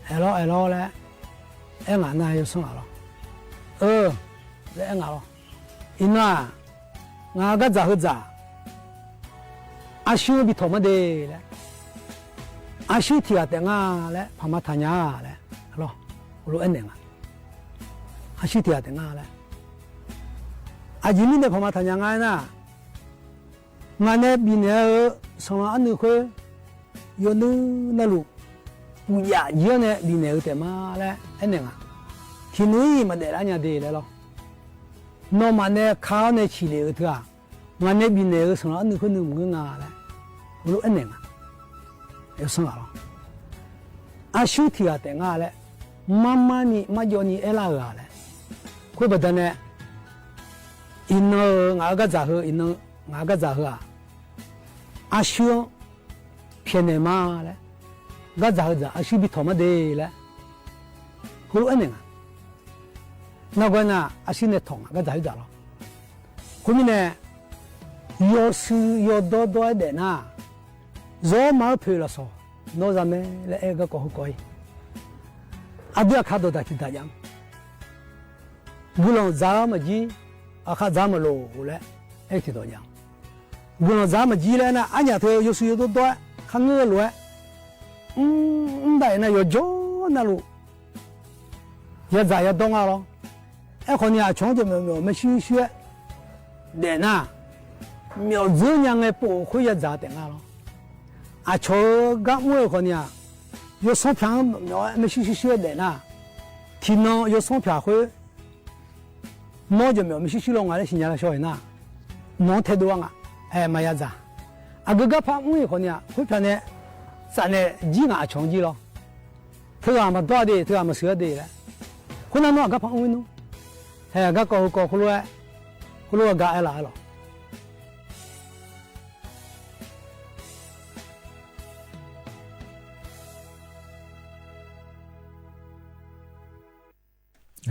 အဲၣ်လီၤအဲၣ်လီၤလဲၣ် အဲၣ်ငါနၤ ယိၤဆိဂၤလီၤ အၢ လၢအဲၣ်ငါလီၤ အံၤနၤ ငါကစၢ်ဃုစၢ် အဆူၣ်ဘၣ်ထီၣ်မၤဒဲးလဲၣ် အဆူၣ်ထံၣ်ဂၤတဲာ်ငါလဲၣ် ဖးမၤထးညါလဲၣ် လီၤ ဟူလိအဲၣ်နဲငါ အဆူၣ်ထံၣ်ဂၤတဲာ်ငါလဲၣ် အယံၤမ့ၢ်န့ၣ် ဖးမၤထးညါငါနၤ ငါနဲဘံၣ်နဲဧၢ စီၤလီၤအနုဃု ယိၤနုၢ်နၢ်လိာ် ပူၤယၣ်ယံၤန့ၣ် ဘံၣ်နဲဧၢတဲာ်မးလဲၣ် အဲၣ်နဲငါ ထံၣ်နုၢ်အံၤမၤဒဲးလၢ်ညါဒ်လဲၣ်လီၤ နီၢ်မၤနဲခါန့ၣ်ဆံးလ့ၣ်ဧၢထုဧါ ငါနဲဘံၣ်နဲဧၢ စီၤလီၤအနုဃုနုၢ်မုၢ်ဂၤလဲၣ် ဟူလိအဲၣ်နဲငါ ယိၤဆိဂၤလီၤ အဆူၣ်ထံၣ်ဂၤတဲာ်ငါလဲၣ် မၤမၤနံၤ မၤယီၤနံၤအဲၣ်လၢ်ဂၤလဲၣ် ကွၢ်ဘၣ်တၢ်န့ၣ် အံၤနၤဧၢ ငါကစၢ်ဃု အံၤနၤ ငါကစၢ်ဃုဧါ အဆူၣ်ဖဲးနဲမးလဲၣ် ကစၢ်ယွၤ အဆှံဘၣ်ထီၣ်မးဒ့လဲၣ် ဟိအဲၣ်န့ၣ်ဧါ. နကွၢ်နၤ အဆှံန့ၣ်ထီၣ် ကစၢ်ယွၤလီၤ. ဃိမ့ၢ်န့ၣ် ယွၤစုယွၤဒီဒီဝဲဒဲးနၤ စီၤမၤအၢဖျိလီၤစီၤ နီၢ်စၢ်မဲလၢအဲၣ်ကီၢ်ဟူကီၢ်အံၤ အဒုးအခါဒီးတၢ်ထံၣ်တၢ်ယၢမ်ၣ် ဂုၢ်လီၤစၢ်မ့ၢ်ကံ အခါစၢ်မ့ၢ်လိာ်လဲၣ် အဲၣ်ထံၣ်တၢ်ယၢမ်ၣ် ဂုၢ်လီၤစၢ်မ့ၢ်ကံလဲၣ်နၤ အညၣ်ထွဲယွၤစုယွၤဒီဒီဝဲ ခါငၢၢ်လိာ်ဝဲ အၢ အၢ ဒၣ်အံၤနၤ ယွၤကၠီနၤလိာ် ယၤစၢ်ယၤဒီနၤလီၤ. အဲၣ်ခီန့ၣ် အဆီၣ်ကဲမ့ၢ်မ့ၢ်မ့ၢ်ဆှံဆှံဝဲဒဲးနၤ မ့ၢ်စၢညါငဲၤပိာ်ဃုယၤစၢ်တဲနၤလီၤ. အဆီၣ်ဂၤမူအဲၣ်ခီန့ၣ် ယွၤဆီဖျါမ့ၢ်မ့ၢ်ဆှံဆှံဆှံဝဲဒဲးနၤ ထံၣ်နီၢ်ယွၤဆီဖျါဃု နီၢ်ယွၤမ့ၢ်မ့ၢ်ဆှံဆှံလီၤ ငါလၢဆံညါလၢဆီအံၤနၤ နီၢ်ထဲဒိဝဲငါ အဲၣ်မၤယၤစၢ် အဂုၤဂၤဖးမူအံၤခီန့ၣ် ဃုဖျါန့ၣ် စးန့ၣ် ကံၣ်ငါအဆီၣ်ကံၣ်လီၤ. ထုးဂၤမၤဒီဒ့ ထုးဂၤမၤစၢၤဒ့လဲၣ်. ဃိနၤနီၢ်အဂၤဖးမူအံၤနီၤ ဟဲအဂၤကီၢ်ဟူကီၢ် ဃိလၢ ဃိလၢအဂၤအဲၣ်လီၤအဲၣ်လီၤ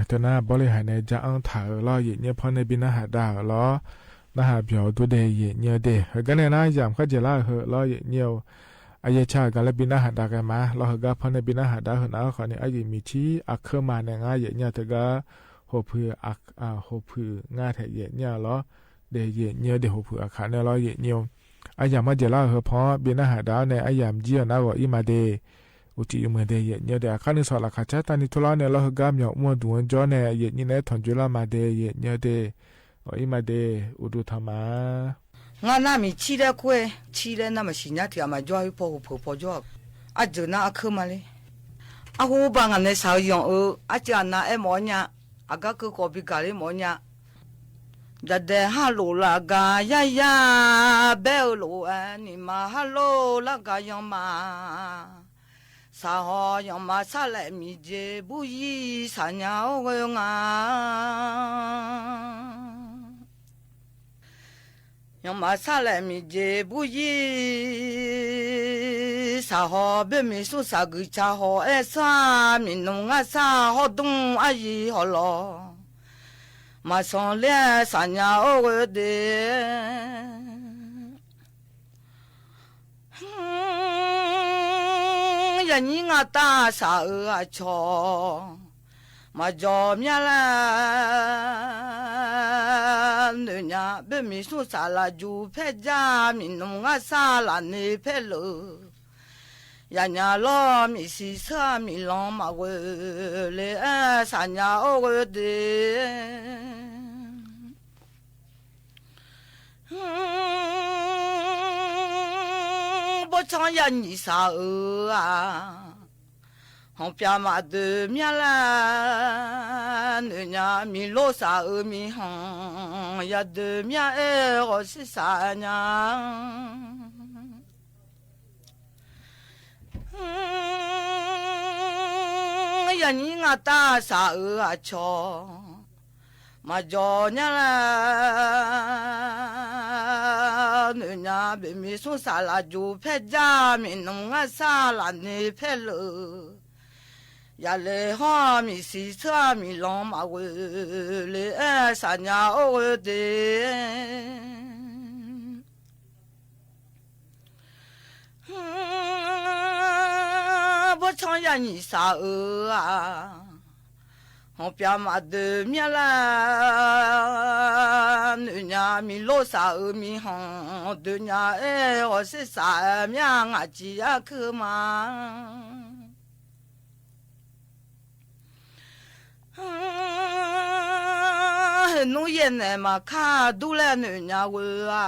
တနၤ ဘီလ့ဟဲန့ၣ် ယအၢထၢ်ဧၢလီၤ ယဲၢ်ညိဖီန့ၣ် ဘံနၢ်ဟးဒါဧၢလီၤ နၢ်ဟးပျီၤဒိၣ်ဒဲး ယဲၢ်ညိဒဲး ဟဲကနံၣ်နၤ ယၤမခါယဲၢ်လၢအဟၢလီၤ ယဲၢ်ညိဧၢ အယဲၢ်ဆၢဂၤလၢ ဘံနၢ်ဟးဒါကဲမး လီၤဟဲဂၤဖီန့ၣ် ဘံနၢ်ဟးဒါဟၢနၤခီန့ၣ် အယံာ်မံၤထံ အခၢမးန့ၣ် ငါယဲၢ်ညိတဂၤ ဟိၣ်ဖု ဟိၣ်ဖု ငါထဲယဲၢ်ညိလီၤ ဒဲးယဲၢ်ညိဒဲး ဟိၣ်ဖုအခါန့ၣ်လီၤ ယဲၢ်ညိဧၢ အယၤမခါယဲၢ်လၢအဟၢဖီ ဘံနၢ်ဟးဒါန့ၣ် အယၤမံၤအီၤနၤဂီၤအံၤမးဒဲး အိၣ်တံၢ်အမုာ်ဒဲး ယဲၢ်ညိဒဲး အခါန့ၣ်ဆီၣ်လီၤခးဆၢတၢ်နံၤထူလီၤန့ၣ် လီၤဟဲဂၤမၠီမူဒူၣ်ဝဲကၠီန့ၣ် ယဲၢ်ညိန့ၣ် ထီၣ်ကၠိလီၤမးဒဲး ယဲၢ်ညိဒဲး ဂီၤအံၤမးဒဲး အိၣ်ဒိၣ်ထီၣ်မး ငါနၢ်မံၤဆံးလၢကွဲ ဆံးလၢနၢ်မံၤဆံးညါ တဂၤမၤယွၤဟံၣ်ဖိဟိၣ်ဖိဖီကၠီ အစၢၤနၤအခၢမးလံ အဃိဘၣ်ငါန့ၣ် စၢ်ယွၤဧၢ အစၢၤနၤအဲၣ်မီၢ်ညါ အဂၤကၢကီၢ်ဘံကၢ်လံမီၢ်ညါ ဒဲးဒဲးဟးလိာ်လၢအဂၤ ယၤယၤ ဘဲဧၢလိာ်ဝဲ နံၤမးဟးလိာ်လၢအဂၤ ယီၤမး စၢ်ဟီ ယီၤမးဆၣ်လဲၣ်မံၤကၠ့ ဘူးယံၤ စၢ်ညါအိၣ်ဂ့ၤငါ ယီၤမးဆၣ်လဲၣ်မံၤကၠ့ ဘူးယံၤ စၢ်ဟီ ဘၣ်မ့ၢ်သူၣ်စၢ်ဂုာ်ဆၢဟီၣ်အဲၣ်ဆၣ် မံၤနုၤငါဆၣ်ဟီၣ်ဒူၣ်အယံၤဟီၣ်လီၤ မၤစီၤလ့ စၢ်ညါအိၣ်ဂ့ၤဒဲး ယၤနံၤငါတၢ်စၢ်ဧၢအဆီၣ် မၤယီၤမၠါလၢ နုာ်ညါ ဘၣ်မ့ၢ်သူၣ်စၢ်လၢယူၤဖဲယၢ် မံၤနုၤငါဆၣ်လၢန့ၣ်ဖဲလၢာ် ယၤညါလီၤမံၤဆံးဆၢမံၤလီၤမးဝဲလၢ စၢ်ညါအိၣ်ဂ့ၤဒဲး ဘီၣ်ဆၣ်ယၤနံၤစၢ်ဧၢဧါ ဟီၣ်ပၠးမးဒုးမၠါလၢ နုာ်ညါ မံၤလိၣ်စၢ်ဧၢမံၤဟီၣ် ယၤဒုးမၠါအဲၣ်ဂီၤဆံးစၢ်ညါ ယၤနံၤငါတၢ်စၢ်ဧၢအဆီၣ် မၤယီၤညါလၢ နုာ်ညါ ဘၣ်မ့ၢ်သူၣ်စၢ်လၢယူၤဖဲယၢ် မံၤနုၤငါဆၣ်လၢန့ၣ်ဖဲလၢာ် ယၤလဲၤဟီၣ်မံၤဆံးဆၢမံၤလီၤမးဝဲလၢ စၢ်ညါအိၣ်ဂ့ၤဒဲး ဘီၣ်ဆၣ်ယၤနံၤစၢ်ဧၢဧါ ဟီၣ်ပၠးမးဒုးမၠါလၢ နုာ်ညါ မံၤလိၣ်စၢ်ဧၢမံၤဟီၣ် ဒုးညါအဲၣ်ဂီၤဆံးစၢ်မၠါ ငါစံးယါခုမး ဟဲနူယဲၢ်နဲၣ်မၤခါဒူလဲၣ် နုာ်ညါဝဲဧါ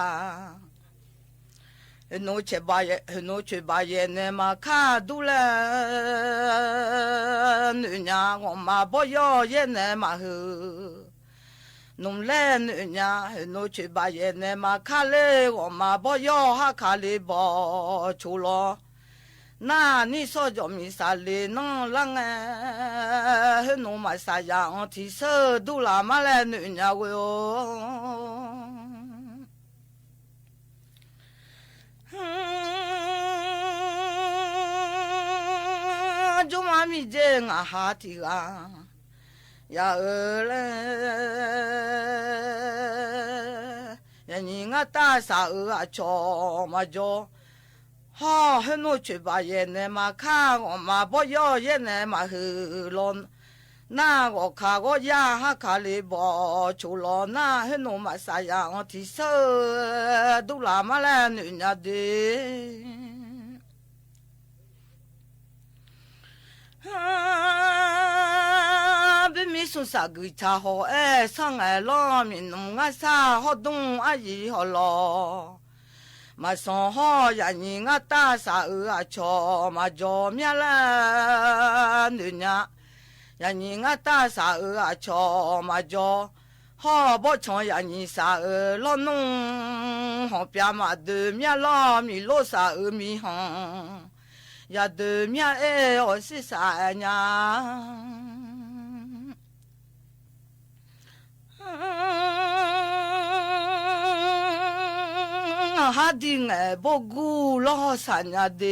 ဟဲနူဆဲးဘၣ်ယဲၢ် ဟဲနူဆဲးဘၣ်ယဲၢ်နဲၣ်မၤခါဒူလဲၣ် နုာ်ညါ ဂီၢ်မးဘီယီၢ်ယဲၢ်နဲၣ်မၤဟု နူလဲၣ် နုာ်ညါ ဟဲနူဆဲးဘၣ်ယဲၢ်နဲၣ်မၤခါလၢ ဂီၢ်မးဘီယီၢ်ဟးခးလၢဘီဆိလီၤ နၤနံၣ်စီၤယီၢ်မံၤစၢ်လၢနီၢ်လၢငဲ ဟဲနူမၤစၢ်ယၤအီထံဆၢဒူလၢ်မးလဲၣ် နုာ်ညါဝဲဧါ จุ๊มอามีเจ้งอาหาตี้กา อย่าเอ่อแล อย่าหญิงอาต้าสาเอ่ออาจอมาจอ ฮ่อหื้อหนูช่วยบ่าแยแหนมาข้าก็มาบ่ย่อแยแหนมาหื้อหลอน หน้าก็ข้าก็ย่าหาข้าเลยบ่ชูหลอน หน้าหื้อหนูมาสายาอ่อนตี้เซอ ดูหลามาแลหนึ่งนาที บิมีสุสากือชาห่อแอ สังแอล้อ มีหนุ่มงาซ่าห่อดุ้งอายีห่อหล่อ มาส่องห่อ อย่าหญิงอาต้าสาเอ่ออาจอมาจอเมียแลหนึ่งนา อย่าหญิงอาต้าสาเอ่ออาจอมาจอ ห่อบ่ชองอย่าหญิงสาเอ่อล้อนุ่ง ห่อเปียมาเดินเมียล้อ มีโลสาเอ่อมีห่อง อย่าเดินเมียเอ่ออ่อนสิสาญา หาดีแงบ่กู้ล้อสาญาเด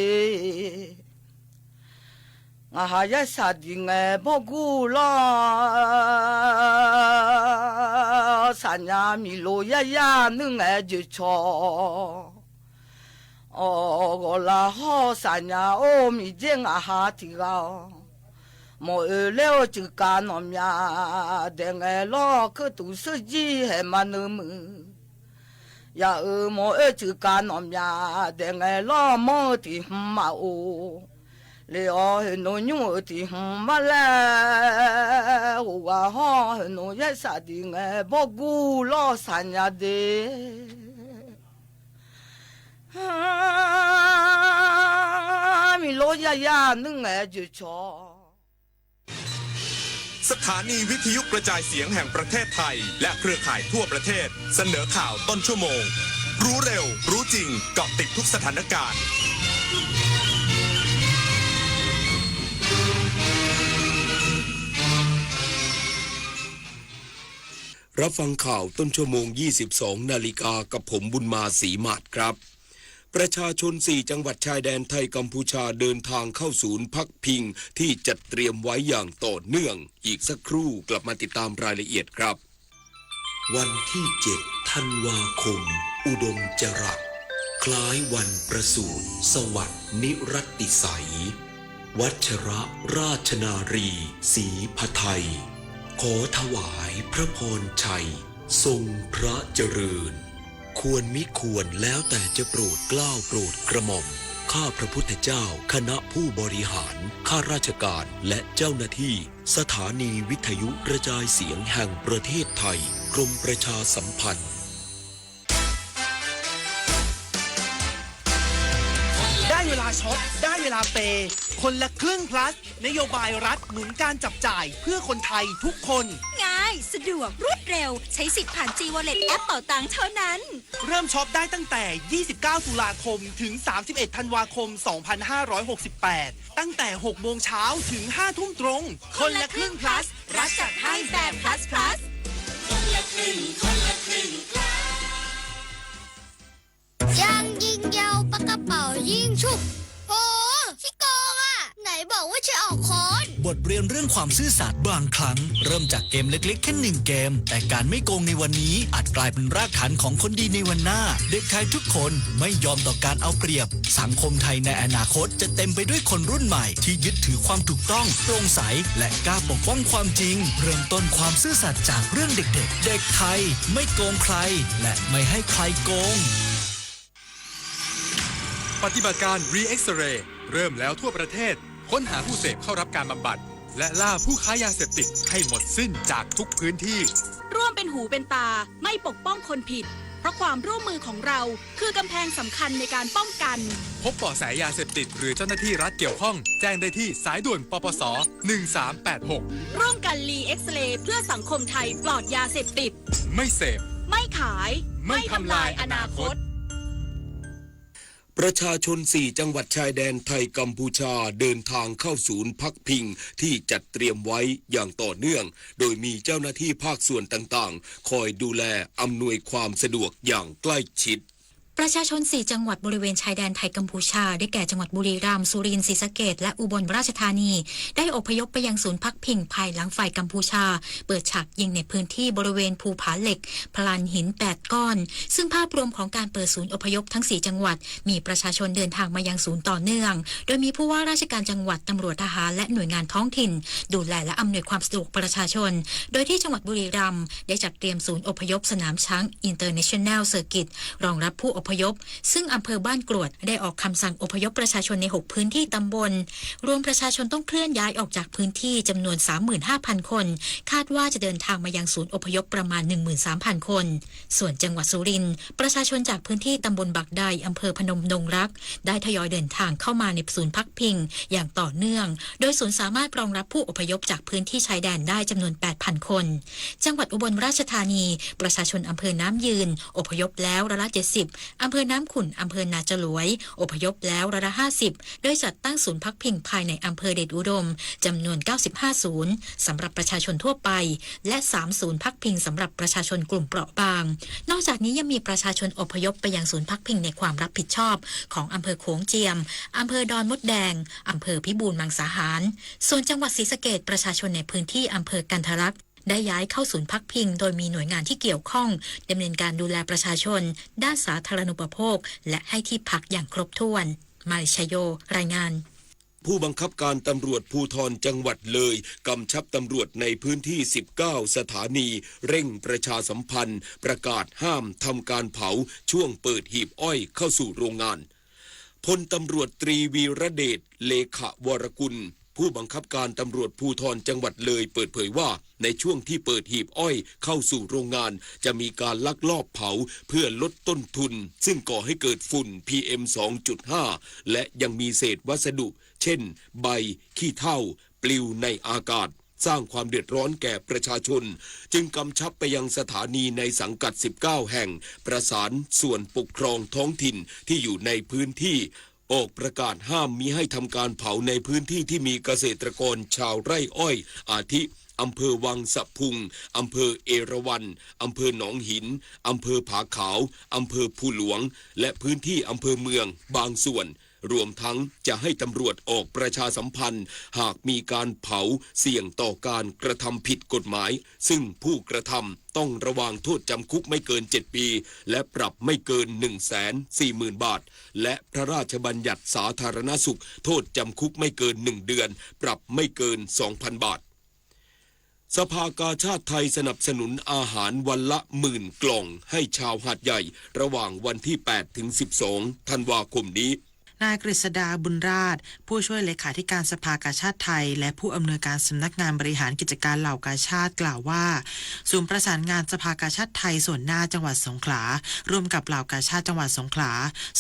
หาเยียะสาดีแงบ่กู้ล้อสาญา มีโลย่าย่านึ่งแอเจอชอ อ๋อ ก็ละห่อสาญา โอ้ มีเจ้งอาหาตี้กา หมอเอ่อ แล้วจื้อกาหนอมยา แดงแอล้อ คือตูซื่อยี่แหมาเนอมือ อย่าเอ่อ หมอเอ่อ จื้อกาหนอมยา แดงแอล้อ หมอเอ่อ ตี้หื้อมาโอ เลยอ๋อ หื้อหนูยุงเอ่อ ตี้หื้อมาแล หัวห่อ หื้อหนูเยียะสาดีแงบ่กู้ล้อสาญาเด มีโลย่าย่านึ่งแอเจอชอ สถานีวิทยุกระจายเสียงแห่งประเทศไทย และเครือข่ายทั่วประเทศ เสนอข่าวต้นชั่วโมง รู้เร็ว รู้จริง เกาะติดทุกสถานการณ์ รับฟังข่าวต้นชั่วโมง ยี่สิบสองนาฬิกา กับผมบุญมา ศรีหมาดครับ ประชาชนสี่จังหวัดชายแดนไทยกัมพูชาเดินทางเข้าศูนย์พักพิงที่จัดเตรียมไว้อย่างต่อเนื่อง อีกสักครู่กลับมาติดตามรายละเอียดครับ วันที่เจ็ดธันวาคม อุดมจรัส คล้ายวันประสูติ สวัสดิ์นิรัตติไสย วัชรราชนารี ศรีผไทย ขอถวายพระพรชัย ทรงพระเจริญ ควรมิควรแล้วแต่จะโปรดเกล้าโปรดกระหม่อม ข้าพระพุทธเจ้า คณะผู้บริหาร ข้าราชการ และเจ้าหน้าที่ สถานีวิทยุกระจายเสียงแห่งประเทศไทย กรมประชาสัมพันธ์ ได้เวลาช็อป ได้เวลาเปย์ คนละครึ่ง plus นโยบายรัฐหนุนการจับจ่ายเพื่อคนไทยทุกคน ง่าย สะดวก รวดเร็ว ใช้สิทธิ์ผ่าน G Wallet แอปเป๋าตังเท่านั้น เริ่มช็อปได้ตั้งแต่ ยี่สิบเก้า ตุลาคม ถึง สามสิบเอ็ด ธันวาคม สองพันห้าร้อยหกสิบแปด ตั้งแต่ หก โมงเช้า ถึง ห้า ทุ่มตรง คนละครึ่ง plus รัฐจัดให้แบบ plus plus คนละครึ่ง คนละครึ่ง plus ยางยิงยาว ปากกระเป๋ายิงฉุบ โอ้ ขี้โกงอะ ไหนบอกว่าจะออกค้อน บทเรียนเรื่องความซื่อสัตย์ บางครั้งเริ่มจากเกมเล็กๆ แค่หนึ่งเกม แต่การไม่โกงในวันนี้อาจกลายเป็นรากฐานของคนดีในวันหน้า เด็กไทยทุกคนไม่ยอมต่อการเอาเปรียบ สังคมไทยในอนาคตจะเต็มไปด้วยคนรุ่นใหม่ที่ยึดถือความถูกต้อง โปร่งใส และกล้าปกป้องความจริง เริ่มต้นความซื่อสัตย์จากเรื่องเด็กๆ เด็กไทยไม่โกงใคร และไม่ให้ใครโกง ปฏิบัติการ Re-X-Ray เริ่มแล้วทั่วประเทศ ค้นหาผู้เสพเข้ารับการบำบัด และล่าผู้ค้ายาเสพติดให้หมดสิ้นจากทุกพื้นที่ ร่วมเป็นหูเป็นตา ไม่ปกป้องคนผิด เพราะความร่วมมือของเราคือกำแพงสำคัญในการป้องกัน พบเบาะแสยาเสพติดหรือเจ้าหน้าที่รัฐเกี่ยวข้อง แจ้งได้ที่สายด่วน ปปส หนึ่งสามแปดหก ร่วมกัน Re-X-Ray เพื่อสังคมไทยปลอดยาเสพติด ไม่เสพ ไม่ขาย ไม่ทำลายอนาคต ประชาชนสี่จังหวัดชายแดนไทยกัมพูชาเดินทางเข้าศูนย์พักพิงที่จัดเตรียมไว้อย่างต่อเนื่อง โดยมีเจ้าหน้าที่ภาคส่วนต่างๆ คอยดูแลอำนวยความสะดวกอย่างใกล้ชิด ประชาชนสี่จังหวัดบริเวณชายแดนไทยกัมพูชา ได้แก่จังหวัดบุรีรัมย์ สุรินทร์ ศรีสะเกษ และอุบลราชธานี ได้อพยพไปยังศูนย์พักพิงภายหลังฝ่ายกัมพูชาเปิดฉากยิงในพื้นที่บริเวณภูผาเหล็ก พลานหินแปดก้อน ซึ่งภาพรวมของการเปิดศูนย์อพยพทั้งสี่จังหวัด มีประชาชนเดินทางมายังศูนย์ต่อเนื่อง โดยมีผู้ว่าราชการจังหวัด ตำรวจ ทหาร และหน่วยงานท้องถิ่น ดูแลและอำนวยความสะดวกประชาชน โดยที่จังหวัดบุรีรัมย์ได้จัดเตรียมศูนย์อพยพสนามช้าง International Circuit รองรับผู้อพยพ ซึ่งอำเภอบ้านกรวดได้ออกคำสั่งอพยพประชาชนในหกพื้นที่ตำบล รวมประชาชนต้องเคลื่อนย้ายออกจากพื้นที่จำนวน สามหมื่นห้าพันคน คาดว่าจะเดินทางมายังศูนย์อพยพประมาณ หนึ่งหมื่นสามพันคน ส่วนจังหวัดสุรินทร์ ประชาชนจากพื้นที่ตำบลบักได อำเภอพนมดงรัก ได้ทยอยเดินทางเข้ามาในศูนย์พักพิงอย่างต่อเนื่อง โดยศูนย์สามารถรองรับผู้อพยพจากพื้นที่ชายแดนได้จำนวน แปดพันคน จังหวัดอุบลราชธานี ประชาชนอำเภอน้ำยืน อพยพแล้วร้อยละ เจ็ดสิบ อำเภอน้ำขุ่น อำเภอนาจลวย อพยพแล้วร้อยละ ห้าสิบ โดยจัดตั้งศูนย์พักพิงภายในอำเภอเดชอุดม จำนวน เก้าสิบห้า ศูนย์ สำหรับประชาชนทั่วไป และ สาม ศูนย์พักพิงสำหรับประชาชนกลุ่มเปราะบาง นอกจากนี้ยังมีประชาชนอพยพไปยังศูนย์พักพิงในความรับผิดชอบของอำเภอโขงเจียม อำเภอดอนมดแดง อำเภอพิบูลมังสาหาร ส่วนจังหวัดศรีสะเกษ ประชาชนในพื้นที่อำเภอกันทะลัก ได้ย้ายเข้าศูนย์พักพิง โดยมีหน่วยงานที่เกี่ยวข้องดำเนินการดูแลประชาชนด้านสาธารณูปโภค และให้ที่พักอย่างครบถ้วน มาริชโย รายงาน ผู้บังคับการตำรวจภูธรจังหวัดเลยกำชับตำรวจในพื้นที่ สิบเก้า สถานี เร่งประชาสัมพันธ์ ประกาศห้ามทำการเผาช่วงเปิดหีบอ้อยเข้าสู่โรงงาน พลตำรวจตรีวีระเดช เลขวรกุล ผู้บังคับการตำรวจภูธรจังหวัดเลยเปิดเผยว่า ในช่วงที่เปิดหีบอ้อยเข้าสู่โรงงาน จะมีการลักลอบเผาเพื่อลดต้นทุน ซึ่งก่อให้เกิดฝุ่น พีเอ็ม สองจุดห้า และยังมีเศษวัสดุ เช่น ใบ ขี้เถ้า ปลิวในอากาศ สร้างความเดือดร้อนแก่ประชาชน จึงกำชับไปยังสถานีในสังกัด สิบเก้า แห่ง ประสานส่วนปกครองท้องถิ่นที่อยู่ในพื้นที่ ออกประกาศห้ามมิให้ทำการเผาในพื้นที่ที่มีเกษตรกรชาวไร่อ้อย อาทิ อำเภอวังสะพุง อำเภอเอราวัณ อำเภอหนองหิน อำเภอผาขาว อำเภอภูหลวง และพื้นที่อำเภอเมืองบางส่วน รวมทั้งจะให้ตำรวจออกประชาสัมพันธ์ หากมีการเผาเสี่ยงต่อการกระทำผิดกฎหมาย ซึ่งผู้กระทำต้องระวางโทษจำคุกไม่เกิน เจ็ด ปี และปรับไม่เกิน หนึ่งแสนสี่หมื่น บาท และพระราชบัญญัติสาธารณสุข โทษจำคุกไม่เกิน หนึ่ง เดือน ปรับไม่เกิน สองพัน บาท สภากาชาดไทยสนับสนุนอาหารวันละ หมื่น กล่องให้ชาวหาดใหญ่ ระหว่างวันที่ แปด ถึง สิบสอง ธันวาคมนี้ นายกฤษดา บุญราช ผู้ช่วยเลขาธิการสภากาชาดไทย และผู้อำนวยการสำนักงานบริหารกิจการเหล่ากาชาดกล่าวว่า ศูนย์ประสานงานสภากาชาดไทยส่วนหน้าจังหวัดสงขลา ร่วมกับเหล่ากาชาดจังหวัดสงขลา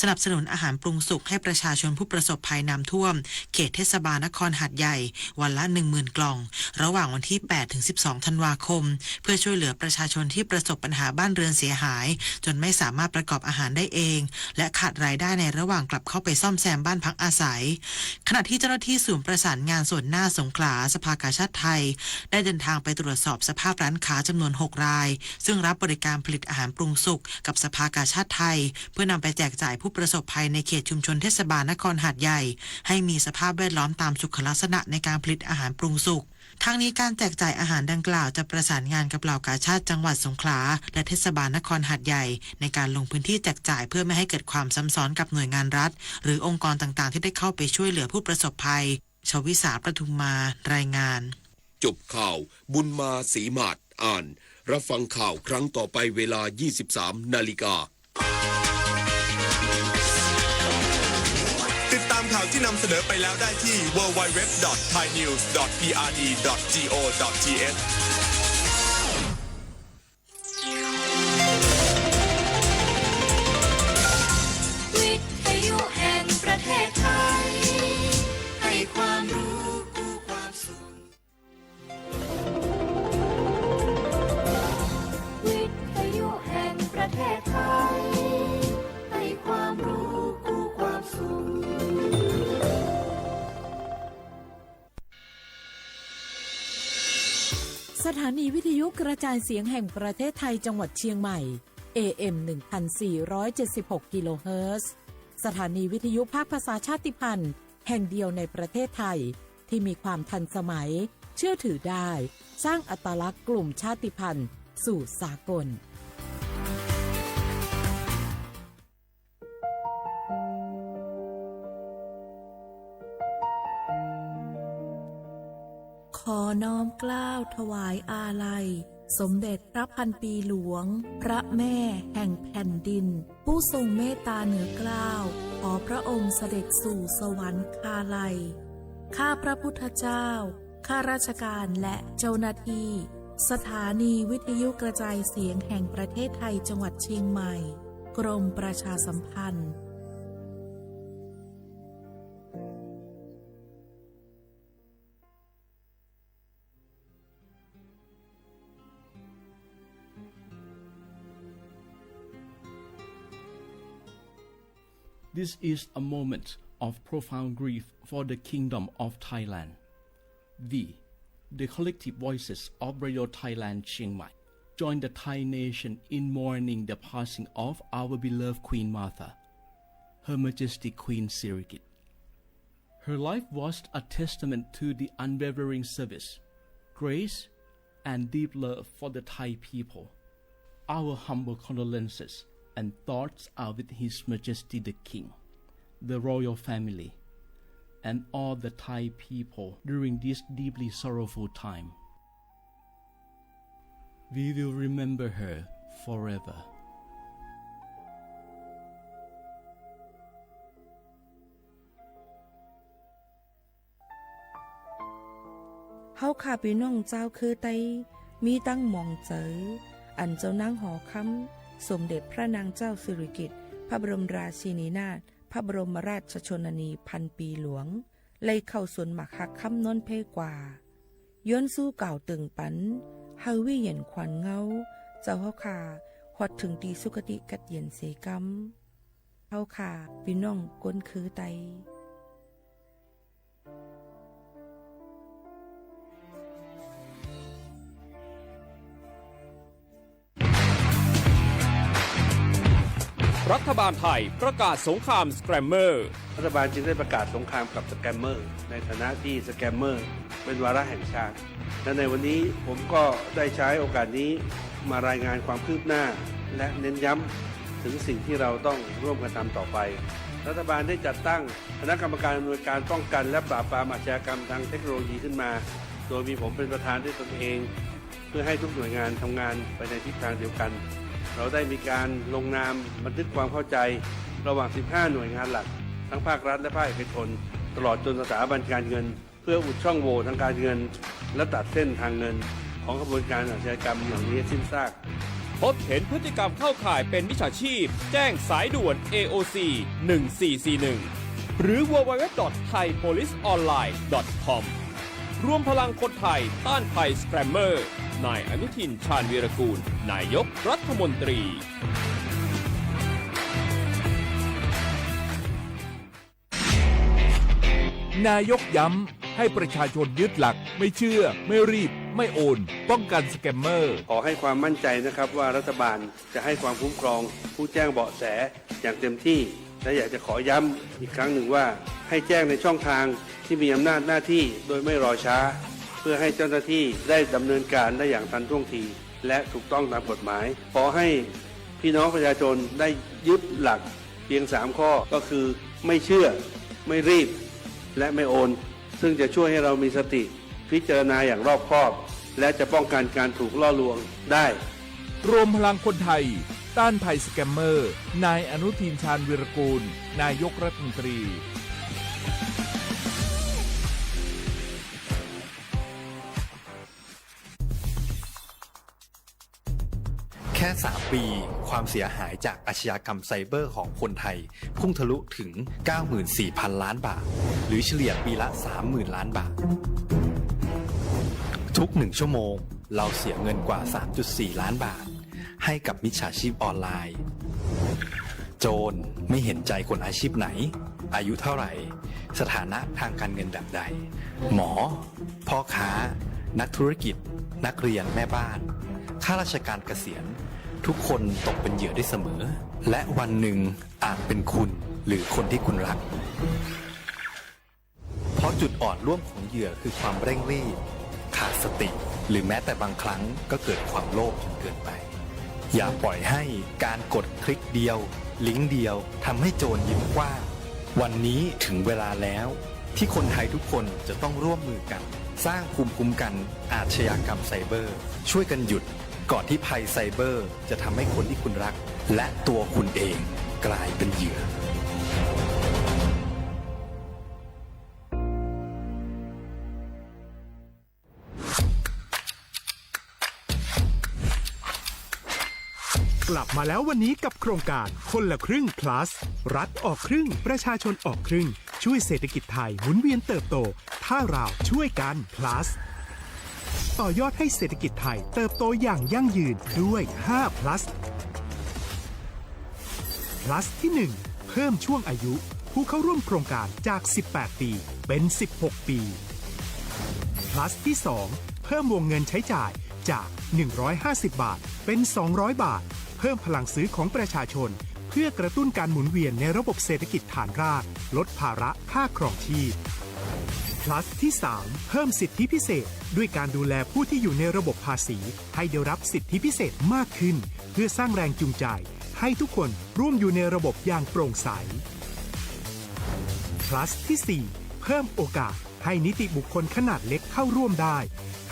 สนับสนุนอาหารปรุงสุกให้ประชาชนผู้ประสบภัยน้ำท่วม เขตเทศบาลนครหาดใหญ่ วันละ หนึ่งหมื่น กล่อง ระหว่างวันที่ แปด ถึง สิบสอง ธันวาคม เพื่อช่วยเหลือประชาชนที่ประสบปัญหาบ้านเรือนเสียหาย จนไม่สามารถประกอบอาหารได้เอง และขาดรายได้ในระหว่างกลับเข้าไปซ่อมแซมบ้านพักอาศัย ขณะที่เจ้าหน้าที่ศูนย์ประสานงานส่วนหน้าสงขลา สภากาชาดไทย ได้เดินทางไปตรวจสอบสภาพร้านค้าจำนวน หก ราย ซึ่งรับบริการผลิตอาหารปรุงสุกกับสภากาชาดไทย เพื่อนำไปแจกจ่ายผู้ประสบภัยในเขตชุมชนเทศบาลนครหาดใหญ่ ให้มีสภาพแวดล้อมตามสุขลักษณะในการผลิตอาหารปรุงสุก ทั้งนี้การแจกจ่ายอาหารดังกล่าวจะประสานงานกับเหล่ากาชาดจังหวัดสงขลา และเทศบาลนครหาดใหญ่ ในการลงพื้นที่แจกจ่ายเพื่อไม่ให้เกิดความซ้ำซ้อนกับหน่วยงานรัฐ หรือองค์กรต่างๆ ที่ได้เข้าไปช่วยเหลือผู้ประสบภัย ชวิสา ประทุมมา รายงาน จบข่าว บุญมา ศรีหมาด อ่าน รับฟังข่าวครั้งต่อไปเวลา ยี่สิบสาม นาฬิกา ติดตามข่าวที่นำเสนอไปแล้วได้ที่ ดับเบิลยู ดับเบิลยู ดับเบิลยู ดอท ไทยนิวส์ ดอท พีอาร์ดี ดอท จี โอ ดอท ที เอช วิทยุแห่งประเทศไทย ให้ความรู้คู่ความสุข วิทยุแห่งประเทศไทย ให้ความรู้คู่ความสุข สถานีวิทยุกระจายเสียงแห่งประเทศไทยจังหวัดเชียงใหม่ เอเอ็ม หนึ่งพันสี่ร้อยเจ็ดสิบหก กิโลเฮิรตซ์ สถานีวิทยุภาคภาษาชาติพันธุ์แห่งเดียวในประเทศไทย ที่มีความทันสมัย เชื่อถือได้ สร้างอัตลักษณ์กลุ่มชาติพันธุ์สู่สากล ขอน้อมเกล้าถวายอาลัย สมเด็จพระพันปีหลวง พระแม่แห่งแผ่นดิน ผู้ทรงเมตตาเหนือเกล้า ขอพระองค์เสด็จสู่สวรรคาลัย ข้าพระพุทธเจ้า ข้าราชการและเจ้าหน้าที่ สถานีวิทยุกระจายเสียงแห่งประเทศไทย จังหวัดเชียงใหม่ กรมประชาสัมพันธ์ This is a moment of profound grief for the Kingdom of Thailand. We, the collective voices of Radio Thailand Chiang Mai, join the Thai nation in mourning the passing of our beloved Queen Mother, Her Majesty Queen Sirikit. Her life was a testament to the unwavering service, grace, and deep love for the Thai people. Our humble condolences and thoughts are with His Majesty the King, the royal family, and all the Thai people during this deeply sorrowful time. We will remember her forever. เฮาข้าปี้น้องจาวเคือไต มีตังหมองเจอ อันเจ้านางหอคำ สมเด็จพระนางเจ้าสิริกิติ์ พระบรมราชินีนาถ พระบรมราชชนนีพันปีหลวง ไล่เข้าสวนหมากฮักคำนนเพกว่า ย้อนสู้กล่าวเติ่งปัน เฮาวิเย็นขวัญเงา เจ้าเฮาข้า ฮอดเถิงตี้สุคติกัดเย็นเสกำ เฮาข้าปี้น้องก้นเคือไต รัฐบาลไทยประกาศสงครามสแกรมเมอร์ รัฐบาลจึงได้ประกาศสงครามกับสแกมเมอร์ ในฐานะที่สแกมเมอร์เป็นวาระแห่งชาติ และในวันนี้ผมก็ได้ใช้โอกาสนี้มารายงานความคืบหน้า และเน้นย้ำถึงสิ่งที่เราต้องร่วมกันทำต่อไป รัฐบาลได้จัดตั้งคณะกรรมการอำนวยการป้องกันและปราบปรามอาชญากรรมทางเทคโนโลยีขึ้นมา โดยมีผมเป็นประธานด้วยตนเอง เพื่อให้ทุกหน่วยงานทำงานไปในทิศทางเดียวกัน เราได้มีการลงนามบันทึกความเข้าใจระหว่าง สิบห้า หน่วยงานหลัก ทั้งภาครัฐและภาคเอกชน ตลอดจนสถาบันการเงิน เพื่ออุดช่องโหว่ทางการเงิน และตัดเส้นทางเงินของขบวนการอาชญากรรมเหล่านี้ให้สิ้นซาก พบเห็นพฤติกรรมเข้าข่ายเป็นมิจฉาชีพ แจ้งสายด่วน เอโอซี หนึ่งสี่สี่หนึ่ง หรือ ดับเบิลยู ดับเบิลยู ดับเบิลยู ดอท ไทย โพลิส ออนไลน์ ดอท คอม รวมพลังคนไทยต้านภัยสแกรมเมอร์ นายอนุทิน ชาญวีรกูล นายกรัฐมนตรี นายกย้ำให้ประชาชนยึดหลัก ไม่เชื่อ ไม่รีบ ไม่โอน ป้องกันสแกมเมอร์ ขอให้ความมั่นใจนะครับว่ารัฐบาลจะให้ความคุ้มครองผู้แจ้งเบาะแสอย่างเต็มที่ และอยากจะขอย้ำอีกครั้งหนึ่งว่า ให้แจ้งในช่องทางที่มีอำนาจหน้าที่โดยไม่รอช้า เพื่อให้เจ้าหน้าที่ได้ดำเนินการได้อย่างทันท่วงที และถูกต้องตามกฎหมาย ขอให้พี่น้องประชาชนได้ยึดหลักเพียงสามข้อ ก็คือ ไม่เชื่อ ไม่รีบ และไม่โอน ซึ่งจะช่วยให้เรามีสติพิจารณาอย่างรอบคอบ และจะป้องกันการถูกล่อลวงได้ รวมพลังคนไทย ต้านภัยสแกมเมอร์ นายอนุทิน ชาญวีรกูล นายกรัฐมนตรี แค่สามปี ความเสียหายจากอาชญากรรมไซเบอร์ของคนไทย พุ่งทะลุถึง เก้าหมื่นสี่พันล้านบาท หรือเฉลี่ยปีละ สามหมื่นล้านบาท ทุกหนึ่งชั่วโมง เราเสียเงินกว่า สามจุดสี่ล้านบาท ให้กับมิจฉาชีพออนไลน์ โจรไม่เห็นใจคนอาชีพไหน อายุเท่าไหร่ สถานะทางการเงินแบบใด หมอ พ่อค้า นักธุรกิจ นักเรียน แม่บ้าน ข้าราชการเกษียณ ทุกคนตกเป็นเหยื่อได้เสมอ และวันหนึ่งอาจเป็นคุณหรือคนที่คุณรัก เพราะจุดอ่อนร่วมของเหยื่อคือความเร่งรีบ ขาดสติ หรือแม้แต่บางครั้งก็เกิดความโลภจนเกินไป อย่าปล่อยให้การกดคลิกเดียว ลิงก์เดียวทำให้โจรยิ้มกว้าง วันนี้ถึงเวลาแล้ว ที่คนไทยทุกคนจะต้องร่วมมือกัน สร้างภูมิคุ้มกันอาชญากรรมไซเบอร์ ช่วยกันหยุด ก่อนที่ภัยไซเบอร์จะทำให้คนที่คุณรัก และตัวคุณเองกลายเป็นเหยื่อ กลับมาแล้ววันนี้กับโครงการคนละครึ่ง plus รัฐออกครึ่ง ประชาชนออกครึ่ง ช่วยเศรษฐกิจไทยหมุนเวียนเติบโต ถ้าเราช่วยกัน plus ต่อยอดให้เศรษฐกิจไทยเติบโตอย่างยั่งยืนด้วย ห้า plus plus ที่หนึ่ง เพิ่มช่วงอายุผู้เข้าร่วมโครงการจาก สิบแปด ปี เป็น สิบหก ปี plus ที่สอง เพิ่มวงเงินใช้จ่ายจาก หนึ่งร้อยห้าสิบ บาท เป็น สองร้อย บาท เพิ่มพลังซื้อของประชาชน เพื่อกระตุ้นการหมุนเวียนในระบบเศรษฐกิจฐานราก ลดภาระค่าครองชีพ plus ที่สาม เพิ่มสิทธิพิเศษ ด้วยการดูแลผู้ที่อยู่ในระบบภาษี ให้ได้รับสิทธิพิเศษมากขึ้น เพื่อสร้างแรงจูงใจ ให้ทุกคนร่วมอยู่ในระบบอย่างโปร่งใส plus ที่สี่ เพิ่มโอกาสให้นิติบุคคลขนาดเล็กเข้าร่วมได้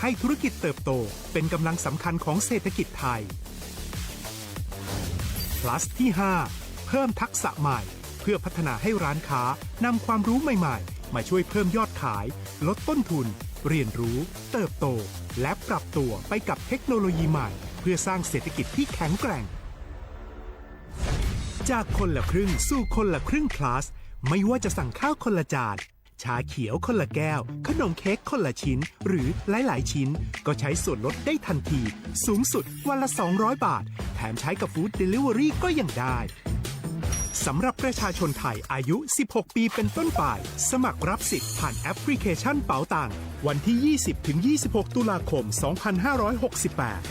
ให้ธุรกิจเติบโตเป็นกำลังสำคัญของเศรษฐกิจไทย plus ที่ห้า เพิ่มทักษะใหม่ เพื่อพัฒนาให้ร้านค้านำความรู้ใหม่ๆ มาช่วยเพิ่มยอดขาย ลดต้นทุน เรียนรู้ เติบโต และปรับตัวไปกับเทคโนโลยีใหม่ เพื่อสร้างเศรษฐกิจที่แข็งแกร่ง จากคนละครึ่งสู่คนละครึ่ง plus ไม่ว่าจะสั่งข้าวคนละจาน ชาเขียวคนละแก้ว ขนมเค้กคนละชิ้น หรือหลายๆ ชิ้น ก็ใช้ส่วนลดได้ทันที สูงสุดวันละ สองร้อย บาท แถมใช้กับ food delivery ก็ยังได้ สำหรับประชาชนไทยอายุ สิบหก ปีเป็นต้นไป สมัครรับสิทธิ์ผ่านแอปพลิเคชันเป๋าตัง วันที่ ยี่สิบ ถึง ยี่สิบหก ตุลาคม สองพันห้าร้อยหกสิบแปด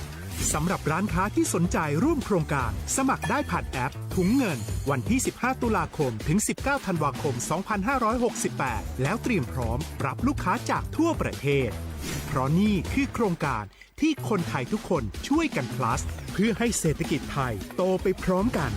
สำหรับร้านค้าที่สนใจร่วมโครงการ สมัครได้ผ่านแอปถุงเงิน วันที่ สิบห้า ตุลาคม ถึง สิบเก้า ธันวาคม สองพันห้าร้อยหกสิบแปด แล้วเตรียมพร้อมรับลูกค้าจากทั่วประเทศ เพราะนี่คือโครงการที่คนไทยทุกคนช่วยกัน plus เพื่อให้เศรษฐกิจไทยโตไปพร้อมกัน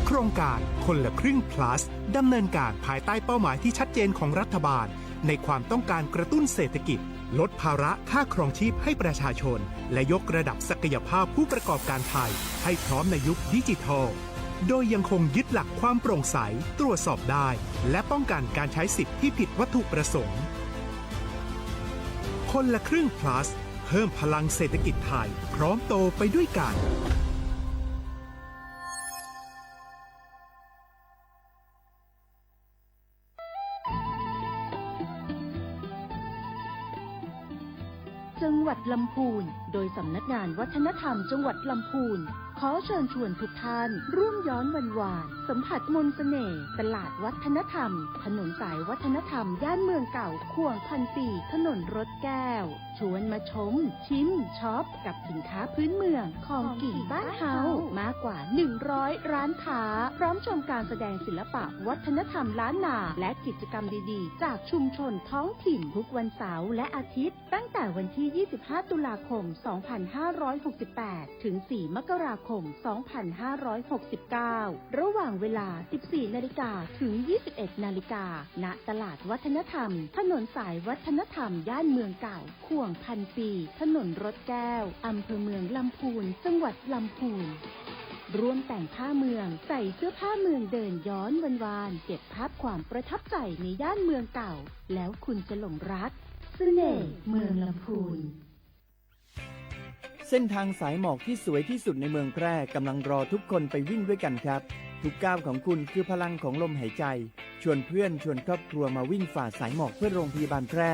โครงการคนละครึ่ง plus ดำเนินการภายใต้เป้าหมายที่ชัดเจนของรัฐบาล ในความต้องการกระตุ้นเศรษฐกิจ ลดภาระค่าครองชีพให้ประชาชน และยกระดับศักยภาพผู้ประกอบการไทย ให้พร้อมในยุคดิจิทัล โดยยังคงยึดหลักความโปร่งใส ตรวจสอบได้ และป้องกันการใช้สิทธิ์ที่ผิดวัตถุประสงค์ คนละครึ่ง plus เพิ่มพลังเศรษฐกิจไทย พร้อมโตไปด้วยกัน จังหวัดลำพูน โดยสำนักงานวัฒนธรรมจังหวัดลำพูน ขอเชิญชวนทุกท่านร่วมย้อนวันวาน สัมผัสมนต์เสน่ห์ ตลาดวัฒนธรรม ถนนสายวัฒนธรรม ย่านเมืองเก่า ข่วงพันปี ถนนรถแก้ว ชวนมาชม ชิม ช็อป กับสินค้าพื้นเมือง ของกิ๋นบ้านเฮา มากกว่า หนึ่งร้อย ร้านค้า พร้อมชมการแสดงศิลปะวัฒนธรรมล้านนา และกิจกรรมดีๆ จากชุมชนท้องถิ่น ทุกวันเสาร์และอาทิตย์ ตั้งแต่วันที่ ยี่สิบห้า ตุลาคม สองพันห้าร้อยหกสิบแปด ถึง สี่ มกราคม สองพันห้าร้อยหกสิบเก้า ระหว่างเวลา สิบสี่ นาฬิกา ถึง ยี่สิบเอ็ด นาฬิกา ณ ตลาดวัฒนธรรม ถนนสายวัฒนธรรม ย่านเมืองเก่า ข่วงพันปี ถนนรถแก้ว อำเภอเมืองลำพูน จังหวัดลำพูน ร่วมแต่งผ้าเมือง ใส่เสื้อผ้าเมือง เดินย้อนวันวาน เก็บภาพความประทับใจในย่านเมืองเก่า แล้วคุณจะหลงรักเสน่ห์เมืองลำพูน เส้นทางสายหมอกที่สวยที่สุดในเมืองแพร่กำลังรอทุกคนไปวิ่งด้วยกันครับ ทุกก้าวของคุณคือพลังของลมหายใจ ชวนเพื่อนชวนครอบครัวมาวิ่งฝ่าสายหมอกเพื่อโรงพยาบาลแพร่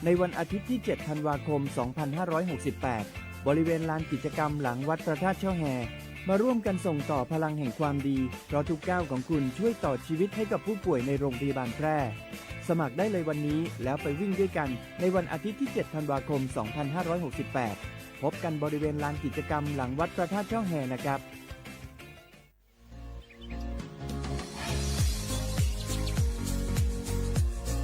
ในวันอาทิตย์ที่ เจ็ด ธันวาคม สองพันห้าร้อยหกสิบแปด บริเวณลานกิจกรรมหลังวัดพระธาตุช่อแฮ มาร่วมกันส่งต่อพลังแห่งความดี เพราะทุกก้าวของคุณช่วยต่อชีวิตให้กับผู้ป่วยในโรงพยาบาลแพร่ สมัครได้เลยวันนี้ แล้วไปวิ่งด้วยกันในวันอาทิตย์ที่เจ็ดธันวาคมสองพันห้าร้อยหกสิบแปด พบกันบริเวณลานกิจกรรมหลังวัดพระธาตุช่องแฮนะครับ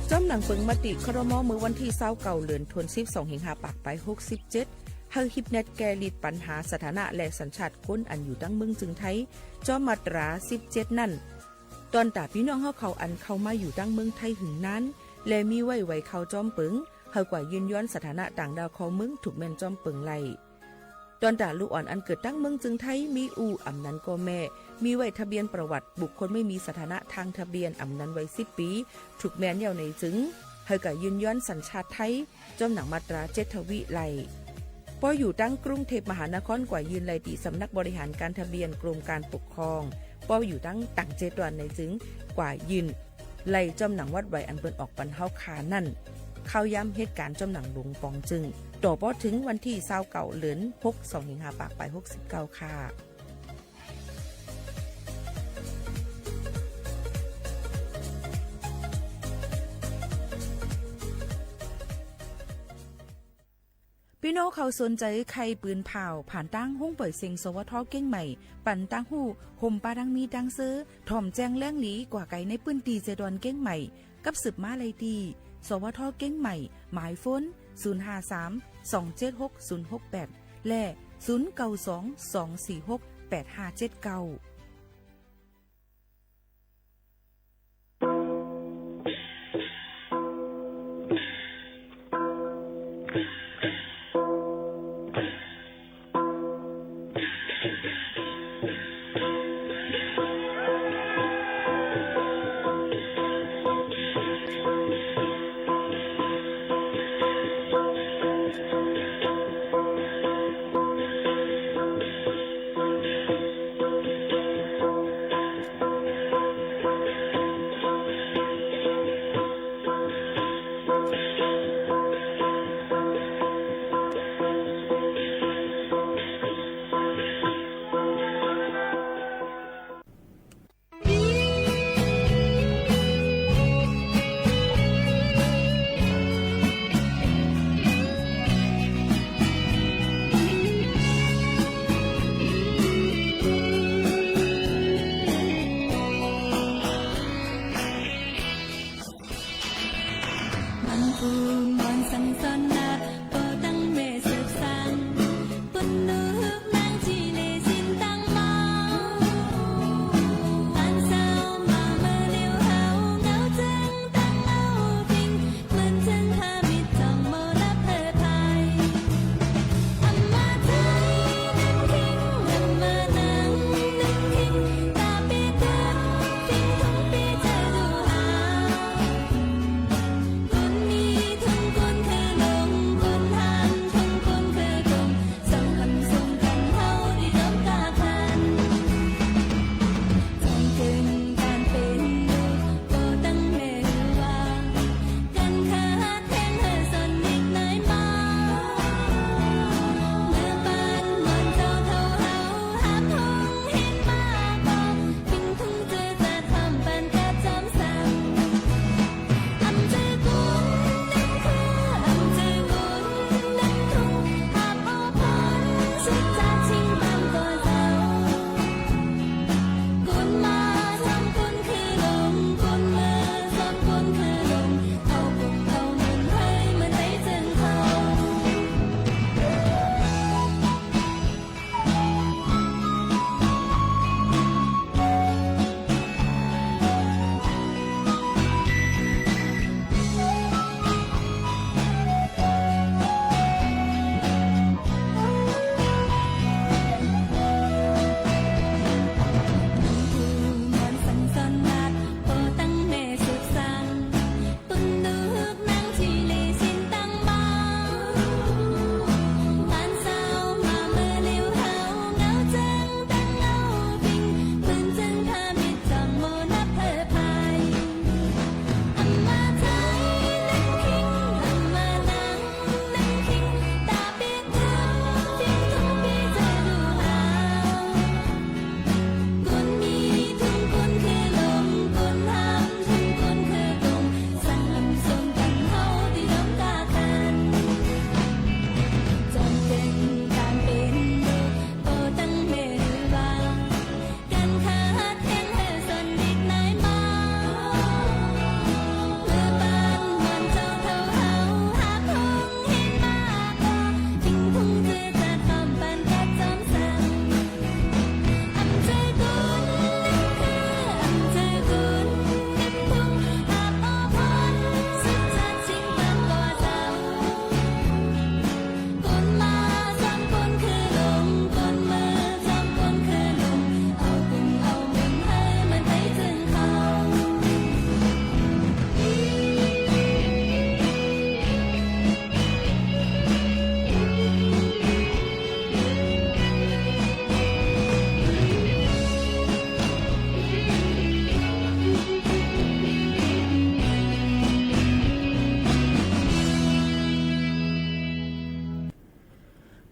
จ้ำหนังเปิงมติ ครม. เมื่อวันตี้ซาวเก้า เดือนธันวาคม สองพันห้าร้อยหกสิบเจ็ด หื้อฮีบเน็ตแก้ลิดปัญหาสถานะและสัญชาติคนอันอยู่ตังเมืองจึงไทย จอมมาตราสิบเจ็ดนั้น ตอนต๋าปี้น้องเฮาเขาอันเข้ามาอยู่ตังเมืองไทยหึงนาน และมีไว้ไหวเข้าจอมเปิง หื้อกว่ายื่นย้อนสถานะต่างด้าวเข้าเมือง ถูกแม่นจอมเปิงไล่ ตอนต๋าลูกอ่อนอันเกิดตังเมืองจึงไทย มีอู้อำนั้นก็แม่ มีไว้ทะเบียนประวัติบุคคลไม่มีสถานะทางทะเบียนอำนั้นไว้สิบปี๋ ถูกแม่นแล้วในจึง หื้อกว่ายื่นย้อนสัญชาติไทย จอมหนังมาตราเจ็ดทวีไล่ ปออยู่ตังกรุงเทพมหานครกว่ายื่นไล่ตี้สำนักบริหารการทะเบียนกรมการปกครอง ปออยู่ตังต่างจังหวัดในจึงกว่ายื่นไล่จอมหนังวัดไหวอันเปิ้นออกปันเฮาค่านั้น เข้าย้ำเหตุก๋ารณ์จอมหนังหลวงป๋องจึง ต่อปอเถิงวันตี้ซาวเก้า เดือนธันวาคม สองพันห้าร้อยหกสิบเก้า ค่ะ ปี้น้องเขาสนใจ๋ใค่ปืนผ่าว ผ่านตางห้องป่อยเสียง สวท. เกียงใหม่ ปันตางฮู้ ห่มปาดังมีตางเซอ ถ่อมแจ้งแหล่งหลีกว่าไก๋ในปื้นตี้เจดอนเกียงใหม่ กับสืบมาไล่ตี้ สวท. เกียงใหม่ หมายโฟน ศูนย์ห้าสาม สองเจ็ดหก ศูนย์หกแปด และ ศูนย์เก้าสอง สองสี่หก แปดห้าเจ็ดเก้า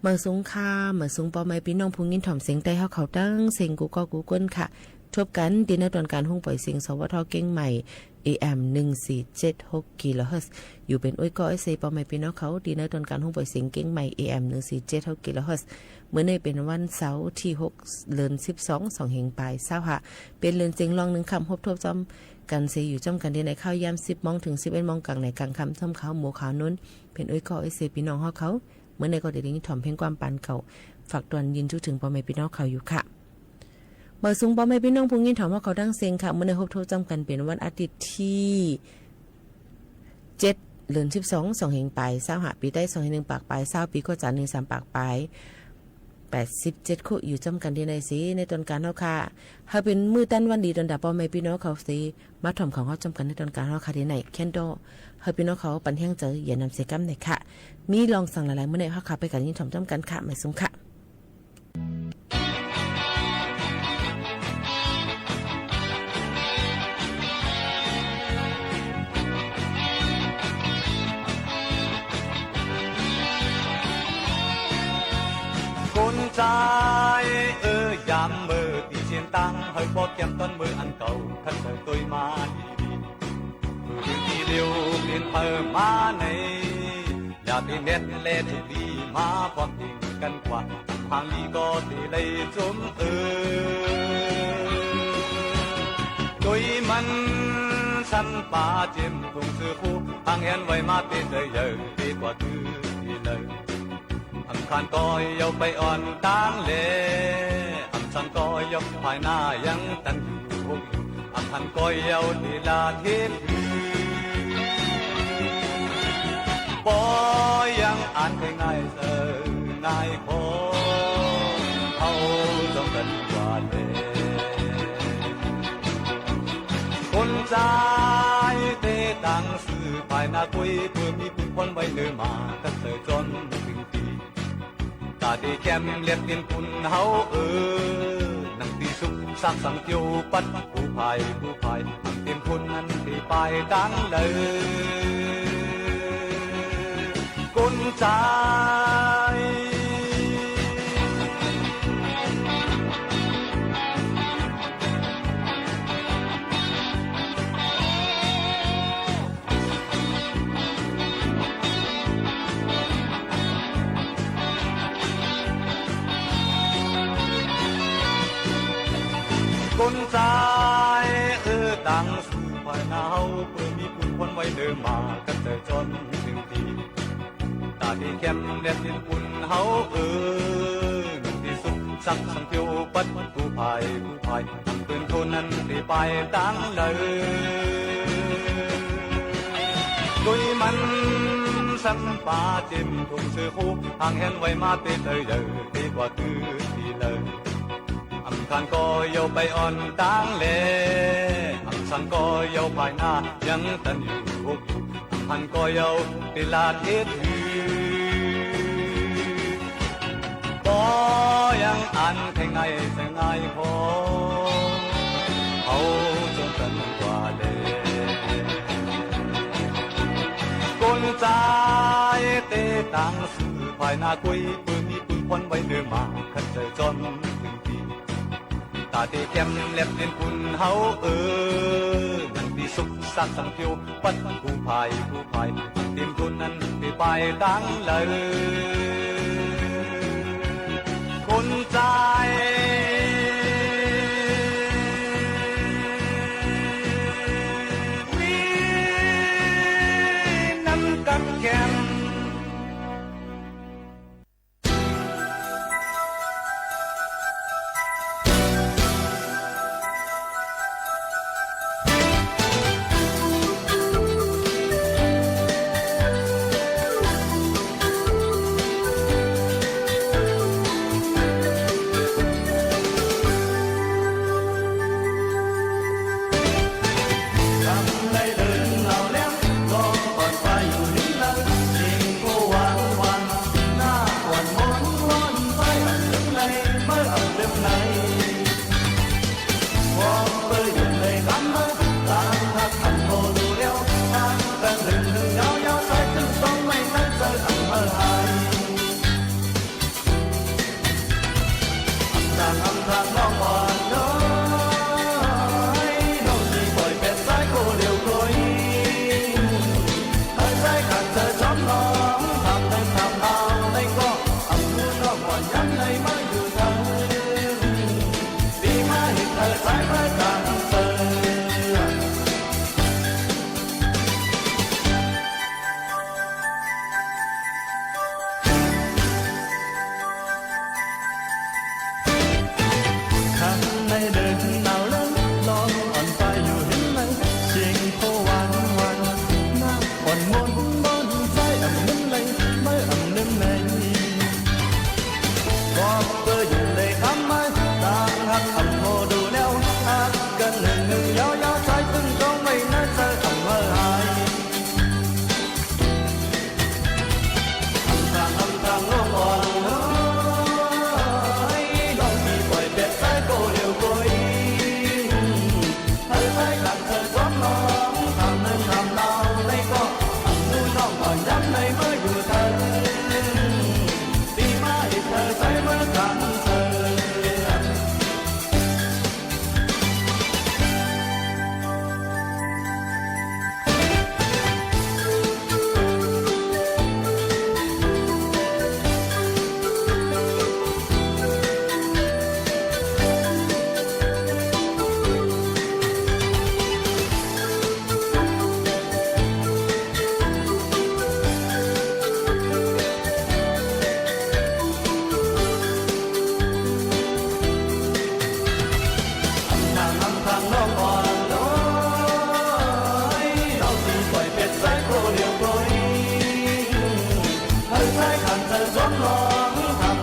หมายสูงค่ะ หมายสูงป้อแม่ปี้น้องผู้ยินถ่อมเสียงใต้เฮาเขาตังเซ็งกู้ก้อกู้ก้นค่ะ ทบกั๋นตี้ในตอนก๋านห้องปล่อยเสียง สวท เจียงใหม่ เอเอ็ม หนึ่งสี่เจ็ดหก กิโลเฮิรตซ์ อยู่เป๋นอ้อยก้ออ้อยเซป้อแม่ปี้น้องเขา ตี้ในตอนก๋านห้องปล่อยเสียงเจียงใหม่ เอเอ็ม หนึ่งสี่เจ็ดหก กิโลเฮิรตซ์ มื้อนี้เป๋นวันเสาร์ตี้หก เดือนสิบสอง สองเฮงปายซาวห้า เป๋นเดือนเจียงลองหนึ่งค่ำ ฮบทบจ้อมกั๋นเสอยู่จ้อมกั๋นตี้ในข่าวยามสิบโมงเถิงสิบเอ็ดโมง ก๋างในก๋างค่ำ จ้อมข่าวหมู่ข่าวนุ้น เป๋นอ้อยก้ออ้อยเซปี้น้องเฮาเขา มื้อนี้ก็ได้ยินถ่อมเพลงความปานเก่า ฝากตวนยินจู๊เถิงป้อแม่ปี้น้องเขาอยู่ค่ะ หมายสูงป้อแม่ปี้น้องผู้ยินถ่อมเฮาเขาตังเซ็งค่ะ มื้อนี้ฮบทบจ้อมกั๋นเป๋นวันอาทิตย์ตี้เจ็ด เดือนสิบสอง สองเฮงปายซาวห้า ปี๋ไต้สองเฮงหนึ่งปากปายซาว ปี๋คศหนึ่งสามปากปายแปดสิบเจ็ด คู่ อยู่จ้อมกั๋นตี้ในเส ในตอนก๋านเฮาค่ะ หื้อเป๋นมื้อตันวันดีตวนดาป้อแม่ปี้น้องเขาเส มาถ่อมของเฮาจ้อมกั๋นในตอนก๋านเฮาค่ะตี้ใน แคนดอล หื้อปี้น้องเขาปันแฮงใจ๋ อย่านำเสียก้ำในค่ะ มีลองสังหลายๆ มื้อนี้เฮาค่ะไปกั๋นยินถ่อมจ้อมกั๋นค่ะ หมายสูงค่ะ คนจายเอ๋ย ยามเมื่อตี้เส้นตาง หื้อบ่แก้มตอนเมื่ออันเก่า คันเธอตวยมาดีๆ หื้อตี้เดียวเปลี่ยนเผยมาใน อย่าไปเน็ดแลจุลีมาพร้อมติ่งกั๋นกว่า หางลีก็ตี้ได้จมเอ่อ โดยมันสันป่าเจียมทุ่งเสือคู่ หางแหนไว้มาเปเตยเยอะ เปกว่าคือตี้เลย อำคารก็เยาว์ไปอ่อนตางแล อำสังก็เยาว์ภายหน้ายังตันอยู่หกอยู่ อำพันก็เยาว์ตี้ลาดเฮ็ดหื้อ บ่ยังอ่านใค่ง่ายเสอง่ายขอ เฮาต้องกั๋นกว่าแล คนจายเตตังซื่อภายหน้ากุ้ย เปื้อมีปืนควันไว้เนอมา ตันเสอจอนเถิงตี้ ต๋าตี้แคมเล็บตินปุ้นเฮาเอ่อ หนังตี้สุกซากสังเตียวปัด กู้ภายกู้ภาย หางเตียมคนนั้นตี้ปายตางเลย คนจาย คนจายเอ่อ ตังซื่อภายหน้าเฮา เปื้อมีปืนควันไว้เนอมา กั๋นเตอจอนเถิงตี้ ต๋าตี้แคมเล็บตินปุ้นเฮาเอ่อ ตี้สุกซากสังเตียวปัด กู้ภายกู้ภาย หางเตียมคนนั้นตี้ปายตางเลย โดยมันสันป่าเจียมทุ่งเสือคู่ หางแหนไว้มาเปเตยเยอะ เปกว่าคือตี้เลย อำคารก็เยาว์ไปอ่อนตางแล อำสังก็เยาว์ภายหน้ายังตันอยู่หกอยู่ อำพันก็เยาว์ตี้ลาดเฮ็ดหื้อ บ่ยังอ่านใค่ง่ายเสอง่ายขอ เฮาจงกั๋นกว่าแล คนจายเตตังซื่อภายหน้ากุ้ย เปื้อมีปืนควันไว้เนอมา คันเตอจอนเถิงตี้ ต๋าตี้แคมเล็บตินปุ้นเฮาเอ่อ หนังตี้สุกซากสังเตียวปัด กู้ภายกู้ภาย หางเตียมคนนั้นตี้ปายตางเลย คนจาย มีน้ำกังแคม လီၢ်ကၠီၣ်လီၢ်မုၢ်ၼ်ႁူယၢမ်းကၢင်လၢႆ ၸိူဝ်းဢမ်ႇလီၵေႃႈ ၸိူဝ်းယႂ်ၵေႃႈပႃး တင်းဢမ်ႇထုၵ်ႇၵဝ်ယၢင်ႇၸွမ်း ႁၼ်တေႃႇဢသၢၵ်ႈၵဝ်လႆႈသၢဝ်းပၢႆ လွင်ႈၸႂ်ဢမ်ႇယိုၼ်ႈႁိုဝ်ၵၼ်ထိင်းၼႆ တၢင်းၵႃႈၵဝ်ၼႆႉ ဢမ်ႇမိူၼ်ၽႂ်လၢႆ ဝၼ်းဢမ်ႇႁၢင်ႈလီၵဝ်မီး ႁူႁူလႆႈတေၽႃႇတၢင်းတိုၵ်းတၢင်းတၼ်း ထွမ်ႇယႃႇၸိူင်ႉႁိုဝ်ထႅင်ႈ ႁူၸႂ်ၸွမ်းလိူဝ်တၢင်းပႆႁူပ်ႉၼၢမ် တေႁၢပ်ႇတွၼ်ႈၵဝ်ထႅင်ႈ တၢင်းႁၢႆၸႂ် ၸိူဝ်းဢၼ်ပူၼ်ႉၵႂႃႇၵေႃႈ တိုၼ်းမၢတ်ႈတူဝ်မၢတ်ႈၵိင်ႇမီးမႂ်ႇ ၵဝ်လႆႈၸဵပ်း ၵဝ်လႆႈသုမ်း ၵဝ်လႆႈတိူၵ်ႈၸႂ် ၵဝ်လႆႈဢူၵ်းႁၵ်းမႃးၼမ် ၵဝ်လႆႈတိူၵ်ႈ ၵဝ်လႆႈမႃး ၵဝ်လႆႈႁၢႆ ၵဝ်လႆႈပိတ်းမႃးတင်းၼမ် ၵဝ်လႆႈႁၢႆ ၵဝ်လႆႈၶၢမ်ႇ ၵဝ်လႆႈၶွပ်ႈၶုၼ် ၵဝ်လႆႈဝူၼ်ႉသုၵ်းမႃးၼမ်ၵူၼ်း ဢူဝ်း ဢူဝ်း ဢူဝ်း ဢူဝ်း ၼွင်ႉဢၼ်လႆႈယူႇသၢင်ႈလွတ်ႈလႅဝ်းလီ ပိူၼ်ႈပိုင်ႈၶိုၵ်ႉမႅၼ်ႈပိူၼ်ႈၵေႃႈမီးယူႇ တူၺ်းသွၼ်ႇႁၼ်မႅၼ်ႈ ဢမ်ႇၵိုင်ႇ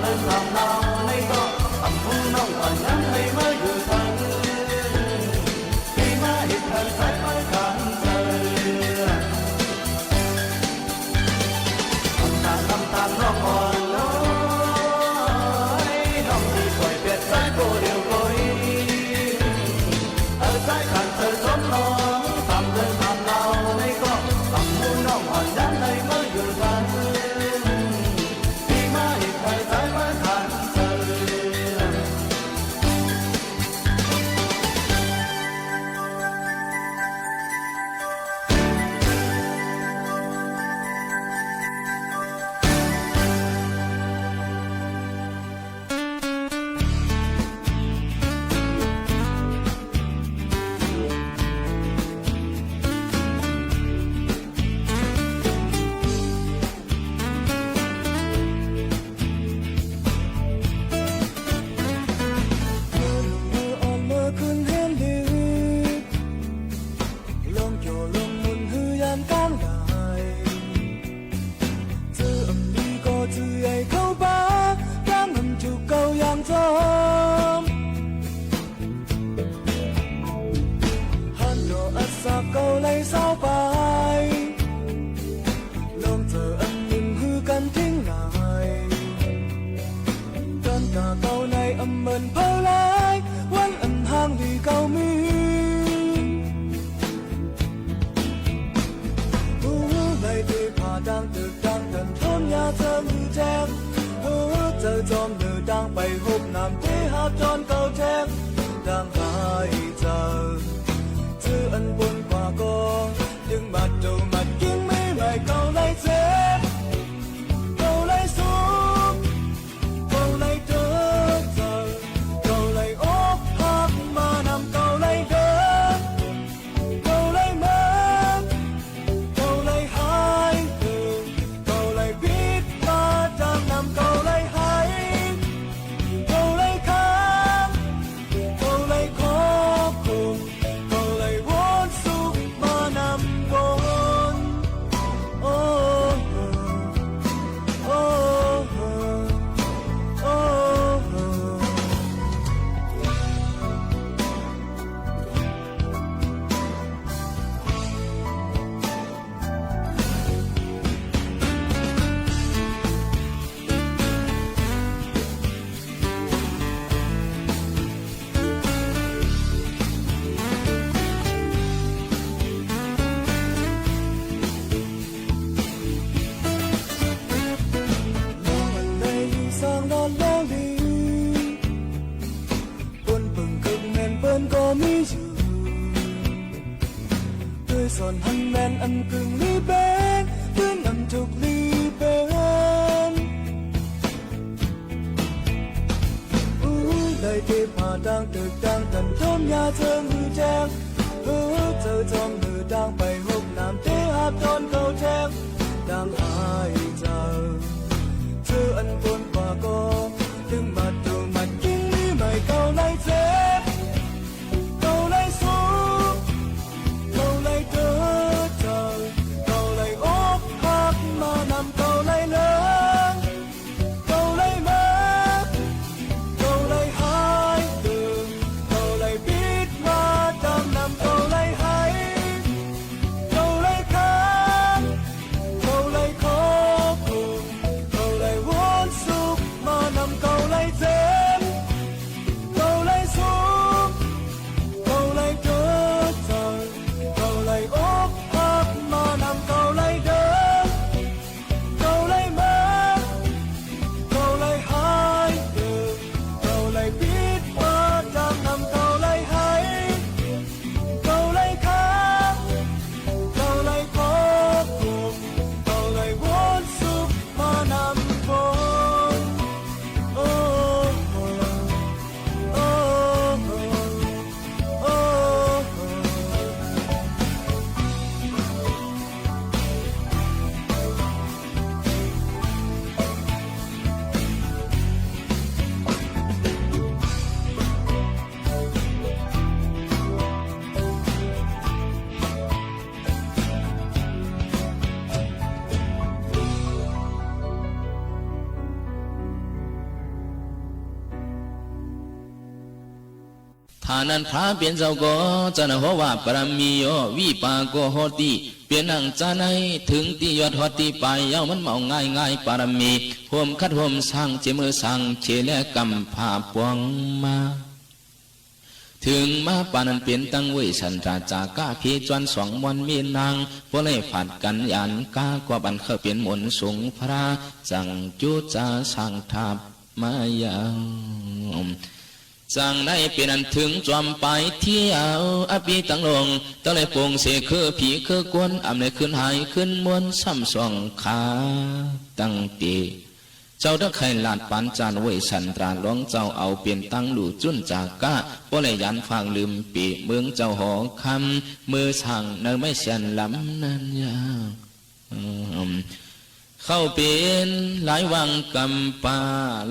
လီပဵၼ် တိုၼ်းဢမ်ႇထုၵ်ႇလီပဵၼ် ဢူၺ်း လႆႈတေၽႃႇတၢင်းတိုၵ်းတၢင်းတၼ်း ထွမ်ႇယႃႇၸိူင်ႉႁိုဝ်ထႅင်ႈ ႁူၸႂ်ၸွမ်းလိူဝ်တၢင်းပႆႁူပ်ႉၼၢမ် တေႁၢပ်ႇတွၼ်ႈၵဝ်ထႅင်ႈ တၢင်းႁၢႆၸႂ် ၸိူဝ်းဢၼ်ပူၼ်ႉၵႂႃႇၵေႃႈ တိုၼ်းမၢတ်ႈတူဝ်မၢတ်ႈၵိင်ႇမီးမႂ်ႇ ၵဝ်လႆႈၸဵပ်း ၵဝ်လႆႈသုမ်း ၵဝ်လႆႈတိူဝ်ႉၸႂ် ၵဝ်လႆႈဢူၵ်းႁၵ်းမႃးၼမ် ၵဝ်လႆႈလိူင်ႇ ၵဝ်လႆႈမႃး ၵဝ်လႆႈႁၢႆ ၵဝ်လႆႈပိတ်းမႃးတင်းၼမ် ၵဝ်လႆႈႁၢႆ ถ้านั้นพระเป๋นเจ้าก็จะนะ เพราะว่าปารมีย่อวิปากก็ฮอดตี้ เป๋นอันจาใน เถิงตี้ยอดฮอดตี้ป๋ายเย้า มันบ่ง่ายๆ ปารมี ฮ่วมขัดฮ่วมสร้าง เจาะเมือสร้าง เขและกำพร้าปวงมา เถิงมาปานนั้นเป๋นตังเวยสันตราจากะ เพจวนสองม่วนเมนาง บ่ได้ผลัดกั๋นหยานก้า กว่าบันเข้าเป๋นมนต์สงฆ์พระ จั่งจุจะสร้างทัพมายาว จั่งได้เป๋นอันเถิงจอมป๋ายเตี้ยว อปีตังหลง เต้าได้โป่งเสกคือผีคือคน อ่ำได้คืนหายคืนม่วนซ้ำสองขา ตั้งแต่ เจ้าตักใค่ลาดปานจานเวยสันตราหลวงเจ้า เอาเป๋นตังหลู่จุนจากะ บ่ได้หยานฝากลืมเป๋เมืองเจ้าหอคำ เมือสร้างในไม้แสนลำนั้นยาว อืม เข้าเป๋นหลายวางกำปา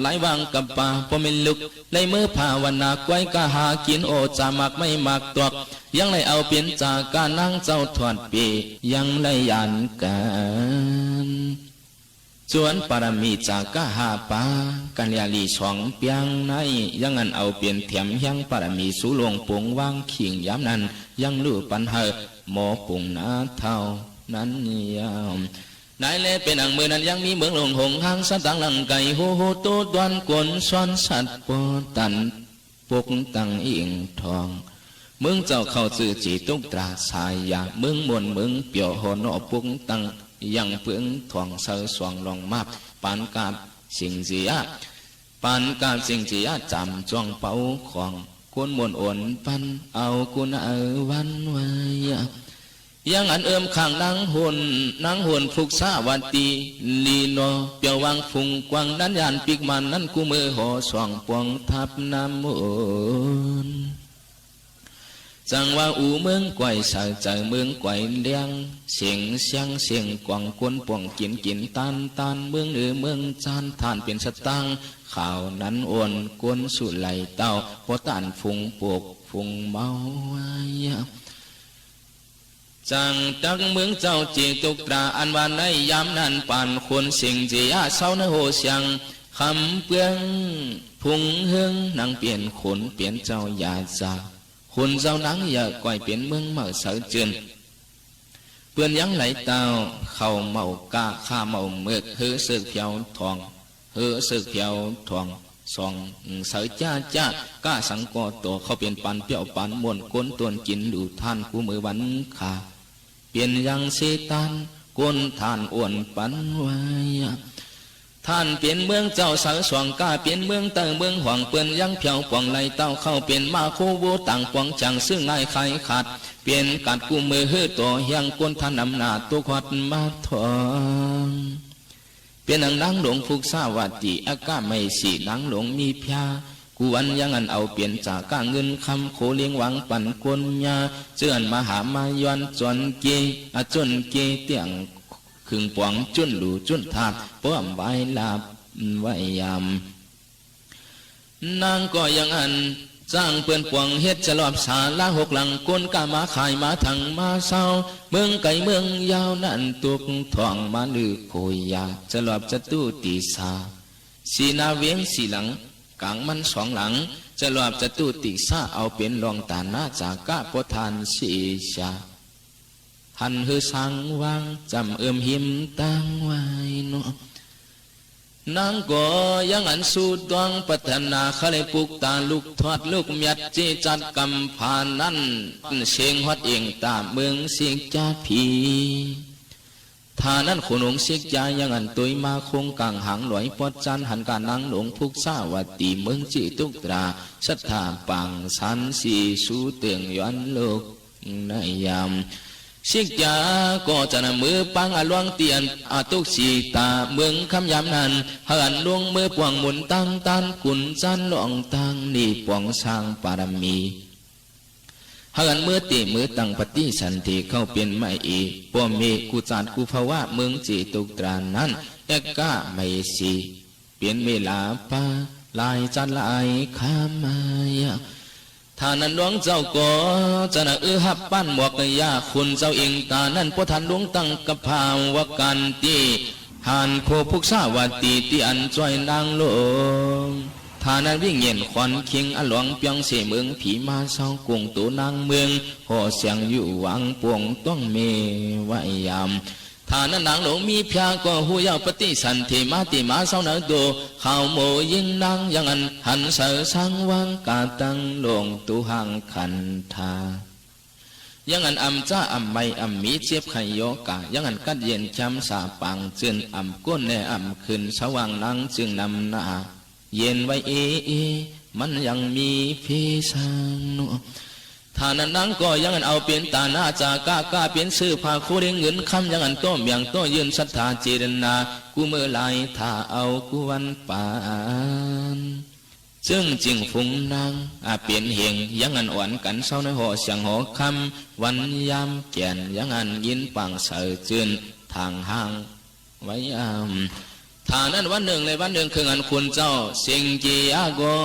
หลายวางกำปา บ่แม่นลุก ได้เมือภาวนา ก้อยก้าหากิ๋น โอจาหมากไม้หมากตอก ยังได้เอาเป๋นจากะนางเจ้าถอดเป๋ ยังได้หยานกั๋น ส่วนปารมีจากะห้าป๋า กัลยาณีสองเปียงใน ยังอันเอาเป๋นแถมแฮงปารมี สูหลวงปงวางขิงยามนั้น ยังลู่ปันหื้อหมอปงนาเต้านั้นยาว ในแลเป๋นอังเมือนั้นยังมีเมืองหลวงหงส์หางสะตางหลังไก่ ฮู้ฮู้โตตวนกลสวนสัตว์ บ่ตัน ปกตังอิ่งทอง เมืองเจ้าเข้าจื้อเจตุตราสายา เมืองม่วนเมืองเปียว หอหนอปกตังยังเปืองทอง เสาสวงรองมาบ ปานกาบสิงเจียะ ปานกาบสิงเจียะ จำจ้องเป้าของ คนม่วนโอนปัน เอากุณาวันไว้ ยังอันเอิ้มข้างนางหน นางหนภุกษาวาตี ลีนอ เปียววังฝุงกวาง นั้นยานปิ๊กมาน นั้นกู้เมือหอสองปวงทัพน้ำมนต์ จั่งว่าอู่เมืองก๋วยเสา เจ้าเมืองก๋วยเลี้ยง เสียงเสียงเสียงกวาง คนป่วงกิ๋นกิ๋นตานตาน เมืองเหนือเมืองจาน ท่านเป๋นสตางค์ ข่าวนั้นโอน คนสู่ไหลเต้า บ่ต้านฝุงปกฝุงเมาไว้ จั่งตักเมืองเจ้าเจตุตรา อันว่าในยามนั้นปานคนเสียงเจียะ เศร้าในโหเสียง คำเปืองพุงเฮือง นางเป๋นขนเป๋นเจ้าอย่าจา ขนเจ้านางเยอะ ก๋วยเป๋นเมืองเมาเสาจื้น เปิ้นยังไหลเต้า เข้าเมาก้า ข้าเมาเมือก หื้อเสิกเผียวทอง หื้อเสิกเผียวทอง สอง เสาจ้าจ้า ก้าสังก่อต่อ เข้าเป๋นปานเปียวปานม่วน คนต้นกิ๋นดูท่านกู้เมือวันค่า เป๋นอย่างเสตาน คนท่านอ้วนปันไว้ ท่านเป๋นเมืองเจ้าเสาสอง ก้าเป๋นเมืองเต้าเมืองหว่าง เปิ้นยังเผียวป่วงไหลเต้า เข้าเป๋นมาโคโวต่างปวง จั่งซื้อง่ายขายขาด เป๋นกัดกู้เมือหื้อต่อแฮง คนท่านอำนาจตกฮอดมาทอง เป๋นอันนางหลวงภุกษาวาตี อากาไมสี นางหลวงมีพญา กูวันยังอันเอาเป๋นจากะเงินคำ โขเลี้ยงหวังปันคนยา เจื้ออันมาหามายวนจนเก อะจนเกเตี้ยง ขึงปวงจุ้นหลูจุ้นทา ป้อมไว้ลาบไว้ยาม นางก็ยังอัน จ้างเปิ้นปวงเฮ็ดจะลอบศาลาหกหลัง คนก้ามาขายมาถังมาเซา เมืองไก๋เมืองยาวนั้นตกท่องมาลือโขยา จะลอบจตุติสา สีหน้าเวียงสี่หลัง ก๋างมันสองหลัง จะลอบจตุติสา เอาเป๋นรองตานาจากะป้อท่านสีชา หันหื้อสร้างวาง จำเอิ้มหิมตั้งไว้เนาะ นางก็ยังอันสู้ต้องปรารถนา ใค่ได้ปุกตาลุกทอดลุกเมียด เจจัดกำพานั้น เสียงฮอดเองตาเมืองสิกจาผี ถ้านั้นขุนหงส์สิกจายังอันตวยมาคงก๋างหางหลอยปอดจัน หันก้านางหลวงภุกษาวาตี เมืองเจตุตรา ศรัทธาปางสรรสีสูเติงย้อนโลก ในยามสิกจาก็จะนำมือปังอลวงเตียนอตุกสีตาเมืองคำยามนั้น หื้ออันลวงมือปวงหมุนตั้งต้านกุญจันทร์ลองตั้งนี้ปวงสร้างปารมี หื้ออันมือติมือตั้งปฏิสันธิเข้าเป๋นไมเอ ป้อมเมฆกู้จาดกู้ภาวะเมืองเจตุตรานั้น เอกะไมสี เป๋นเวลาปาหลายจัดหลายคำมา ถ้านั้นหลวงเจ้าก็จะนะ เออ ฮับปันหมวกยา ขุนเจ้าเองตานั้น ป้อท่านหลวงตั้งกับภาวะกันตี้ หานโคภุกษาวาตีตี้อันจ้อยนางหลวง ถ้านั้นวิ่งเหยียนขวัญคิง อะหลวงเปียงเสเมืองผีมาเซา กุ่งโตนางเมือง ห่อเสียงอยู่หวังปวงต้องเมวายาม ถ้านั้นนางหลวงมีพญาก็ฮู้เย้า ปฏิสันเถมาติมาเซาเนาโต ขาวโมยิ่งนางยังอันหันเสาสังวางกาตังหลวงตุหังขันธา ยังอันอ่ำจ๊าอ่ำไหม้อ่ำมีเจ็บไข้โยกา ยังอันกัดเย็นแจ่มสาปางจื้น อ่ำก้นแน่อ่ำขึ้นสว่างนางจึงนำหน้า เย็นไว้เอเอ มันยังมีเพสังเนาะ ถ้านั้นนางก็ยังอันเอาเป๋นต๋าหน้าจาก้า ก้าเป๋นซื้อผ้าโคเด้งเงินคำ ยังอันโต้เมียงโต้ยื่นศรัทธาเจตนา กู้เมื่อหลายถ้าเอากู้วันปาน จึงจิ่งฝูงนาง อา เป๋นเฮง ยังอันอ่อนกั๋นเซาในห่อเสียงหอคำ วันยามแก่น ยังอันยินปางเสาจื้น ทางห้าง ไว้อ่ำ ถ้านั้นวันนึ่งและวันนึ่งเคิงอันคุณเจ้าเซ็งเจียก็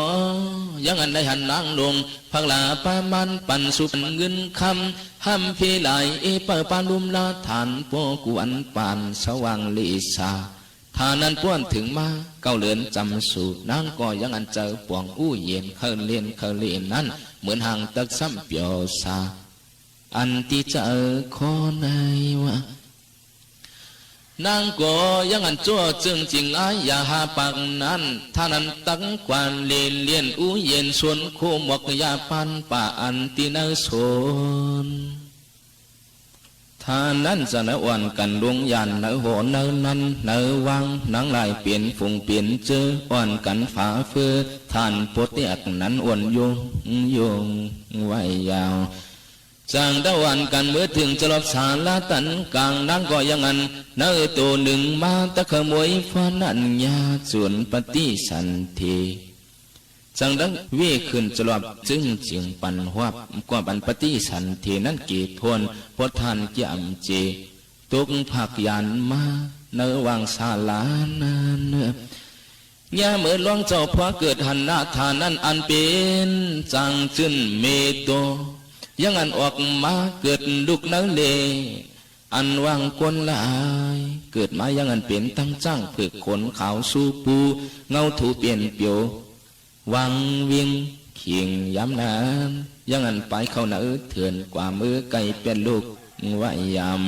ยังอันได้หันนางลง พักหลาประมาณปันสุปันเงินคำ ห้ำเพหลายเอเป่าปาลุ่มลาฐาน โปกวนปานสว่างลิสา ถ้านั้นป้วนเถิงมา เก้าเลินจำสู นางก็ยังอันเจอป่วงอู้เย็น เคิลเล่นเคิลเล่นนั้น เหมือนห่างตักซ้ำเปียวสา อันตี้เจอข้อในว่า นางก็ยังอันจั่วจึงจิ่งอ้ายอย่าหาปากนั้น ถ้านั้นตักกวานเล่นเล่นอู้เย็นสวนโคหมวกยาปานป่าอันตี้เนอสวน ถ้านั้นจะเนออ่อนกั๋นลงยานเนอหอเนอนั้นเนอวัง นางหลายเป๋นฝูงเป๋นเจื้อ อ่อนกั๋นฝาเฟือ ฐานโปเตียกนั้นอ่อนยงยงไว้ยาว จั่งตะวันกั๋นเมื่อเถิงจะรอบศาลาตันกลาง นางก็ยังอันเนอโตนึ่งมาตะขโมยฟ้านั้นยาจวนปฏิสันเถ จั่งดังเว่ขึ้นจะรอบจึงจิ่งปันฮวบ กว่าปันปฏิสันเถนั้นเกตทน พอทานเกียมเจ ตกผักยานมาเนอวังศาลานั้นเนอ ยามเมื่อหลวงเจ้าพระเกิดหันหน้าฐานนั้นอันเป๋นจางจื้นเมตโต ยังอันออกมาเกิดลุกเนอเล อันวางก้นหลาย เกิดมายังอันเป๋นตังจ้างเผือกขนขาวสู้ปู เงาถูเปลี่ยนเปียว วังวิงขิงยามนั้น ยังอันไปเข้าเนอเถื่อนกว่าเมื่อไก่แปดลูกไว้ยาม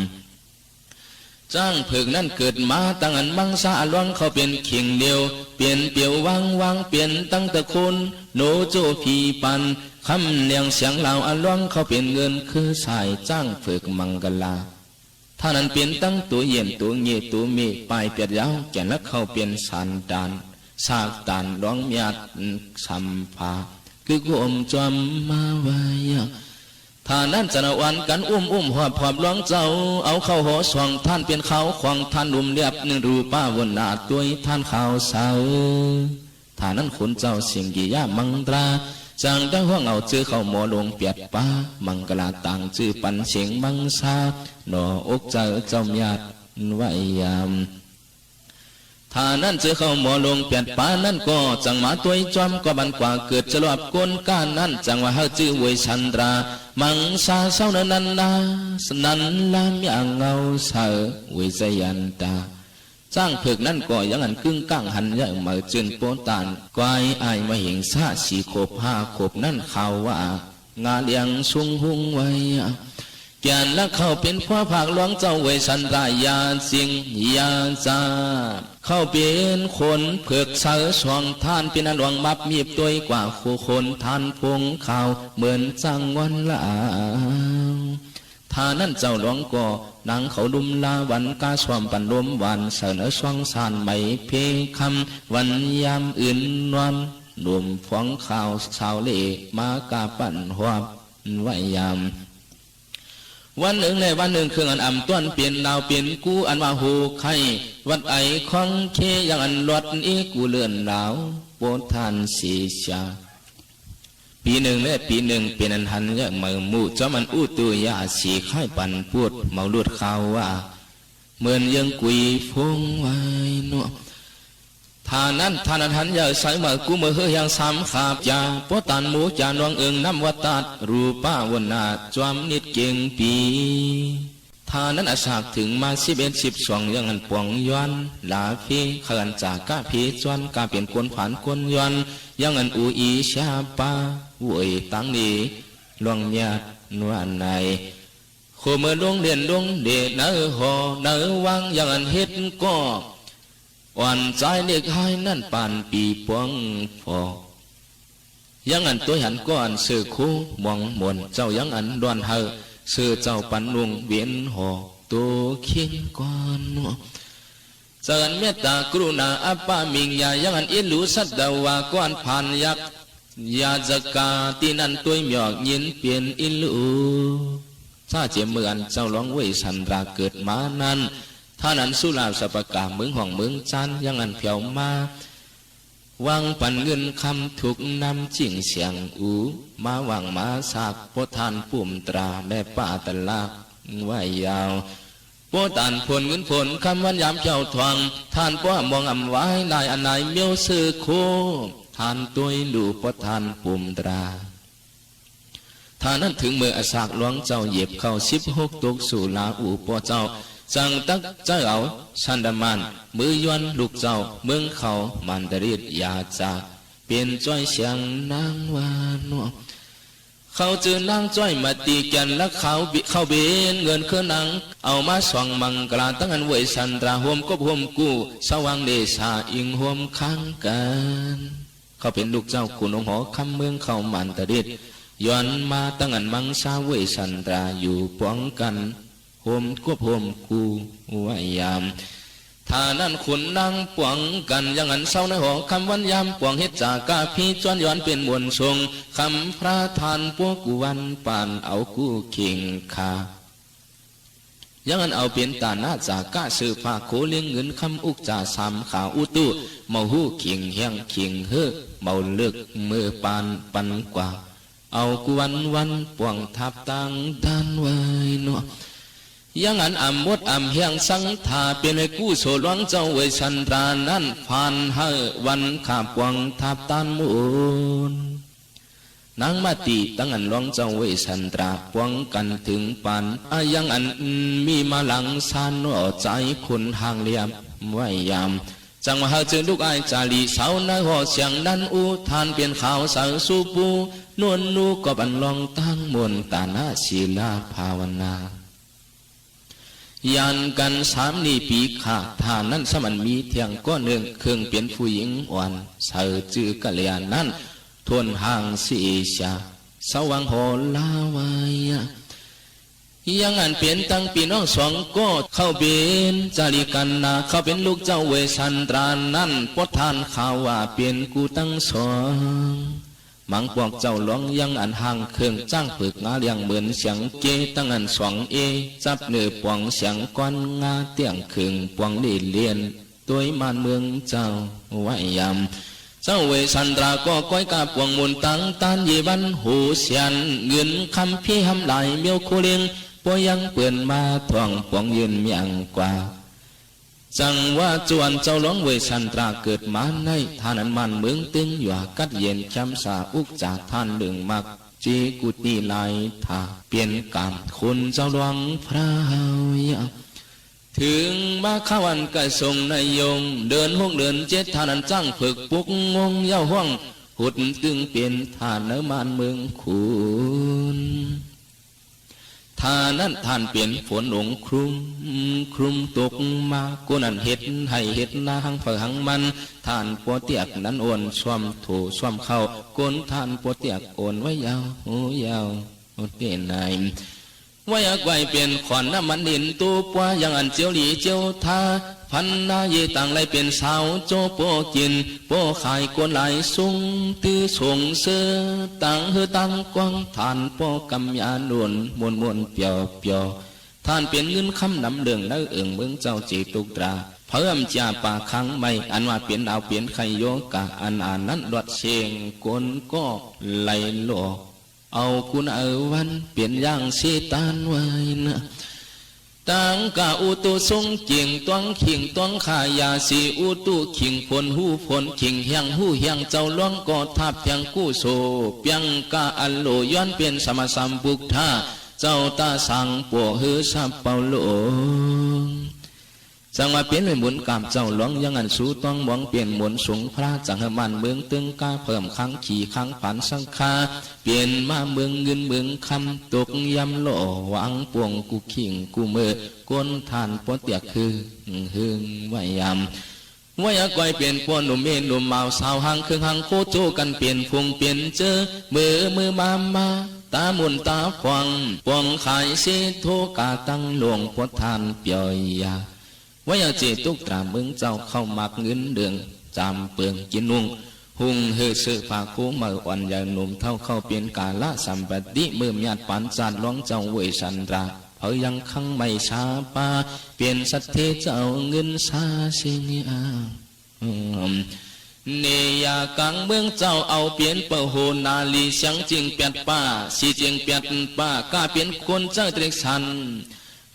จ้างเผือกนั้นเกิดมาตังอันมังสาอลวงเข้าเป๋นเข่งเดียว เปลี่ยนเปียววางวางเปลี่ยนตังตระกูล โนโจผีปัน คำเลียงเสียงลาวอลวงเข้าเป๋นเงินคือสายจ้างเผือกมังกลา ถ้านั้นเป๋นตังตั๋วเยี่ยมตั๋วเงยตั๋วเมฆปลายเปียดยาว แก่นละเข้าเป๋นสารดาน สากตานหลวงเมียดสำผา คือกุมจอมมาไว้ ถ้านั้นจะนวันกันอุ้มอุ้มหอบหอบหลวงเจ้า เอาเข้าหอสวงท่านเป๋นข้าวของท่านลุ่มเรียบนึ่งรูปาวนนาตวยท่านข้าวเสา ถ้านั้นคุณเจ้าสิงกิยามังตรา จางได้ห้องเอาจื้อเข้าหมอลงเปียดปา มังกลาต่างจื้อปันเสียงมังสา หนออกเจ้าเจ้าเมียดไว้ยาม ถ้านั้นจื้อเข้าหมอลงเปียดปานั้นก็จังมาตวยจอมก็บันกว่าเกิดจะรอบก้นก้านั้น จังว่าเฮาจื้อเวยสันตรา มังสาเศร้านั้นนั้นนา นั้นลาเมียเงาเสาเวยจยันตา จ้างเผือกนั้นก็ยังอันกึ้งก้างหันใหญ่เหมือจื้นโปตาน กวายอายมหิงสาสี่ขบห้าขบนั้นข่าวว่า งาเลี้ยงสุงหุงไว้ แก่นละเข้าเป๋นผัวภาคหลวงเจ้าเวยสันตายาสิงยาจา เข้าเป๋นขนเผือกเสาสวงท่านเป๋นอันหลวงมับมีบตวยกว่าคู่ขนท่านพงขาวเหมือนจังวันลาว ถ้านั้นเจ้าหลวงก็นางเขาลุ่มลาวันกาสวมปันลมหวานเสนอสวงสารไหมเพคำ วันยามอื่นนอนหนุ่มพวงขาวสาวเล่มากาปั่นหวบไว้ยาม วันนึ่งและวันนึ่งเครื่องอันอ่ำต้วนเป๋นดาวเป๋นกู้อันว่าโหไข่ วัดไอของเคยังอันลอดอีกูเลื่อนดาวโปทานสีชา ปีนึ่งและปีนึ่งเป๋นอันหันเยอะเหมือหมู่จอมอันอู้ตูยาสีไข่ปันปูดเมาลุดข่าวว่า เหมือนเยิงกุยฟงไว้เนาะ ถ้านั้นท่านอันหันเยอะใสเหมือกู้เมือเฮือยังสามขาบจา โปตานหมูจานวงเอิงน้ำวัดตัด รูปาวนนาจอมนิดเก่งปี ถ้านั้นอะสากเถิงมาสิบเอ็ดสิบสอง ยังอันป๋องย้อน หลาเพ เขินจ๋ากะเพจวน กาเป๋นคนผานคนย้อน ยังอันอูอีชาปา เวยตังนี้ ล่วงเมียด ว่าไหน โคเมื่อลงเล่นลงเดะ เนอหอเนอวัง ยังอันเฮ็ดก่อ อ่อนจายเล็กฮ้ายนั้นปานปี๋ป๋วงฝอ ยังอันตวยหันก่ออันเสื้อโคหมองหมน เจ้ายังอันล่อนเฮา เสื้อเจ้าปันนุ่งเวียนหอ โตเคียงก่อนเนาะ เจ้าอันเมตตากรุณาอัปปะมิงญา ยังอันอิหลูสัตวา ก่อนผ่านยักษ์ยาจกา ตี้นั้นตวยหมอกยินเป๋นอิหลู ถ้าเจียมเมื่ออันเจ้าหลวงเวสสันดราเกิดมานั้น ถ้านั้นสุราษฎร์สะปะกา เมืองฮ่องเมืองจันทน์ ยังอันแผวมา วางปันเงินคำถูกนำจิ่งเสียงอู มาหว่างมาสาก ป้อท่านปุ่มตราแม่ป้าตะลาก ว่ายาว ป้อต้านผลเงินผลคำวันยามเจ้าทวง ท่านป้อมองอำวายลายอนายเมียวเสื้อโค ท่านตวยดูป้อท่านปุ่มตรา ถ้านั้นเถิงเมื่ออะสากหลวงเจ้าเหยียบเข้า สิบหกตกสู่ลาอู่ป้อเจ้า จั่งตักเจ้าเอาสันดามัน มือย้อนลูกเจ้า เมืองเขามานดาริด อย่าจากเป๋นจ้อยเสียงนางว่าเนาะ เขาจื้อนางจ้อยมาตีแก่น ละเขาเข้าเบนเงินเครื่องนาง เอามาสองมังกรา ตั้งอันเวสสันดรา โฮมกบโฮมกู้ สว่างเดชา อิงโฮมค้างกัน เขาเป๋นลูกเจ้าขุนองค์หอคำเมืองเขามานตะดิด ย้อนมาตั้งอันมังสาเวยสันตราอยู่ปวงกั๋น โฮมกวบโฮมกู้ไว้ยาม ถ้านั้นขุนนางปวงกั๋น ยังอันเศร้าในหอคำวันยาม ปวงเฮ็ดจากาพีจวนย้อนเป๋นมวลสง คำพระทานปวกวันปานเอากู้เข่งขา ยังอันเอาเป๋นตานะจากะ เสื้อผ้าโคเลี้ยงเงินคำอุกจาสามขาอุตุ เมาฮู้เข่งแฮงเข่งเฮอ เมาเลิกเมื่อปานปันกว่า เอากู้วันวันปวงทับตังด้านไว้เนาะ ยังอันอ่ำมดอ่ำแฮงสังถา เป๋นไว้กู้โสหลวงเจ้าเวยสันตรานั้น ผ่านเฮอวันขาปวงทับต้านมูล นางมาติตั้งอันหลวงเจ้าเวสสันตราปวงกั๋นเถิงปาน อายังอันมีมาหลังซานหน่อจายคนห่างเหลี่ยมไว้ยาม จั่งว่าเฮาเจิญลูกอ้ายจารีสาวนาห่อเสียงนั้นอู้ ทานเป๋นขาวใสสู่ปูนวลนูก็บันลองตั้งมนต์ตานะศีลาภาวนา ยานกั๋นสามนี่ปีขา ถ้านั้นสมันมีเที่ยงก้อนเนึ่ง เคิ่งเป๋นผู้หญิงอ่อน ใส่จื้อกะเหลี่ยนั้น ทนห่างสีเสีย สว่างหอลาไว้ ยังอันเป๋นตังปี้น้องสองก็เข้าเป๋นจารีกั๋นนา เข้าเป๋นลูกเจ้าเวสสันตรานั้น ปดทานข่าวว่าเป๋นกู้ตังสอง มังปวกเจ้าหลวงยังอันห่างเคิ่ง จ้างเผิกงาเลี้ยงเหมือนเสียงเก ตั้งอันสองเอ จับเนื้อปวงเสียงก้อนงาเตี้ยงเคิ่ง ปวงเล่เลียนตวยม่านเมืองเจ้าไว้ยาม เจ้าเวสสันตราก็ก้อยกาปวงมูลตังต้านเยวันโหเสียน เงินคำพี้หำหลายเมี้ยวโคเล็ง ปอยังเปิ้นมาท่องปวงยืนเมียงกว่า จั่งว่าจวนเจ้าหลวงเวสสันตราเกิดมาใน ถ้านั้นม่านเมืองตึงหยวากัดเย็นแคมสาอุกจากท่านเลิงมัก จีกุติหลายถ้าเปลี่ยนกามคุณเจ้าหลวงพระเฮายา เถิงมาเข้าอันกระทรงนายง เดือนหกเดือนเจ็ด ท่านั้นจ้างเผิกปุกงงเย้าห้อง หุดตึงเป๋นท่านเนอม่านเมืองขุน ถ้านั้นท่านเป๋นฝนหลงครุม ครุมตกมา คนอันเฮ็ดไฮ่เฮ็ดนาหังเผาหังมัน ท่านปอเตียกนั้นโอนซ่อมโถซ่อมเข้า คนท่านปอเตียกโอนไว้ยาว โอ้ยาว โอ้เตไหน ไว้อักไว้เป๋นขอนน้ำมันดินตู้ปัว ยังอันเจียวหลีเจียวทา พันนาเยต่างไรเป๋นสาวโจโปกิ๋น โปขายคนหลายสุง ตื้อสงเสื้อ ตังหื้อตังกว้าง ท่านปอกำยาหนุน มวนมวนเปียวเปียว ท่านเป๋นเงินคำนำเรื่องในเอิงเมืองเจ้าเจตุกตรา เพิ่มจ่าป่าขังใหม่ อันว่าเป๋นเอาเป๋นไขโยกะ อันอ่านนั้นลวดเชง คนก็ไหลหลอก เอาคุณเอาวันเป๋นอย่างเสตานไว้นะ ตังกะอุตุสุงเก่งตวงขิงตวงขายาสีอุตุขิงฝนหู้ฝนขิงแฮงหู้แฮงเจ้าหลวงก็ทับแทงกู้โส เปียงกะอันโหลย้อนเป๋นสมมาสัมพุทธา เจ้าต๋าสางปัวหื้อซาเปาหลวง จังว่าเป๋นรวยมนต์ก๋าบเจ้าหลวง ยังอั้นสูต้องมองเป๋นมนต์สงฆ์พระ จังหื้อบ้านเมืองตึงก้า เพิ่มคังขี่คังผานสังฆา เป๋นมาเมืองเงินเมืองคำ ตกย่ำหล่อหวางป่วงกู้คิงกู้เมื่อ คนต้านปอเตียกคือหึงว่ายาม ว่าอย่าก้อยเป๋นป้อหนุ่มเมหนุ่มบ่าวสาว หางเคิงหางโคโจกันเป๋นฝูงเป๋นเจื้อ เมื่อมือมามา ต๋ามุ่นต๋าฟอง ป่องขายเสโทกาตั้งหลวง ปอต้านเปียวยา ว่าอย่าเจตุกตราเมืองเจ้า เข้าหมากเงินเดือง จามเปิงกินนุ่ง หุงหื้อเสื้อผ้าคู่ใหม่ อ่อนใหญ่หนุ่มเฒ่า เข้าเป๋นกาละสัมปัตติ เมื่อหยาดปานจาดหลวงเจ้าเวยสันตรา เผายังคังไม่สาปา เป๋นสัตเทเจ้าเงินสาเสียงอ้าง เนยากลางเมืองเจ้าเอาเป๋นปะโหนาลี เสียงจิงแปดป้า สีจิงแปดป้า ก้าเป๋นคนเจ้าตริกสัน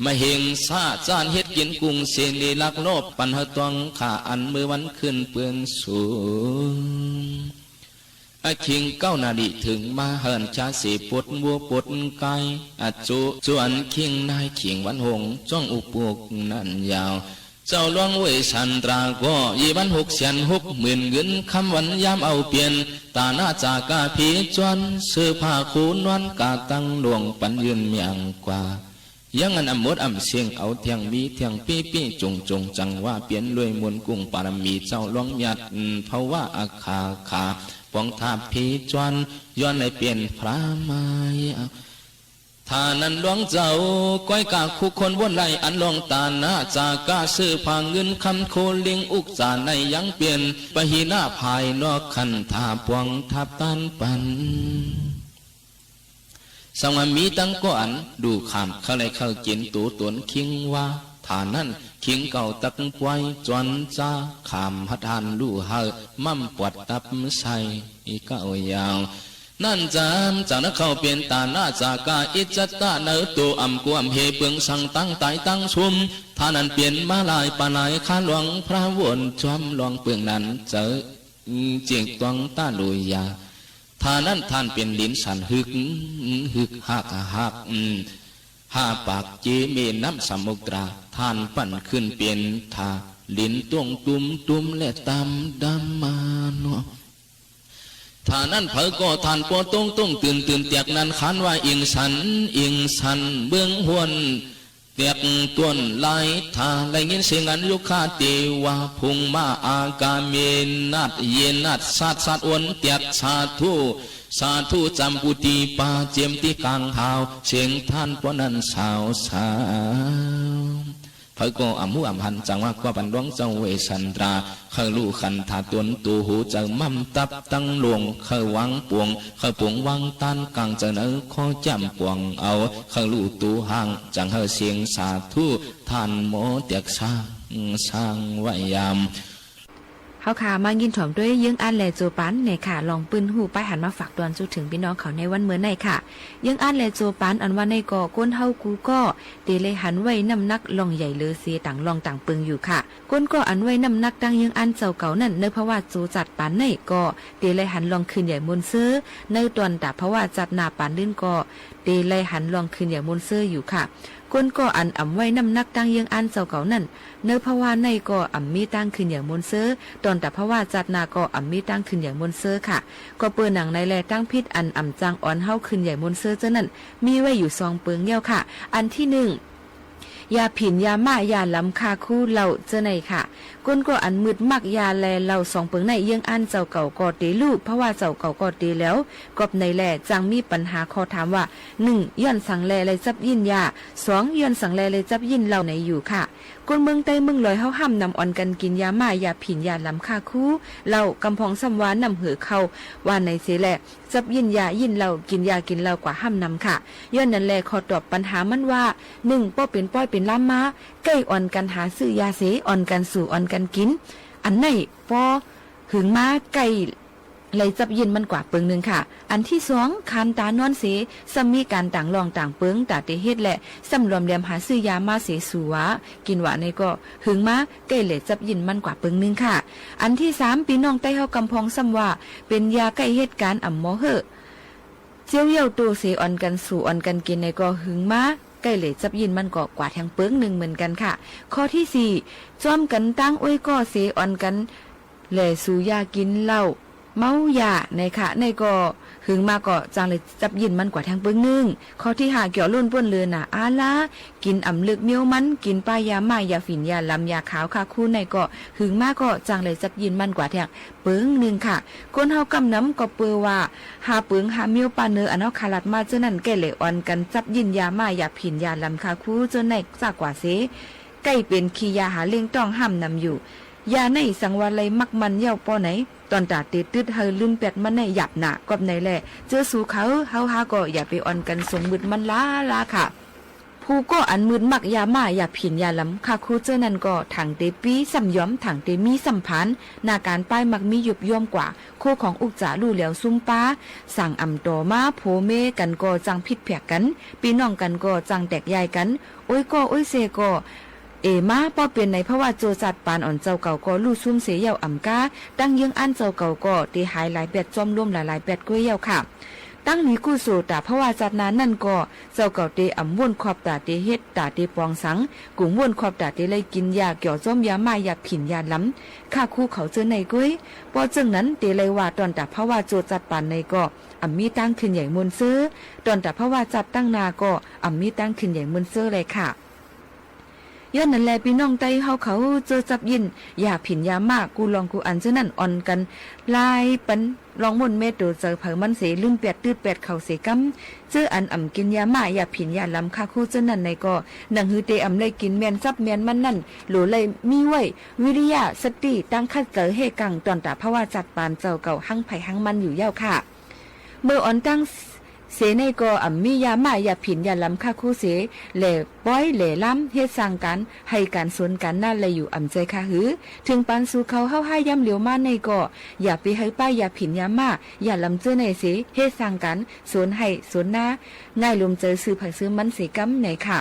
มะเห็งสาจ้านเฮ็ดกิ๋นกุ้งเสนี ลักลอบปันหื้อตวงข้า อันเมื่อวันขึ้นเปืองสูง อะคิงเก้านาลีเถิงมา เหินจาเสปดวัวปดไก่ อะจุจวนคิงนายคิงวันหง จ้องอุปกนั้นยาว เจ้าหลวงเวยสันตราก็ ยี่วันหกแสนหกหมื่นเงินคำ วันยามเอาเป๋น ต๋าหน้าจากาผีจวน เสื้อผ้าคู่นอนกาตั้งหลวง ปันยืนเมียงกว่า ยังอั้นอ่ำหมดอ่ำเสี้ยง เอาเที่ยงมีเที่ยงปี้ปี้จุงจุง จังว่าเป๋นรวยมนต์กุ้งปารมี เจ้าหลวงหยาดภาวะอาคาขา ปองทาบผีจวน ย้อนได้เป๋นพระมายา ถ้านั้นหลวงเจ้า ก้อยกาคุกคนวนไล่ อันหลวงต๋าหน้าจากา เสื้อผ้าเงินคำ โคลิงอุกจาใน ยังเป๋นปะหินาภายนอก คันธาปวงทับต้านปัน สังว่ามีตังก้ออัน ดูข่าม ใค่ไล่ใค่กิ๋น ตั๋วต๋นคิงว่า ถ้านั้นคิงเก่าตักปวย จวนจาข่าม หัดหันลู่หื้อ ม่ำปวดตับไส้ เก้ายาว นั้นจำ จากนั้นเข้าเป๋นต๋าหน้าจากา อิจจตะเนอ ตั๋วอ่ำกวมเหเปิงสัง ตังต๋ายตังสุม ถ้านั้นเป๋นมาหลายปานาย ข้าหลวงพระวนจอมหลวงเปิงนั้น เจอ เจียงตวงตาลุยยา ถ้านั้นต้านเป๋นหลินสัน หึก หึกหักหัก อืม ห้าปากเจเมน้ำสมุทรา ต้านปั่นขึ้นเป๋นท่า หลินต้วงตุ้มตุ้มและตำดำมาเนาะ ถ้านั้นเผยก็ต้านปอต้งต้งตื่นตื่นเตียกนั้น ขานว่าอิงสัน อิงสัน เบื้องห้วน เตียกต้วนลาย ถ้าได้ยินเสียงอันยุคาเตวา พุงมาอากาเมนัด เยนัด สัดสัดอวนเตียก สาธุ สาธุ จำปูตีปา เจียมตี้กลางหาว เสียงต้านปอนั้นสาวสาว เผยก็อ่ำหูอ่ำหัน จังว่า กว่าปันหลวงเจ้าเวสสันตรา ใค่ลู่ขันธาต๋น ตั๋วหัวใจ๋ม่ำตับตังหลวง ใค่วางปวง ใค่ปวงวางต้านก๋างใจ๋เนอ ขอจ๋ำปวงเอา ใค่ลู่ตั๋วห่าง จังหื้อเสียงสาธุ ต้านหมอเตียกสร้าง สร้างวายาม เฮาค่ะ มายินถ่อมตวยเยื้องอาร์ตและโจปันแน่ค่ะ ลองปื้นฮู้ป้ายหันมาฝากตวนสู่เถิงปี้น้องเขาในวันเมื่อไนค่ะ เยื้องอาร์ตและโจปันอันว่าไนก็ คนเฮากู้ก็ เตไลหันไว้น้ำหนักล่องใหญ่เหลือเสียต่างล่องต่างเปิงอยู่ค่ะ คนก็อันไว้น้ำหนักตั้งเยื้องอาร์ตเจ้าเก่านั้น เนอ เพราะว่าโจจัดปานไนก็ เตไลหันล่องคืนใหญ่มนเซอ เนอ ตอนต๋าเพราะว่าจัดหน้าปานลื่นก็ เตไลหันล่องคืนใหญ่มนเซออยู่ค่ะ คนก็อันอ่ำไว้น้ำหนักตั้งเยื้องอาร์ตเจ้าเก่านั้น เนอ เพราะว่าไนก็อ่ำมีตั้งคืนใหญ่มนเซอ ตอนต๋าเพราะว่าจัดหน้าก็อ่ำมีตั้งคืนใหญ่มนเซอค่ะ ก็เปื้อหนังในแล ตั้งผิดอันอ่ำจังออนเฮาคืนใหญ่มนเซอเจ้านั้น มีไว้อยู่สองเปิงเย้าค่ะ อันตี้นึ่ง ยาผิ่นยาม่ายาลำค่าคู้เหล้าเจ้าไนค่ะ คนก็อันมืดมักยาและเหล้าสองเปิงไน เยื้องอาร์ตเจ้าเก่าก็เตฮู้ เพราะว่าเจ้าเก่าก็เตแล้ว กอบไนแล จังมีปัญหาข้อถามว่า นึ่ง ย้อนสังแลไลจับยิ่นยา สอง ย้อนสังแลไลจับยิ่นเหล้าไนอยู่ค่ะ คนเมืองใต้เมืองลอยเฮาห้ามนำออนกั๋นกิ๋นยาม่ายาผิ่นยาลำค่าคู้เหล้า กำพองซ้ำว่าน้ำหือเข้า ว่าไนเสแล จับยิ่นยายิ่นเหล้า กิ๋นยากิ๋นเหล้ากว่าห้ามนำค่ะ ย้อนนั้นแล ข้อตอบปัญหามันว่า นึ่ง ป้อเป๋นป้อยเป๋นล้ามมา ใก้ออนกั๋นหาซื้อยาเส ออนกั๋นสู่ออนกั๋นกิ๋น อันไนป้อหึงมาใก้ไลจับยิ่นมันกว่าเปิงนึ่งค่ะ อันตี้สอง คานต๋านอนเส ซ้ำมีก๋านต่างล่องต่างเปิงต๋าเตเฮ็ดแล ซ้ำหลวมแหลมหาซื้อยามาเสสู่หวากิ๋นหวาไนก็ หึงมาใก้ไลจับยิ่นมันกว่าเปิงนึ่งค่ะ อันตี้สาม ปี้น้องใต้เฮากำพองซ้ำว่า เป๋นยาใก้เหตุก๋ารณ์อ่ำหมอเฮอ เจียวเย้าโตเสอ่อนกั๋นสู่อ่อนกั๋นกิ๋นในก็ หึงมาใก้เหล่จั๊บยิ่นมันก็กว่าแทงเปิงนึ่งเหมือนกั๋นค่ะ ข้อตี้สี่ จ้อมกั๋นตางอ้วยก้อเสอ่อนกั๋น แหล่สูยากิ๋นเหล้าเมายาในค่ะ ในก็หึงมาก็จั้งเหล่จั๊บยิ่นมันกว่าแทงเปิงนึ่ง ข้อตี้ห้า เกี่ยวโล้นป้นเลือหนาอาลา กิ๋นอ่ำลึกเมี้ยวมัน กิ๋นป้ายาม่ายาผิ่นยาลำยาขาวค่ะครู ในก็หึงมาก็จั้งเหล่จั๊บยิ่นมันกว่าแทงเปิงนึ่งค่ะ คนเฮาก้ำนำก็เปื้อว่า หาเปิงหาเมี้ยวป้าเนออันเฮาขะหลัดมาเจ้านั้น ใก้เหล่อ่อนกั๋นจั๊บยิ่นยาม่ายาผิ่นยาลำค่ะครู เจ้าในจ้ากว่าเส ใก้เป๋นขี้ยาหาเลี้ยงต๊องห้ามนำอยู่ ยาในสังวาไลมักมันเย้าป้อไหน ตอนต๋าเตตึดหื้อลืมแป๊ดมันในหยาบหนา กอบในแล เจ้าสูเขาเฮาหาก็อย่าไปอ่อนกั๋นสงมึดมันล้าๆ ค่ะ ผู้ก้ออันมึดมักยาม่ายาผิ่นยาลำค่ะครู เจ้านั้นก็ ถางเตปี้ซ้ำยอม ถางเตมีซ้ำผาน หน้าก๋านป้ายมักมียุบย่อมกว่า โคของอุกจ๋าลู่แหลวซุมปา สั่งอ่ำต่อมา ผัวเมียกั๋นก็จั้งผิดแผกกั๋น ปี้น้องกั๋นก็จั้งแตกย้ายกั๋น อ้วยก้ออ้วยเสก็ เอมา ป้อเป๋นในภาวะจั่วจัดปานอ่อน เจ้าเก่าก็ลู่ซุมเสเย้าอ่ำก้า ตังเยื้องอั้นเจ้าเก่าก็เตหายหลายแป๊ด จ้อมล้มหลายๆ แป๊ดก้วยเย้าค่ะ ตังหนีกู้โสต๋าภาวะจัดนานั้นก็ เจ้าเก่าเตอ่ำว่นคอบต๋าเตเฮ็ดต๋าเตปองสัง กุ่มว่นคอบต๋าเตไล่กิ๋นยาเกี่ยวจ้อมยาม่ายาผิ่นยาลำ ค่ะครูเขาเจ้าในก้วย ป้อเจิ่งนั้นเตไล่ว่าตอนต๋าภาวะจั่วจัดปานในก็ อ่ำมีตังขึ้นใหญ่มวลเซ้อ ตอนต๋าภาวะจัดตั้งนาก็ อ่ำมีตังขึ้นใหญ่มวลเซ้อแลค่ะ ย้อนนั้นแล ปี้น้องใต้เฮาเขาเจ้าจั๊บยิ่น ยาผิ่นยาม่า กู้ลองกู้อันเจ้านั้น อ่อนกั๋นหลายปันลองม่วนแม่โตเจอเผามันเส ลืมแป๊ดตื้อแป๊ดเขาเสก้ำ เจ้าอันอ่ำกิ๋นยาม่ายาผิ่นยาลำค่ะครู เจ้านั้นในก็ หนังหือเตอ่ำไล่กิ๋นแมนจับแมนมันนั้น โหลไล่มีไว้ วิริยะ สติ ตังคัดเจอเฮ่กัง ตอนต๋าภาวะจัดปานเจ้าเก่าหั้งใผหั้งมันอยู่เย้าค่ะ เมื่ออ่อนตังเสในก็อ่ำมียาม่ายาผิ่นยาลำค่ะครูเส แหล่ป้อยแหล่ล้ำ เฮ็ดสร้างก๋านไฮ่ก๋านสวนก๋านนาไล่อยู่อ่ำใจ้ค่ะหือ เถิงปานสูเขาเฮาหายามเหลียวมาในก็ อย่าไปหื้อป้ายยาผิ่นยาม่ายาลำเจ้าในเส เฮ็ดสร้างก๋านสวนไฮ่สวนนา ง่ายลมใจ๋ซื้อไผซื้อมันเสก้ำในค่ะ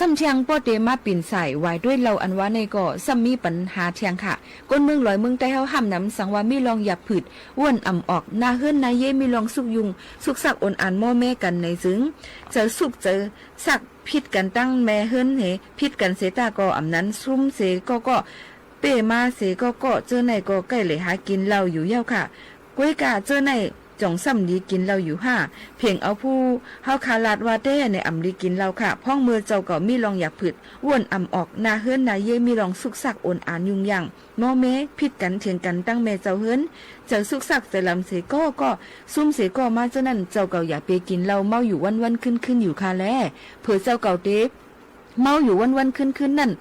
ซ้ำเทียงป้อเตมาปิ่นสายหวายตวยเหล้าอันว่าในก็ ซ้ำมีปัญหาเทียงค่ะ คนเมืองลอยเมืองใต้เฮาห้ามนำ สังว่ามีลองหยาบผืด ว่นอ่ำออก นาเฮือนนาเย้มีลองสุกยุง สุกสักโอนอานม่อแม่กั๋นในจึง เจอสุกเจอสักผิดกั๋นตังแม่เฮือนเฮ ผิดกั๋นเสตาก็ อ่ำนั้นซุมเสก็ก็ เป้มาเสก็ก็ เจ้าในก็ใก้เหล่หากิ๋นเหล้าอยู่เย้าค่ะ ก้วยก้าเจ้าในจ่องซ้ำหลีกิ๋นเหล้าอยู่ห้า เพ่งเอาผู้เฮาขะหลัดว่าแต๊ในอ่ำหลีกิ๋นเหล้าค่ะ พ่องเมื่อเจ้าเก่ามีลองหยาบผืด ว่นอ่ำออก นาเฮือนนาเย้มีลองสุกสักโอนอานยุงยาง ม่อแม่ผิดกั๋นเถียงกั๋นตังแม่เจ้าเฮือน เจอสุกสักเจอลำเสก็ก็ ซุมเสก็มาเจ้านั้น เจ้าเก่าอย่าไปกิ๋นเหล้าเมาอยู่วันๆ คืนๆ อยู่ค่ะแล เผื่อเจ้าเก่าเต เมาอยู่วันๆ คืนๆ นั้น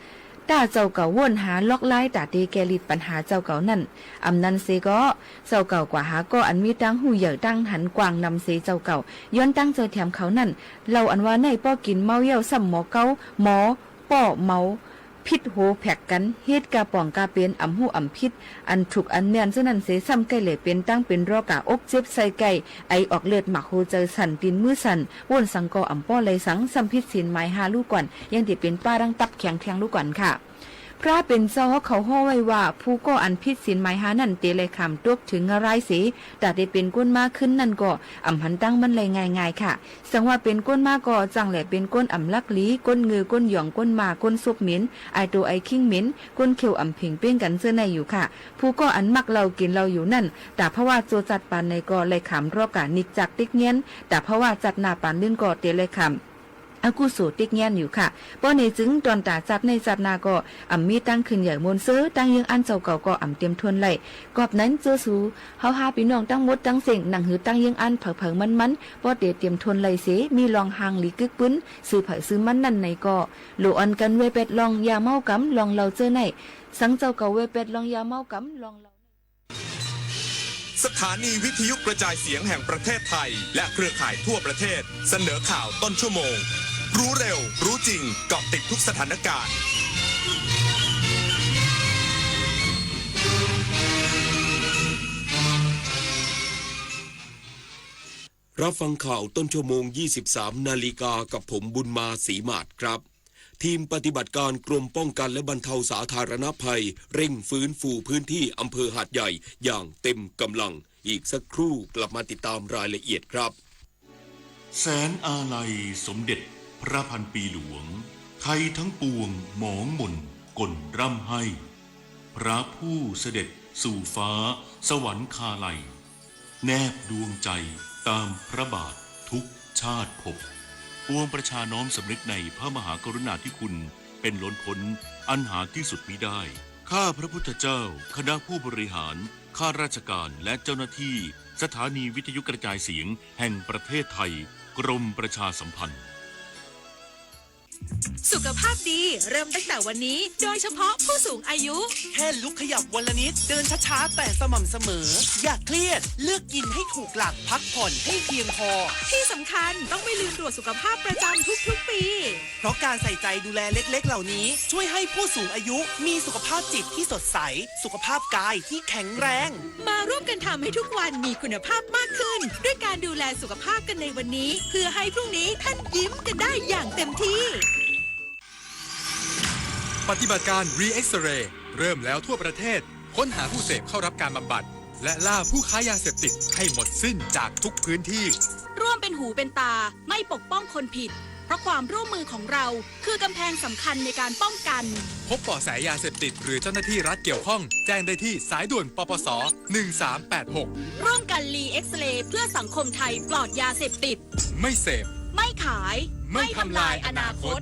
ต้าเจ้าเก่าว่นหาล็อกลายต๋าเตแก้หลีดปัญหาเจ้าเก่านั้น อ่ำนั้นเสก็ เจ้าเก่ากว่าหาก็อันมีตังหูใหญ่ตังหันกว้างนำเสเจ้าเก่า ย้อนตังเจ้าแถมเขานั้น เหล้าอันว่าในป้อกิ๋นเมาเย้าซ้ำหมอเก๊า หมอป้อเมา ผิดโหแผกกั๋น เฮ็ดกาป่องกาเป๋น อ่ำฮู้อ่ำผิด อันถูกอันแม่นเจ้านั้นเส ซ้ำใก้เหล่เป๋นตังเป๋นรอกา อกเจ็บไส้ไก้ ไอออกเลือด หมากหัวใจ๋สั่น ตี๋นมือสั่น ว่นสังก็อ่ำป้อไล่สัง ซ้ำผิดศีลหมายห้าลู่ก่อน ยังเต๋เป๋นป้าดั้งตับแข็งแทงลู่ก่อนค่ะ พระเป๋นเจ้าเฮาเขาฮ้อไว้ว่า ผู้ก้ออันผิดศีลหมายห้านั้น เต๋ไล่ขามตกเถิงนรายเส ต๋าเต๋เป๋นก้นมาขึ้นนั้นก็ อ่ำหันตังมันไล่ง่ายๆ ค่ะ สังว่าเป๋นก้นมาก็ จั้งแหล่เป๋นก้นอ่ำลักหลี ก้นเงือ ก้นหยอง ก้นหมา ก้นศพเหม็น อายโตอายคิงเหม็น ก้นเขียวอ่ำเผิงเป้งกั๋นเจ้าในอยู่ค่ะ ผู้ก้ออันมักเหล้ากิ๋นเหล้าอยู่นั้น ต๋าภาวะจั่วจัดปานในก็ ไล่ขามรอกา นิจจักติ๊กเงี้ยน ต๋าภาวะจัดนาปานลื่นก็ เต๋ไล่ขาม อกุโสติ๊กเงี้ยนอยู่ค่ะ ป้อในจึง ตอนต๋าจัดในจัดนาก็ อ่ำมีตังขึ้นใหญ่มวลเซ้อ ตังเยื้องอั้นเจ้าเก่าก็อ่ำเตียมทนไล่ กอบนั้นเจ้าสู เฮาหาปี้น้องตังหมดตังเส้ง หนังหือตังเยื้องอั้นเผาๆ มันๆ ป้อเต๋เตียมทนไล่เส มีลองห่างหลีกึ๊กปื้น ซื้อไผซื้อมันนั้นในก็ โหลอ่อนกั๋นแวแป๊ดลองยาเมากำ ลองเหล้าเจ้าใน สังเจ้าเก่าแวแป๊ดลองยาเมากำ ลองเหล้า สถานีวิทยุกระจายเสียงแห่งประเทศไทย และเครือข่ายทั่วประเทศ เสนอข่าวต้นชั่วโมง รู้เร็ว รู้จริง เกาะติดทุกสถานการณ์ รับฟังข่าวต้นชั่วโมง ยี่สิบสามนาฬิกา กับผมบุญมา ศรีหมาดครับ ทีมปฏิบัติการกรมป้องกันและบรรเทาสาธารณภัย เร่งฟื้นฟูพื้นที่อำเภอหาดใหญ่อย่างเต็มกำลัง อีกสักครู่กลับมาติดตามรายละเอียดครับ แสนอาลัยสมเด็จพระพันปีหลวง ไทยทั้งปวงหมองหม่นก่นร่ำไห้ พระผู้เสด็จสู่ฟ้าสวรรคาลัย แนบดวงใจตามพระบาททุกชาติภพ ปวงประชาน้อมสำนึกในพระมหากรุณาธิคุณเป็นล้นพ้นอันหาที่สุดมิได้ ข้าพระพุทธเจ้า คณะผู้บริหาร ข้าราชการ และเจ้าหน้าที่ สถานีวิทยุกระจายเสียงแห่งประเทศไทย กรมประชาสัมพันธ์ สุขภาพดีเริ่มตั้งแต่วันนี้ โดยเฉพาะผู้สูงอายุ แค่ลุกขยับวันละนิด เดินช้าๆ แต่สม่ำเสมอ อย่าเครียด เลือกกินให้ถูกหลัก พักผ่อนให้เพียงพอ ที่สำคัญต้องไม่ลืมตรวจสุขภาพประจำทุกๆ ปี เพราะการใส่ใจดูแลเล็กๆ เหล่านี้ ช่วยให้ผู้สูงอายุมีสุขภาพจิตที่สดใส สุขภาพกายที่แข็งแรง มาร่วมกันทำให้ทุกวันมีคุณภาพมากขึ้น ด้วยการดูแลสุขภาพกันในวันนี้ เพื่อให้พรุ่งนี้ท่านยิ้มกันได้อย่างเต็มที่ ปฏิบัติการ Re-X-Ray เริ่มแล้วทั่วประเทศ ค้นหาผู้เสพเข้ารับการบำบัด และล่าผู้ค้ายาเสพติดให้หมดสิ้นจากทุกพื้นที่ ร่วมเป็นหูเป็นตา ไม่ปกป้องคนผิด เพราะความร่วมมือของเรา คือกำแพงสำคัญในการป้องกัน พบเบาะแสยาเสพติดหรือเจ้าหน้าที่รัฐเกี่ยวข้อง แจ้งได้ที่สายด่วน ปปส หนึ่งสามแปดหก ร่วมกัน Re-X-Ray เพื่อสังคมไทยปลอดยาเสพติด ไม่เสพ ไม่ขาย ไม่ทำลายอนาคต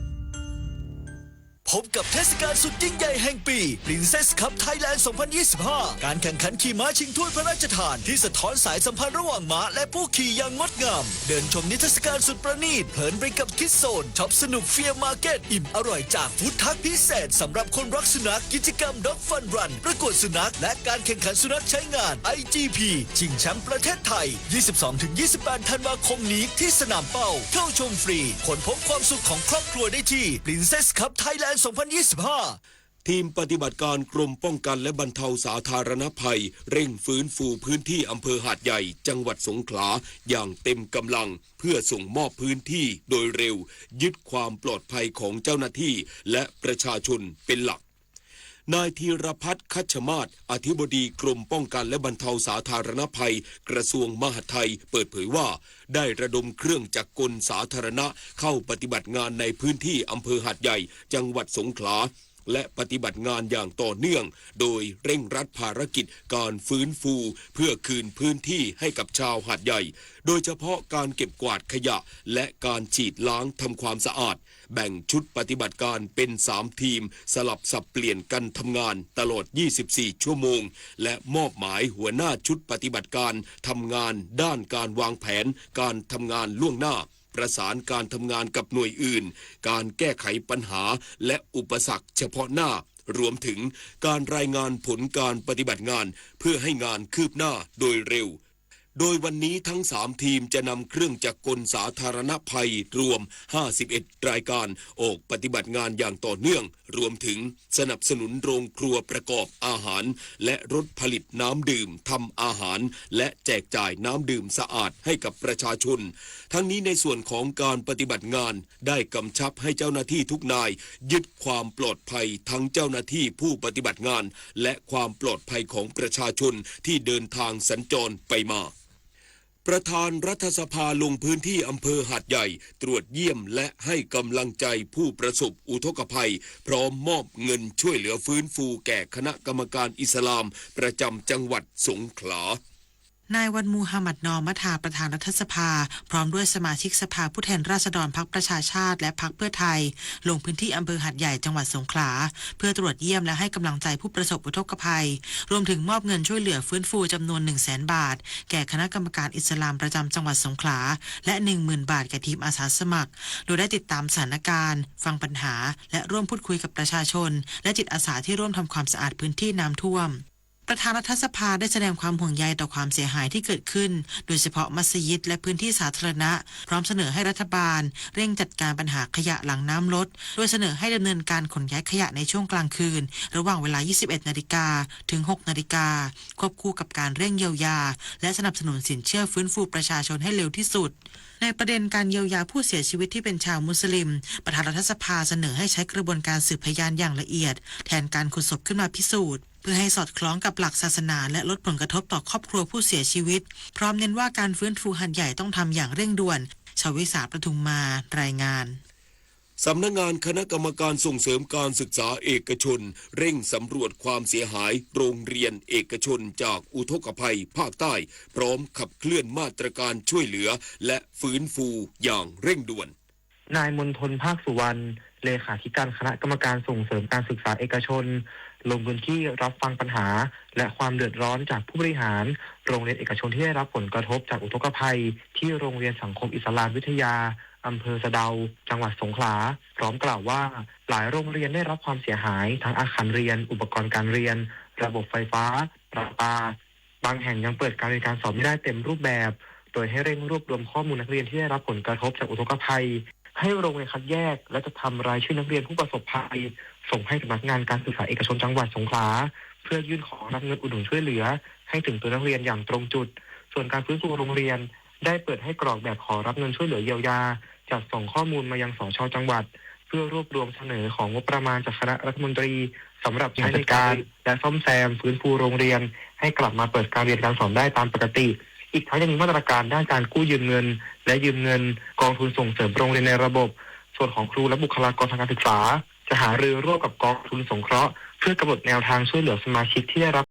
พบกับเทศกาลสุดยิ่งใหญ่แห่งปี Princess Cup Thailand สองพันยี่สิบห้า การแข่งขันขี่ม้าชิงถ้วยพระราชทานที่สะท้อนสายสัมพันธ์ระหว่างม้าและผู้ขี่อย่างงดงาม เดินชมนิทรรศการสุดประณีต เพลินไปกับ Kids Zone ช็อปสนุก Fair Market อิ่มอร่อยจาก Food Truck พิเศษสำหรับคนรักสุนัข กิจกรรม Dog Fun Run ประกวดสุนัข และการแข่งขันสุนัขใช้งาน ไอจีพี ชิงแชมป์ประเทศไทย ยี่สิบสองถึงยี่สิบแปด ธันวาคมนี้ที่สนามเป้า เข้าชมฟรี ค้นพบความสุขของครอบครัวได้ที่ Princess Cup Thailand สองพันยี่สิบห้า ทีมปฏิบัติการกรมป้องกันและบรรเทาสาธารณภัย เร่งฟื้นฟูพื้นที่อำเภอหาดใหญ่ จังหวัดสงขลา อย่างเต็มกำลัง เพื่อส่งมอบพื้นที่โดยเร็ว ยึดความปลอดภัยของเจ้าหน้าที่และประชาชนเป็นหลัก นายธีรพัฒน์ คัชมาศ อธิบดีกรมป้องกันและบรรเทาสาธารณภัย กระทรวงมหาดไทย เปิดเผยว่า ได้ระดมเครื่องจักรกลสาธารณะเข้าปฏิบัติงานในพื้นที่อำเภอหาดใหญ่ จังหวัดสงขลา และปฏิบัติงานอย่างต่อเนื่อง โดยเร่งรัดภารกิจการฟื้นฟู เพื่อคืนพื้นที่ให้กับชาวหาดใหญ่ โดยเฉพาะการเก็บกวาดขยะ และการฉีดล้างทำความสะอาด แบ่งชุดปฏิบัติการเป็นสามทีม สลับสับเปลี่ยนกันทำงานตลอดยี่สิบสี่ชั่วโมง และมอบหมายหัวหน้าชุดปฏิบัติการทำงานด้านการวางแผนการทำงานล่วงหน้า ประสานการทำงานกับหน่วยอื่น การแก้ไขปัญหาและอุปสรรคเฉพาะหน้า รวมถึงการรายงานผลการปฏิบัติงาน เพื่อให้งานคืบหน้าโดยเร็ว โดยวันนี้ทั้งสามทีมจะนำเครื่องจักรกลสาธารณภัยรวมห้าสิบเอ็ดรายการ ออกปฏิบัติงานอย่างต่อเนื่อง รวมถึงสนับสนุนโรงครัวประกอบอาหาร และรถผลิตน้ำดื่มทำอาหาร และแจกจ่ายน้ำดื่มสะอาดให้กับประชาชน ทั้งนี้ในส่วนของการปฏิบัติงาน ได้กำชับให้เจ้าหน้าที่ทุกนาย ยึดความปลอดภัยทั้งเจ้าหน้าที่ผู้ปฏิบัติงาน และความปลอดภัยของประชาชนที่เดินทางสัญจรไปมา ประธานรัฐสภาลงพื้นที่อำเภอหาดใหญ่ ตรวจเยี่ยมและให้กำลังใจผู้ประสบอุทกภัย พร้อมมอบเงินช่วยเหลือฟื้นฟูแก่คณะกรรมการอิสลามประจำจังหวัดสงขลา นายวันมูฮัมหมัดนอมะทา ประธานรัฐสภา พร้อมด้วยสมาชิกสภาผู้แทนราษฎรพรรคประชาชาติและพรรคเพื่อไทย ลงพื้นที่อำเภอหาดใหญ่จังหวัดสงขลา เพื่อตรวจเยี่ยมและให้กำลังใจผู้ประสบอุทกภัย รวมถึงมอบเงินช่วยเหลือฟื้นฟูจำนวนหนึ่งแสนบาท แก่คณะกรรมการอิสลามประจำจังหวัดสงขลา และหนึ่งหมื่นบาทแก่ทีมอาสาสมัคร โดยได้ติดตามสถานการณ์ ฟังปัญหา และร่วมพูดคุยกับประชาชน และจิตอาสาที่ร่วมทำความสะอาดพื้นที่น้ำท่วม ประธานรัฐสภาได้แสดงความห่วงใยต่อความเสียหายที่เกิดขึ้น โดยเฉพาะมัสยิดและพื้นที่สาธารณะ พร้อมเสนอให้รัฐบาลเร่งจัดการปัญหาขยะหลังน้ำลด โดยเสนอให้ดำเนินการขนย้ายขยะในช่วงกลางคืน ระหว่างเวลา ยี่สิบเอ็ดนาฬิกา ถึง หกนาฬิกา ควบคู่กับการเร่งเยียวยา และสนับสนุนสินเชื่อฟื้นฟูประชาชนให้เร็วที่สุด ในประเด็นการเยียวยาผู้เสียชีวิตที่เป็นชาวมุสลิม ประธานรัฐสภาเสนอให้ใช้กระบวนการสืบพยานอย่างละเอียด แทนการขุดศพขึ้นมาพิสูจน์ เพื่อให้สอดคล้องกับหลักศาสนา และลดผลกระทบต่อครอบครัวผู้เสียชีวิต พร้อมเน้นว่าการฟื้นฟูหาดใหญ่ต้องทำอย่างเร่งด่วน ชวิสา ประทุมมา รายงาน สำนักงานคณะกรรมการส่งเสริมการศึกษาเอกชน เร่งสำรวจความเสียหายโรงเรียนเอกชนจากอุทกภัยภาคใต้ พร้อมขับเคลื่อนมาตรการช่วยเหลือ และฟื้นฟูอย่างเร่งด่วน นายมณฑล ภาคสุวรรณ เลขาธิการคณะกรรมการส่งเสริมการศึกษาเอกชน ลงพื้นที่รับฟังปัญหา และความเดือดร้อนจากผู้บริหารโรงเรียนเอกชนที่ได้รับผลกระทบจากอุทกภัย ที่โรงเรียนสังคมอิสลามวิทยา อำเภอสะเดา จังหวัดสงขลา พร้อมกล่าวว่า หลายโรงเรียนได้รับความเสียหาย ทั้งอาคารเรียน อุปกรณ์การเรียน ระบบไฟฟ้า ประปา บางแห่งยังเปิดการเรียนการสอนไม่ได้เต็มรูปแบบ โดยให้เร่งรวบรวมข้อมูลนักเรียนที่ได้รับผลกระทบจากอุทกภัย ให้โรงเรียนคัดแยก และจัดทำรายชื่อนักเรียนผู้ประสบภัย ส่งให้สำนักงานการศึกษาเอกชนจังหวัดสงขลา เพื่อยื่นขอรับเงินอุดหนุนช่วยเหลือ ให้ถึงตัวนักเรียนอย่างตรงจุด ส่วนการฟื้นฟูโรงเรียน ได้เปิดให้กรอกแบบขอรับเงินช่วยเหลือเยียวยา จัดส่งข้อมูลมายัง สช จังหวัด เพื่อรวบรวมเสนอของงบประมาณจากคณะรัฐมนตรี สำหรับใช้ในการจัดการและซ่อมแซมฟื้นฟูโรงเรียน ให้กลับมาเปิดการเรียนการสอนได้ตามปกติ อีกทั้งยังมีมาตรการด้านการกู้ยืมเงิน และยืมเงินกองทุนส่งเสริมโรงเรียนในระบบ ส่วนของครูและบุคลากรทางการศึกษา จะหารือร่วมกับกองทุนสงเคราะห์ เพื่อกำหนดแนวทางช่วยเหลือสมาชิกที่ได้รับ